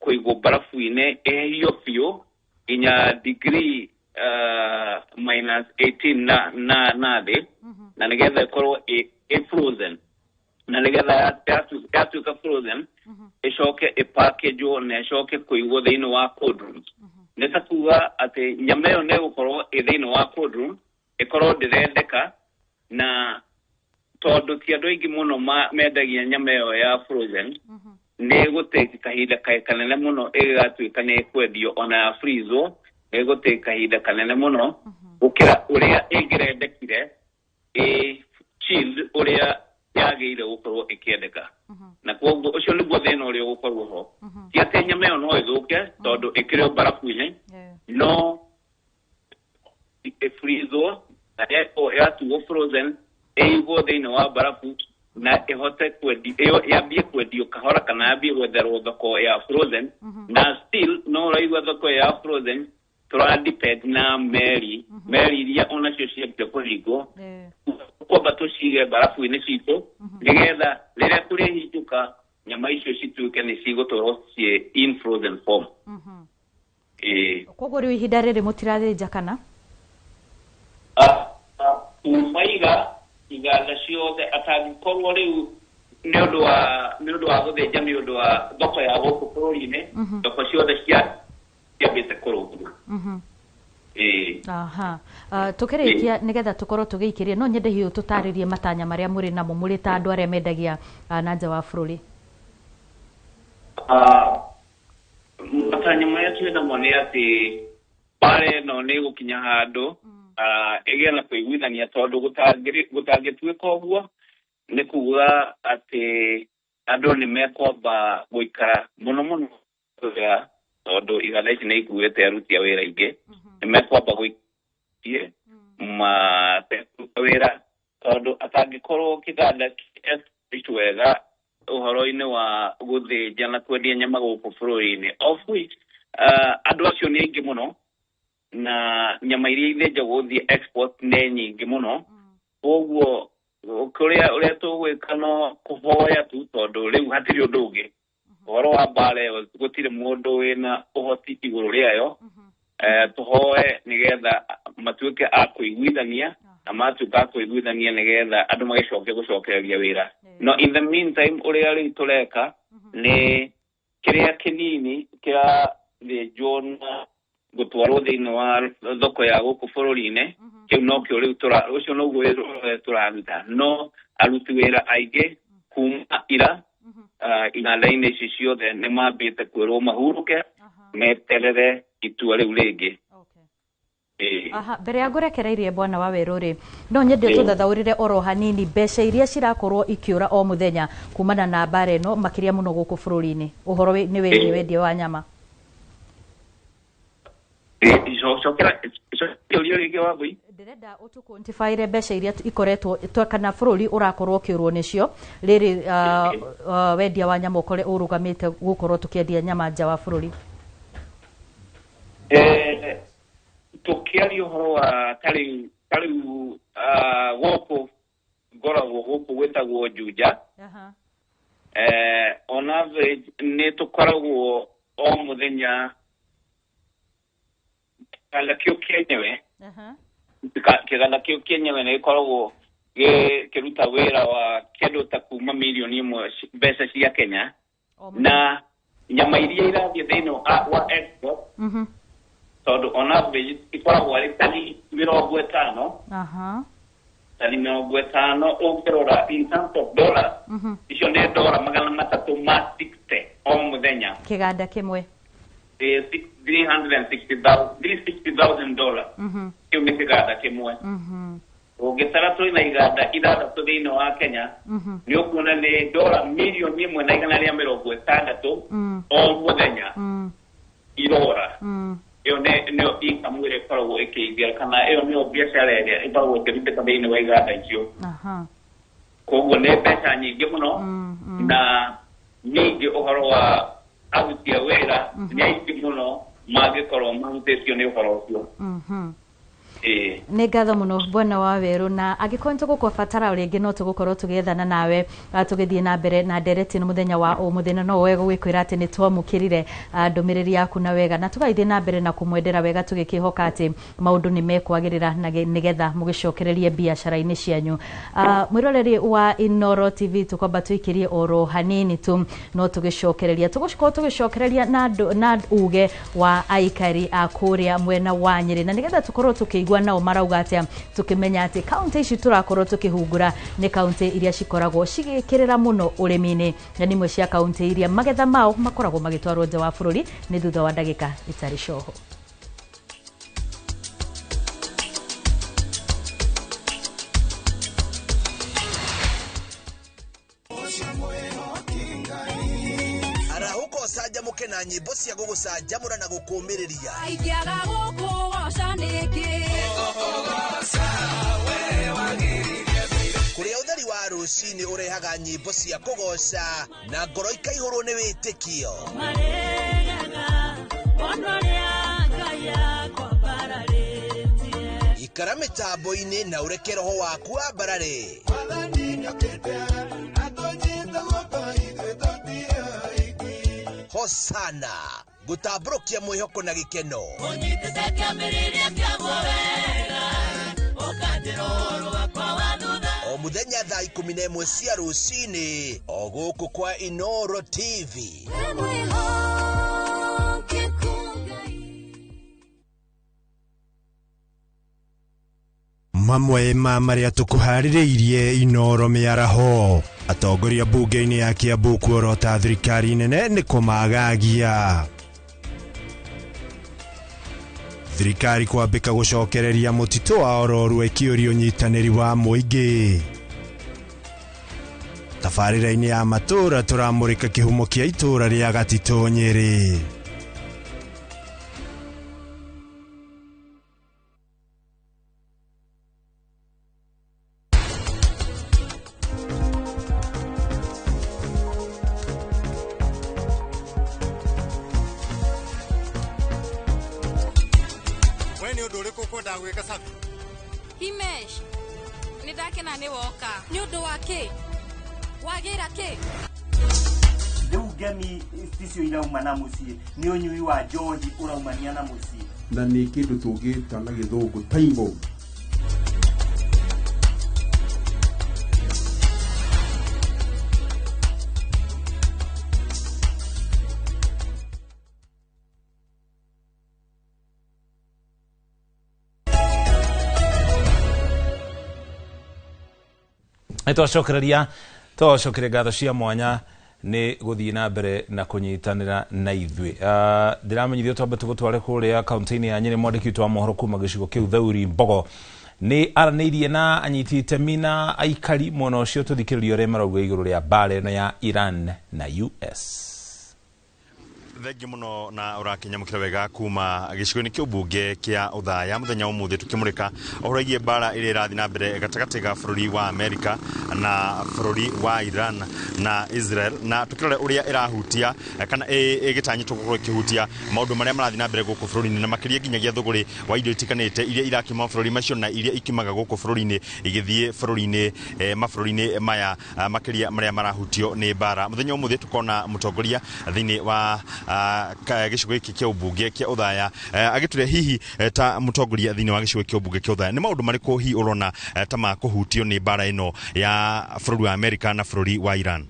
S1: kũigwo barafu-inĩ ĩhĩhio biũ nginya degree -18 na thĩ, na nĩgetha ĩkorwo ĩ frozen, na nĩgetha yatuĩka frozen ĩcoke ĩpackagwo na ĩcoke kũigwo thĩinĩ wa cold room. Nĩ ta kuga atĩ nyama ĩyo nĩ ĩgũkorwo ĩ thĩinĩ wa cold room, ĩkorwo ndĩrendeka, na tondũ ti andũ aingĩ mũno mendagia nyama ĩyo ya frozen, nĩ ĩgũtake kahinda kanene mũno ĩgĩgatuĩka nĩ ĩkwendio, ona ya freezwo nĩ ĩgũtake kahinda kanene mũno gũkĩra ũrĩa ĩngĩrendekire ĩ chilled ũrĩa yagĩrĩire gũkorwo ĩkĩendeka. Na koguo ũcio nĩguo thĩna ũrĩa ũgũkorwo ho. Ti atĩ nyama ĩyo no ĩthũke tondũ ĩkĩrĩ o barafu-inĩ, no ĩfreezwo na yatuo frozen ĩigwo thĩinĩ wa barafu na ĩhote kwendio, ĩyo yambie kwendio kahora kana yambie gwetherwo thoko ya frozen. Na still no ũraigua thoko ya frozen tũra depend na meri iria onacio ciambia kũhingwo, kwamba tũcige barafu-inĩ citũ nĩgetha rĩrĩa kũrĩhingũka nyama icio cituĩke nĩ cigũtwarwo ciĩ in frozen form.
S2: Koguo rĩu ihinda rĩrĩ mũtirathĩnja kana?
S1: Kuma iga Iganda ciothe atangĩkorwo rĩu nĩ ũndũ wa gũthĩnja nĩ ũndũ wa thoko ya gũkũ bũrũri-inĩ, thoko ciothe ciambĩte kũrũgama.
S2: Aha. Tukĩrĩkia nĩgetha tũkorwo tũgĩikĩria, no nyende hihi tũtarĩrie matanya marĩa mũrĩ namo mũrĩ ta andũ arĩa mendagia na nja wa bũrũri.
S1: Matanya marĩa twĩ namo nĩ atĩ mbara ĩno nĩ ĩgũkinya handũ ĩgĩe na kũiguithania, tondũ gũtangĩtuĩka ũguo nĩ kuga atĩ andũ nĩ mekwamba gũikara mũno mũno, tondũ iganda ici nĩ ikuĩte aruti a wĩra aingĩ, nĩ mekwamba gũikie matekũruta wĩra, tondũ atangĩkorwo kĩganda kĩ wega ũhoro-inĩ wa gũthĩnja na kwendia nyama gũkũ bũrũri-inĩ, of which andũ acio nĩ aingĩ mũno na nyama iria ithĩnjagwo gũthiĩ export nĩ nyingĩ mũno. Koguo kũrĩa ũrĩa tũgwĩka no kũhoya tu, tondũ rĩu hatirĩ ũndũ ũngĩ. Ũhoro wa mbara ĩyo gũtirĩ mũndũ wĩna ũhoti igũrũ rĩayo. Tũhoe nĩgetha matuĩke a kũiguithania, na matuĩka a kũiguithania nĩgetha andũ magĩcoke gũcokereria wĩra. No in the meantime ũrĩa rĩu tũreka nĩ kĩrĩa kĩnini kĩrathĩnjwo na gũtwarwo thĩinĩ wa thoko ya gũkũ bũrũri-inĩ, kĩu nokĩo rĩu ũcio noguo wĩra tũraruta. No aruti wĩra aingĩ kuma ira iganda-inĩ ici ciothe nĩ mambĩte kwĩrwo mahurũke meterere itua rĩu rĩngĩ.
S2: Aha, mbere ya ngũrekereirie bwana wa Werũ rĩ, no nyende tũthathaũrĩre oro hanini mbeca iria cirakorwo ikĩũra o mũthenya kumana na mbara ĩno, makĩria mũno gũkũ bũrũri-inĩ, ũhoro nĩ wĩgiĩ wendia wa nyama. Ndĩrenda ũtũquantifyre mbeca iria ikoretwo kana bũrũri ũrakorwo ũkĩũrwo nĩcio rĩrĩ wendia wa nyama ũkore ũrũgamĩte gũkorwo tũkĩendia nyama nja wa bũrũri.
S1: Tũkĩaria ũhoro wa tarĩu gũkũ ngoragwo gũkũ gwĩtagwo Juja, on average nĩ tũkoragwo o mũthenya kĩganda kĩu kĩenyewe, kĩganda kĩu kĩenyewe nĩ gĩkoragwo gĩkĩruta wĩra wa kĩndũ ta kuma mirioni 1 mbeca cia Kenya, na nyama iria irathiĩ thĩinĩ wa export, tondũ on average ikoragwo arĩ tani 50, tani 50 ũngĩrora in terms of dollars, icio nĩ dora 360 o mũthenya
S2: kĩganda kĩmwe,
S1: $360,000. Kĩu nĩ kĩganda kĩmwe. Ũngĩtara twĩ na iganda 6 thĩinĩ wa Kenya, nĩ ũkuona nĩ dora mirioni 160 o mũthenya irora. Ĩyo nĩyo income ĩrĩa ĩkoragwo ĩkĩingĩra, kana ĩyo nĩyo biacara ĩrĩa ĩkoragwo ĩkĩrutĩka thĩinĩ wa iganda icio. Koguo nĩ mbeca nyingĩ mũno, na ningĩ ũhoro wa aruti a wĩra nĩ aingĩ mũno mangĩkorwo mahutĩtio nĩ ũhoro ũcio.
S2: Nĩ ngatho mũno bwana wa Werũ, na angĩkorwo nĩ tũgũkũbatara rĩngĩ no tũgũkorwo tũgĩethana nawe tũgĩthiĩ na mbere na ndereti mũthenya wa ũmũthĩ, na no wega gũgĩkwĩra atĩ nĩ twamũkĩrire ndũmĩrĩri yaku na wega, na tũgagĩthiĩ na mbere na kũmwendera wega tũgĩkĩhoka atĩ maũndũ nĩ mekwagĩrĩra na nĩgetha mũgĩcokererie biacara-inĩ cianyu. Mwĩroreri wa Inooro TV, tũkwamba tũikĩrie oro hanini tu, no tũgĩcokereria tũgũkorwo tũgĩcokereria na uge wa aikari a kũrĩa mwena wa Nyĩrĩ, na nĩgetha tũkorwo tũkĩigua nao marauga atĩa, tukimenya atĩ kaunti ici tũrakorwo tũkĩhungura nĩ kaunti iria cikoragwo cigĩkĩrĩra mũno ũrĩmi-inĩ, na nĩ imwe cia kaunti iria magetha mao makoragwo magĩtwarwo nja wa bũrũri nĩ thutha wa ndagĩka itarĩ coho.
S8: Arahũka ũcanjamũke na nyĩmbo cia gũgũcanjamũra na gũkũũmĩrĩria.
S12: Ingĩaga gũkũgoca nĩkĩ?
S8: Kũrĩa ũtheri wa rũcinĩ ũrehaga nyĩmbo cia kũgoca na ngoro ikaihũrwo nĩ wĩtĩkio. Ikara mĩtambo-inĩ na ũreke roho waku wambarare. Hosana gũtambũrũkia mwĩhoko na gĩkeno. O mũthenya thaa 11 cia rũcinĩ o gũkũ kwa Inoro TV.
S13: Mamwe ma marĩa tũkũharĩrĩirie Inoro mĩaraho. Atongoria mbunge-inĩ ya Kiambu kuorota thirikari nene nĩ kũmagagia. Thirikari kwambĩka gũcokereria mũtitũ wa Ororua ĩkĩũria ũnyitanĩri wa mũingĩ. Tabarĩra-inĩ ya matũũra tũramũrĩka kĩhumo kĩa itũũra rĩa Gatitũ Nyĩrĩ.
S15: We nĩ ũndũ ũrĩkũ ũkwendaga gwĩka Sabi?
S12: Himesh, nĩ ndakena nĩ woka. Nĩ ũndũ wa kĩ? Wagĩra kĩ?
S18: Rĩu ngemi ticio irauma na mũciĩ, nĩ ũnyui wa njohi ũraumania na mũciĩ.
S20: Na nĩ kĩndũ tũngĩta na gĩthũngũ time bomb.
S3: Nĩ twacokereria twacokeria ngatho cia mwanya nĩ gũthiĩ na mbere na kũnyitanĩra na ithuĩ. Ndĩramenyithio twambe tũgũtware kũrĩa kaunti-inĩ ya Nyĩrĩ. Mwandĩki witũ wa mohoro kuma gĩcigo kĩu Thauri Mbogo nĩ aranĩirie na anyiti itemi na aikari mwena ũcio. Tũthikĩrĩrie ũrĩa marauga igũrũ rĩa mbara ĩno ya Iran na US.
S22: Thengi muno na ũrakinyamũkĩra wega kuma gĩcigo-inĩ kĩa ũmbunge kĩa Othaya mũthenya wa ũmũthĩ tũkĩmũrĩka ũhoro wĩgiĩ mbara ĩrĩa ĩrathiĩ na mbere gatagatĩ ga bũrũri wa Amerika na bũrũri wa Iran na Israel, na tũkĩrore ũrĩa ĩrahutia kana ĩgĩtanyĩtwo gũkorwo ĩkĩhutia maũndũ marĩa marathiĩ na mbere gũkũ bũrũri-inĩ, na makĩria nginyagia thũgũrĩ wa indo itiganĩte iria irakiuma bũrũri macio na iria ikiumaga gũkũ bũrũri-inĩ igĩthiĩ bũrũri-inĩ mabũrũri-inĩ maya makĩria marĩa marahutio nĩ mbara. Mũthenya wa ũmũthĩ tũkona mũtongoria thĩinĩ wa gĩcigo gĩkĩ kĩa ũmbunge kĩa Othaya agĩtũre hihi ta mũtongoria thĩinĩ wa gĩcigo kĩa ũmbunge kĩa Othaya nĩ maũndũ marĩkũ hihi ũrona ta makũhutio nĩ mbara ĩno ya bũrũri wa Amerika na bũrũri wa Iran?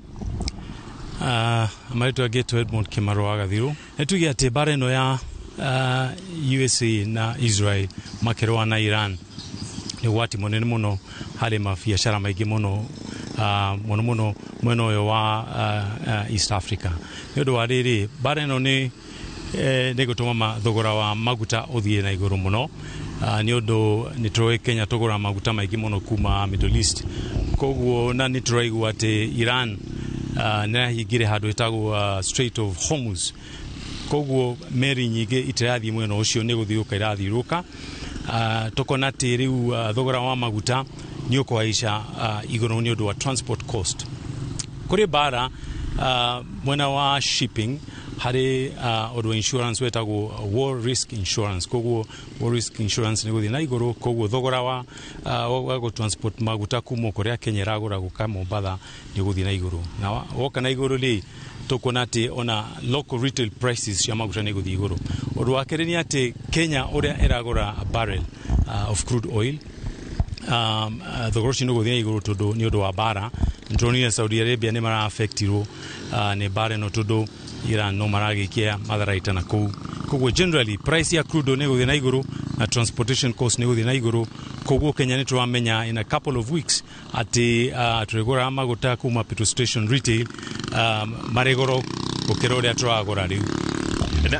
S26: Marĩtwa angĩtwo Edmond Kĩmaro wa Gathiru. Nĩ tuge atĩ mbara ĩno ya USA na Israel makĩrũa na Iran nĩ ũgwati mũnene mũno harĩ mabiacara maingĩ mũno, mũno mũno mwena ũyũ wa East Africa. Nĩ ũndũ wa rĩrĩ, mbara ĩno nĩ gũtũma thogora wa maguta ũthiĩ na igũrũ mũno, nĩ ũndũ nĩ tũrĩ Kenya tũgũra maguta maingĩ mũno kuma Middle East. Koguo na nĩ tũraigua atĩ Iran nĩ ĩrahingire handũ ĩtagwo Strait of Hormuz. Koguo meri nyingĩ itirathiĩ mwena ũcio, nĩ gũthiũrũrũka irathiũrũrũka. Tũkona atĩ rĩu thogora wa maguta nĩ ũkũhaica igũrũ nĩ ũndũ wa transport cost. Kũrĩ mbara mwena wa shipping harĩ ũndũ wa insurance wetagwo war risk insurance. Koguo war risk insurance nĩ gũthiĩ na igũrũ, koguo thogora wa gũ transport maguta kuma kũrĩa Kenya ĩragũra gũka Mombatha nĩ ũgũthiĩ na igũrũ. Na woka na igũrũ rĩ, tũkuona atĩ ona local retail prices cia maguta nĩ igũthiĩ igũrũ. Ũndũ wa kerĩ nĩ atĩ Kenya ũrĩa ĩragũra a barrel of crude oil, thogora ũcio nĩ ũgũthiĩ na igũrũ tondũ nĩ ũndũ wa mbara. Nĩtũronire Saudi Arabia nĩ mara-affectirwo nĩ mbara ĩno tondũ Iran no maragĩikia matharaita na kũu. Koguo generally price ya crude oil nĩ ĩgũthiĩ na igũrũ na transportation cost nĩ ĩgũthiĩ na igũrũ. Koguo Kenya nĩ tũramenya in a couple of weeks atĩ tũrĩgũraga maguta kuma petrol station retail marĩ goro gũkĩra ũrĩa tũragũra rĩu.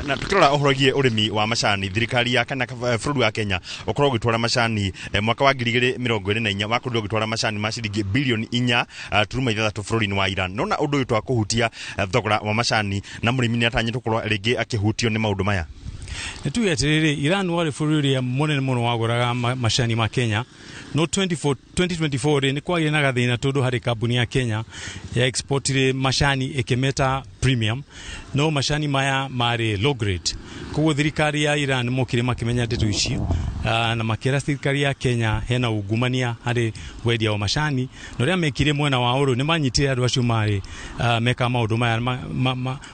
S22: Na tukirora ũhoro wĩgiĩ ũrĩmi wa macani, thirikari ya kana bũrũri wa Kenya ũkorwo ũgĩtwara macani mwaka wa 2024 wakorirwo ũgĩtwara macani ma ciringi bilioni 4.6 bũrũri-inĩ wa Iran. Nona ũndũ ũyũ twakũhutia thogora wa macani na mũrĩmi nĩ atanyĩtwo gũkorwo rĩngĩ akĩhutio nĩ maũndũ maya.
S26: Nĩ tuge atĩrĩrĩ, Iran warĩ bũrũri ũrĩa mũnene mũno wagũraga macani ma Kenya, no 2024 rĩ nĩ kwagĩire na gathĩna tondũ harĩ kambuni ya Kenya ya exportire macani ĩkĩmeta premium, no macani maya marĩ low grade. Koguo thirikari ya Iran mokire makĩmenya ndeto icio, na makĩra thirikari ya Kenya hena ungumania harĩ wendia wa macani, na ũrĩa mekire mwena wa ũrũ nĩ manyitire andũ acio marĩ meka maũndũ maya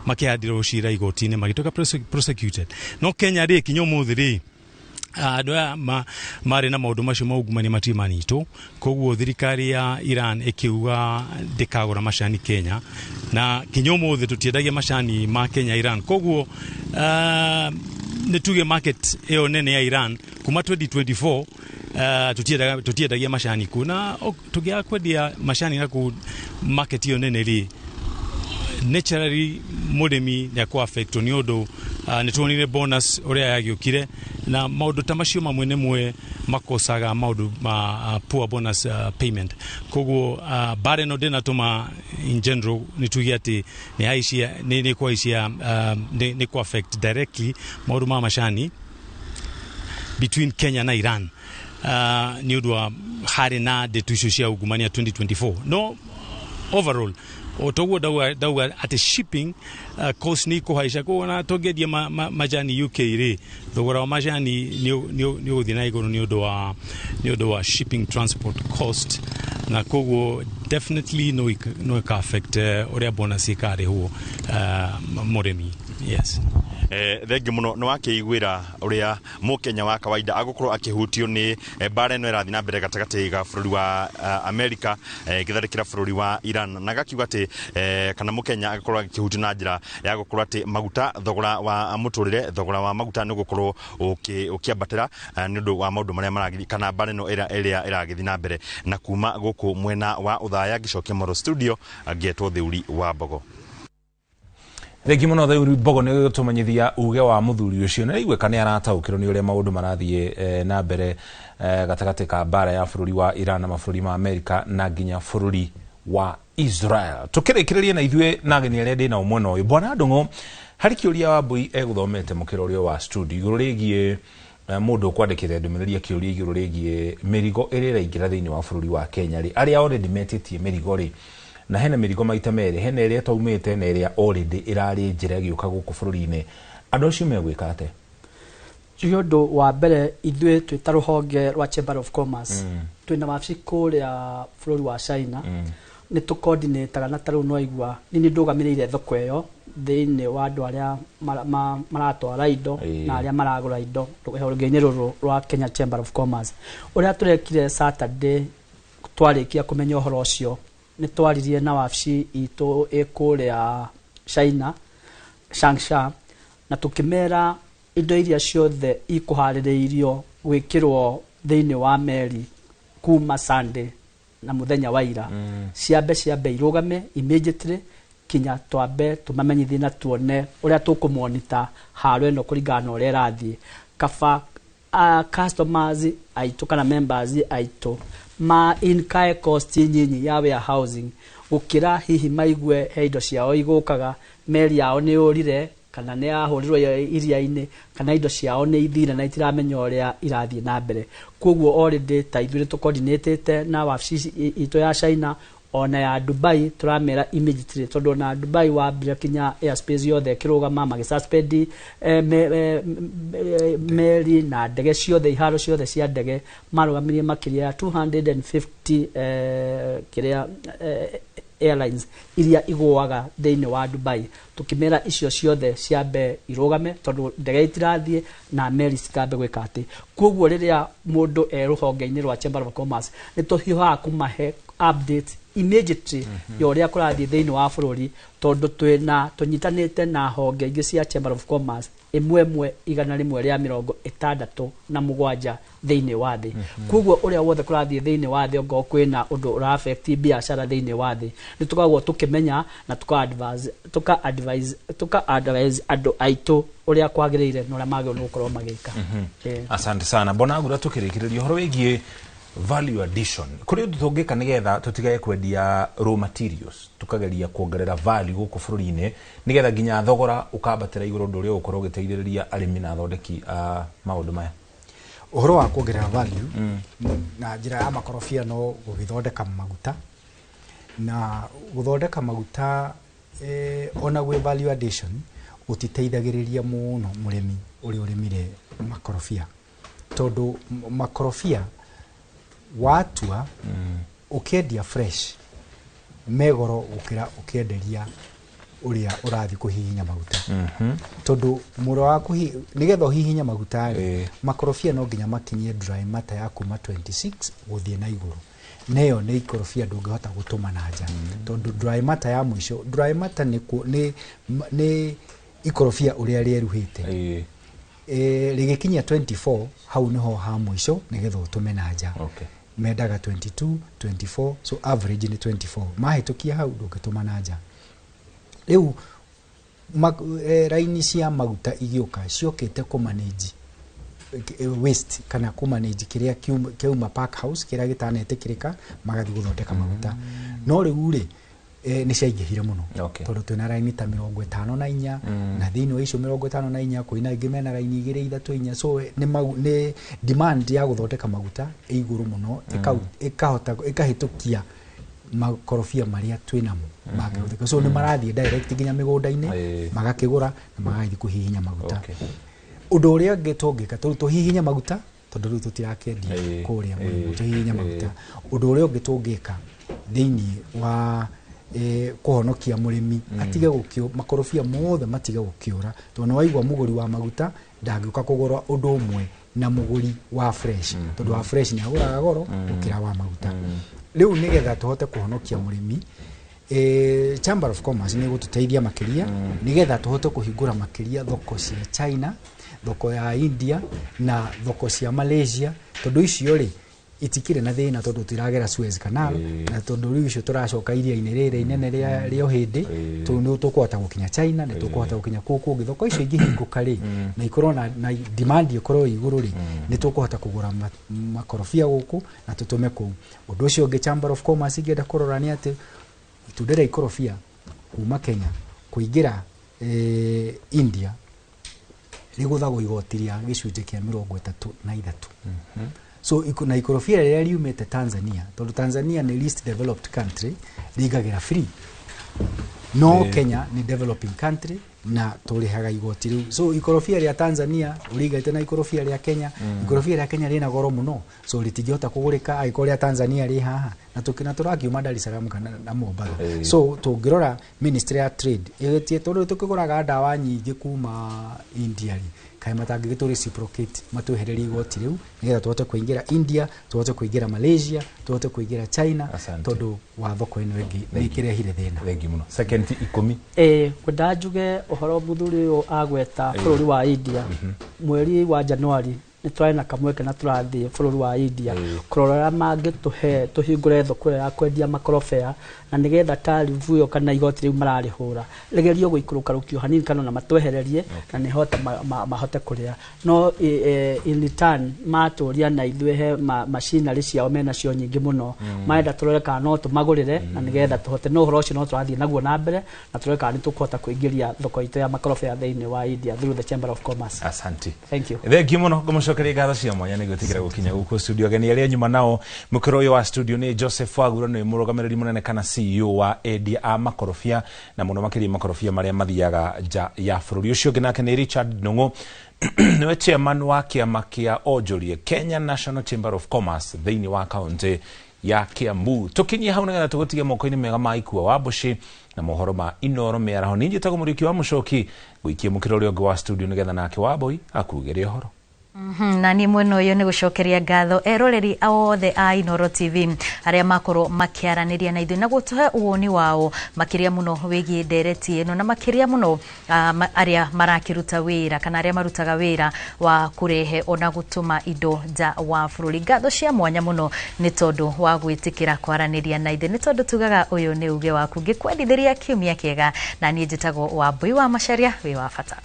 S26: makĩhandĩrwo cira igoti-inĩ magĩtuĩka prosecuted. No Kenya rĩ kinya ũmũthĩ rĩ Andũ aya marĩ na maũndũ macio ma ungumania matirĩ manyitwo. Koguo thirikari ya Iran ĩkiuga ndĩkagũra macani Kenya, na kinya ũmũthĩ tũtiendagia macani ma Kenya Iran. Koguo nĩ tuge market ĩyo nene ya Iran kuma 2024 tũtiendagia macani kuo, na tũngĩaga kwendia macani na kũu market ĩyo nene rĩ, naturally mũrĩmi nĩ akũ affect, nĩ ũndũ nĩ tuonire bonus ũrĩa yagĩũkire na maũndũ ta macio mamwe nĩmwe makosaga maũndũ ma poor bonus payment. Koguo bara ĩno ndĩnatũma in general nĩ tuge atĩ nĩ haicia, nĩ kũhaicia, nĩ kũ affect directly maũndũ ma macani between Kenya na Iran, nĩ ũndũ wa harĩ na ndeto icio cia ungumania 2024. No overall, o toguo ndauga atĩ shipping cost nĩ ikũhaica. Koguo na tũngĩendia majani UK rĩ, thogora wa majani nĩ ũgũthiĩ na igũrũ nĩ ũndũ wa shipping transport cost, na koguo definitely no ĩka affect ũrĩa bonus ĩkarĩhwo mũrĩmi, yes.
S22: Thengi muno. Nĩ wakĩiguĩra ũrĩa mũkenya wa kawaida agũkorwo akĩhutio nĩ mbara ĩno ĩrathiĩ na mbere gatagatĩ ga bũrũri wa Amerika ĩgĩtharĩkĩra bũrũri wa Iran, na gakiuga atĩ kana mũkenya agĩkorwo akĩhutio na njĩra ya gũkorwo atĩ maguta, thogora wa mũtũrĩre, thogora wa maguta nĩ ũgũkorwo ũkĩambatĩra nĩ ũndũ wa maũndũ marĩa maragĩthiĩ kana mbara ĩno ĩrĩa ĩragĩthiĩ na mbere. Na kuma gũkũ mwena wa Ũthaya ngĩcokia Moro studio, ngetwo Thĩuri wa Mbogo.
S3: Thengi mũno, Theuri Mbogo, nĩ gũtũmenyithia uge wa mũthuri ũcio. Nĩ raiguĩka nĩ arataũkĩrwo nĩ ũrĩa maũndũ marathiĩ na mbere gatagatĩ ka mbara ya bũrũri wa Iran na mabũrũri ma Amerika na nginya bũrũri wa Israel. Tũkĩrĩkĩrĩria na ithuĩ na ageni arĩa ndĩ nao mwena ũyũ, Bwana Ndung'u, harĩ kĩũria Wambui egũthomete mũkĩra ũrĩa wa studio igũrũ rĩgiĩ mũndũ ũkwandĩkĩte ndũmĩrĩri akĩũria igũrũ rĩgiĩ mĩrigo ĩrĩa ĩraingĩra thĩinĩ wa bũrũri wa Kenya rĩ, arĩa already metĩtie mĩrigo rĩ, na hena mĩrigo maita merĩ, hena ĩrĩa ĩtaumĩte na ĩrĩa already ĩrarĩ njĩra ĩgĩũka gũkũ bũrũri-inĩ. Andũ acio megwĩka atĩa?
S21: Njuge ũndũ wa mbere, ithuĩ twĩ ta rũhonge rwa Chamber of Commerce, twĩna wabici kũrĩa bũrũri wa China. Nĩ tũcoordinataga na ta rĩu no aigua nĩ niĩ ndũgamĩrĩire thoko ĩyo thĩinĩ wa andũ arĩa maratwara indo na arĩa maragũra indo rũhonge-inĩ rũrũ rwa Kenya Chamber of Commerce. Ũrĩa tũrekire Saturday, twarĩkia kũmenya ũhoro ũcio, nĩ twaririe na wabici itũ ĩ kũrĩa China, Changsha, na tũkĩmera indo iria ciothe ikũharĩrĩirio gwĩkĩrwo thĩinĩ wa meri kuma Sunday na mũthenya wa ira, ciambe irũgame immediately kinya twambe tũmamenyithie na tuone ũrĩa tũkũmonita haro ĩno kũringana na ũrĩa ĩrathiĩ. Kaba customers aitũ kana members aitũ ma incur cost nyinyi ya warehousing gũkĩra hihi maigue he indo ciao igũkaga, meri yao nĩ yũrire kana nĩ yahũrirwo iria-inĩ, kana indo ciao nĩ ithire na itiramenya ũrĩa irathiĩ na mbere. Koguo already ta ithuĩ nĩ tũcoordinatĩte na wabici itũ ya China ona ya Dubai, tũramera immediately, tondũ ona Dubai wambire kinya airspace yothe ĩkĩrũgama, magĩsuspend meri na ndege ciothe, iharo ciothe cia ndege marũgamirie makĩria ya 250 kĩrĩa airlines iria igũaga thĩinĩ wa Dubai. Tukĩmera icio ciothe ciambe irũgame tondũ ndege itirathiĩ na meri cikambe gwĩka atĩ. Koguo rĩrĩa mũndũ e rũhonge-inĩ rwa Chamber of Commerce, nĩ tũhiũhaga kũmahe update immediately ya ũrĩa kũrathiĩ thĩinĩ wa bũrũri, tondũ twĩna tũnyitanĩte na honge ingĩ cia Chamber of Commerce ĩmwe ĩmwe 167 thĩinĩ wa thĩ. Koguo ũrĩa wothe kũrathiĩ thĩinĩ wa thĩ, ongorwo kwĩna ũndũ ũra affect biacara thĩinĩ wa thĩ, nĩ tũkoragwo tũkĩmenya na tũka advise andũ aitũ ũrĩa kwagĩrĩire na ũrĩa magĩrĩirwo nĩ gũkorwo magĩka.
S3: Asante sana, Bwana Ngura. Tukĩrĩkĩrĩria ũhoro wĩgiĩ value addition, kũrĩ ũndũ tũngĩka nĩgetha tũtigage kwendia raw materials, tukageria kuongerera value gũkũ bũrũri-inĩ, nĩgetha nginya thogora ũkambatĩra igũrũ, ũndũ ũrĩa ũgũkorwo ũgĩteithĩrĩria arĩmi na athondeki a maũndũ maya?
S19: Ũhoro wa kuongerera value na njĩra ya makorobia no gũgĩthondeka maguta, na gũthondeka maguta ona gwĩ value addition gũtiteithagĩrĩria mũno mũrĩmi ũrĩa ũrĩmire makorobia, tondũ makorobia watua ũkĩendia fresh me goro gũkĩra ũkĩenderia Ũrĩa ũrathiĩ kũhihinya maguta, tondũ mũro wa nĩgetha ũhihinye maguta rĩ, makorobia no nginya makinyie dry matter ya kuma 26 gũthiĩ na igũrũ. Neyo nĩ ikorobia ndũngĩhota gũtũma na nja, tondũ dry matter ya mũico, dry matter nĩ ikorobia ũrĩa rĩeruhĩte, rĩgĩkinyia 24, hau nĩho ha mũico nĩgetha ũtũme na nja. Mendaga 22, 24, so average nĩ 24. Mahĩtũkia hau, ndũngĩtũma na nja. Rĩu raini cia maguta igĩũka, ciokĩte kũmanage waste kana kũmanage kĩrĩa kĩauma pack house, kĩrĩa gĩtanetĩkĩrĩka, magathiĩ gũthondeka maguta. No rĩu rĩ, nĩ ciaingĩhire mũno, tondũ twĩna raini ta 54, na thĩinĩ wa icio 54 kwĩna ingĩ mena raini igĩrĩ, ithatũ, inya. So nĩ demand ya gũthondeka maguta ĩ igũrũ mũno, ĩkahota ĩkahĩtũkia makorobia marĩa twĩnamo mangĩhũthĩka. So nĩ marathiĩ direct nginya mĩgũnda-inĩ, magakĩgũra na magathiĩ kũhihinya maguta. Ũndũ ũrĩa ũngĩ tũngĩka, tondũ tũhihinye maguta, tondũ rĩu tũtirakĩendia kũrĩa mũrĩmo, tũhihinye maguta, ũndũ ũrĩa ũngĩ tũngĩka thĩinĩ wa kũhonokia mũrĩmi atige gũkĩũ makorobia mothe matige gũkĩũra, tondũ nĩ waigua mũgũri wa maguta ndangĩũka kũgũra ũndũ ũmwe na mũgũri wa fresh, tondũ wa fresh nĩ agũraga goro gũkĩra wa maguta. Rĩu nĩgetha tũhote kũhonokia mũrĩmi, Chamber of Commerce nĩ gũtũteithia makĩria nĩgetha tũhote kũhingũra makĩria thoko cia China, thoko ya India na thoko cia Malaysia, tondũ icio rĩ itikĩrĩ na thĩna, tondũ tũtiragera Suez Canal, na tondũ rĩu icio tũracoka iria-inĩ rĩrĩ inene rĩa Ũhĩndĩ, nĩ tũkũhota gũkinya China, nĩ tũkũhota gũkinya kũu kũngĩ. Thoko icio ingĩhingũka rĩ, na ikorwo na demand ĩkorwo ĩ igũrũ rĩ, nĩ tũkũhota kũgũra makorobia gũkũ na tũtũme kũu. Ũndũ ũcio ũngĩ Chamber of Commerce ingĩenda kũrora nĩ atĩ itunda rĩa ikorobia kuma Kenya kũingĩra India rĩgũthagwo igoti rĩa gĩcunjĩ kĩa 33. So na ikorobia rĩrĩa riumĩte Tanzania, tondũ Tanzania nĩ least developed country, rĩingagĩra free, no Kenya nĩ developing country na tũrĩhaga igoti rĩu. So ikorobia rĩa Tanzania ũringaite na ikorobia rĩa Kenya, ikorobia rĩa Kenya rĩna goro mũno, so rĩtingĩhota kũgũrĩka angĩkorwo rĩa Tanzania rĩ haha, na tũkĩna tũrakiuma Dar es Salaam kana na Mombasa. So tũngĩrora Ministry ya Trade ĩgĩtie, tondũ tũkĩgũraga ndawa nyingĩ kuma India rĩ, kaĩ matangĩgĩtũ reciprocate, matwehererie igoti rĩu nĩgetha tũhote kũingĩra India, tũhote kũingĩra Malaysia, tũhote kũingĩra China?
S3: Asante.
S19: Tondũ wa thoko ĩno ĩngĩ nĩ ĩkĩrehire thĩna.
S3: Thengi mũno. Second 10.
S21: Ngwendaga njuge ũhoro mũthuri ũyũ agweta bũrũri wa India. Mweri wa Januari nĩ tũrarĩ na kamweke na tũrathiĩ bũrũri wa India kũrora ũrĩa mangĩtũhe tũhingũre thoko ĩyo ya kwendia makorobia, na nĩgetha tarifu ĩyo kana igoti rĩu mararĩhũra rĩgerio gũikũrũka rũkio hanini, kana ona matwehererie, na nĩhota mahote kũrĩa. No in return matũria na ithuĩ he machinery ciao menacio nyingĩ mũno, marenda tũrore kana no tũmagũrĩre na nĩgetha tũhote. No ũhoro ũcio no tũrathiĩ naguo na mbere na tũrore kana nĩ tũkũhota kũingĩria thoko itũ ya makorobia thĩinĩ wa India through the Chamber of Commerce.
S3: Asante.
S21: Thank you.
S3: Thengi mũno. Ngũmũcokeria ngatho cia mwanya nĩ gwĩtĩkĩra gũkinya gũkũ studio. Ageni arĩa nyuma nao mũkĩro ũyũ wa studio nĩ Joseph Wagura, nĩ mũrũgamĩrĩri mũnene kana CEO wa endia a makorobia, na mũno makĩria makorobia marĩa mathiaga nja ya bũrũri. Ũcio ũngĩ nake nĩ Richard Nung'u, nĩwe chairman wa kĩama kĩa onjoria Kenya National Chamber of Commerce thĩinĩ wa kaunti ya Kiambu. Tũkinyie hau nĩgetha tũgũtige moko-inĩ mega ma Ikua wa Mbuci na mohoro ma Inoro mĩaraho. Niĩ njĩtagwo Mũriũki wa Mũcoki, ngũikie mũkĩra ũrĩa ũngĩ wa studio nĩgetha nake Wambui akugĩre ũhoro.
S2: Na niĩ mwena ũyũ nĩ gũcokeria ngatho eroreri othe a Inoro TV arĩa makorwo makĩaranĩria na ithuĩ na gũtũhe woni wao makĩria mũno wĩgiĩ ndereti ĩno, na makĩria mũno arĩa marakĩruta wĩra kana arĩa marutaga wĩra wa kũrehe ona gũtũma indo nja wa bũrũri. Ngatho cia mwanya mũno nĩ tondũ wa gwĩtĩkĩra kwaranĩria na ithuĩ, nĩ tondũ tugaga ũyũ nĩ uge waku. Ngĩkwendithĩria kiumia kĩega, na niĩ njĩtagwo Wambui wa Macharia. Wĩ wa bata.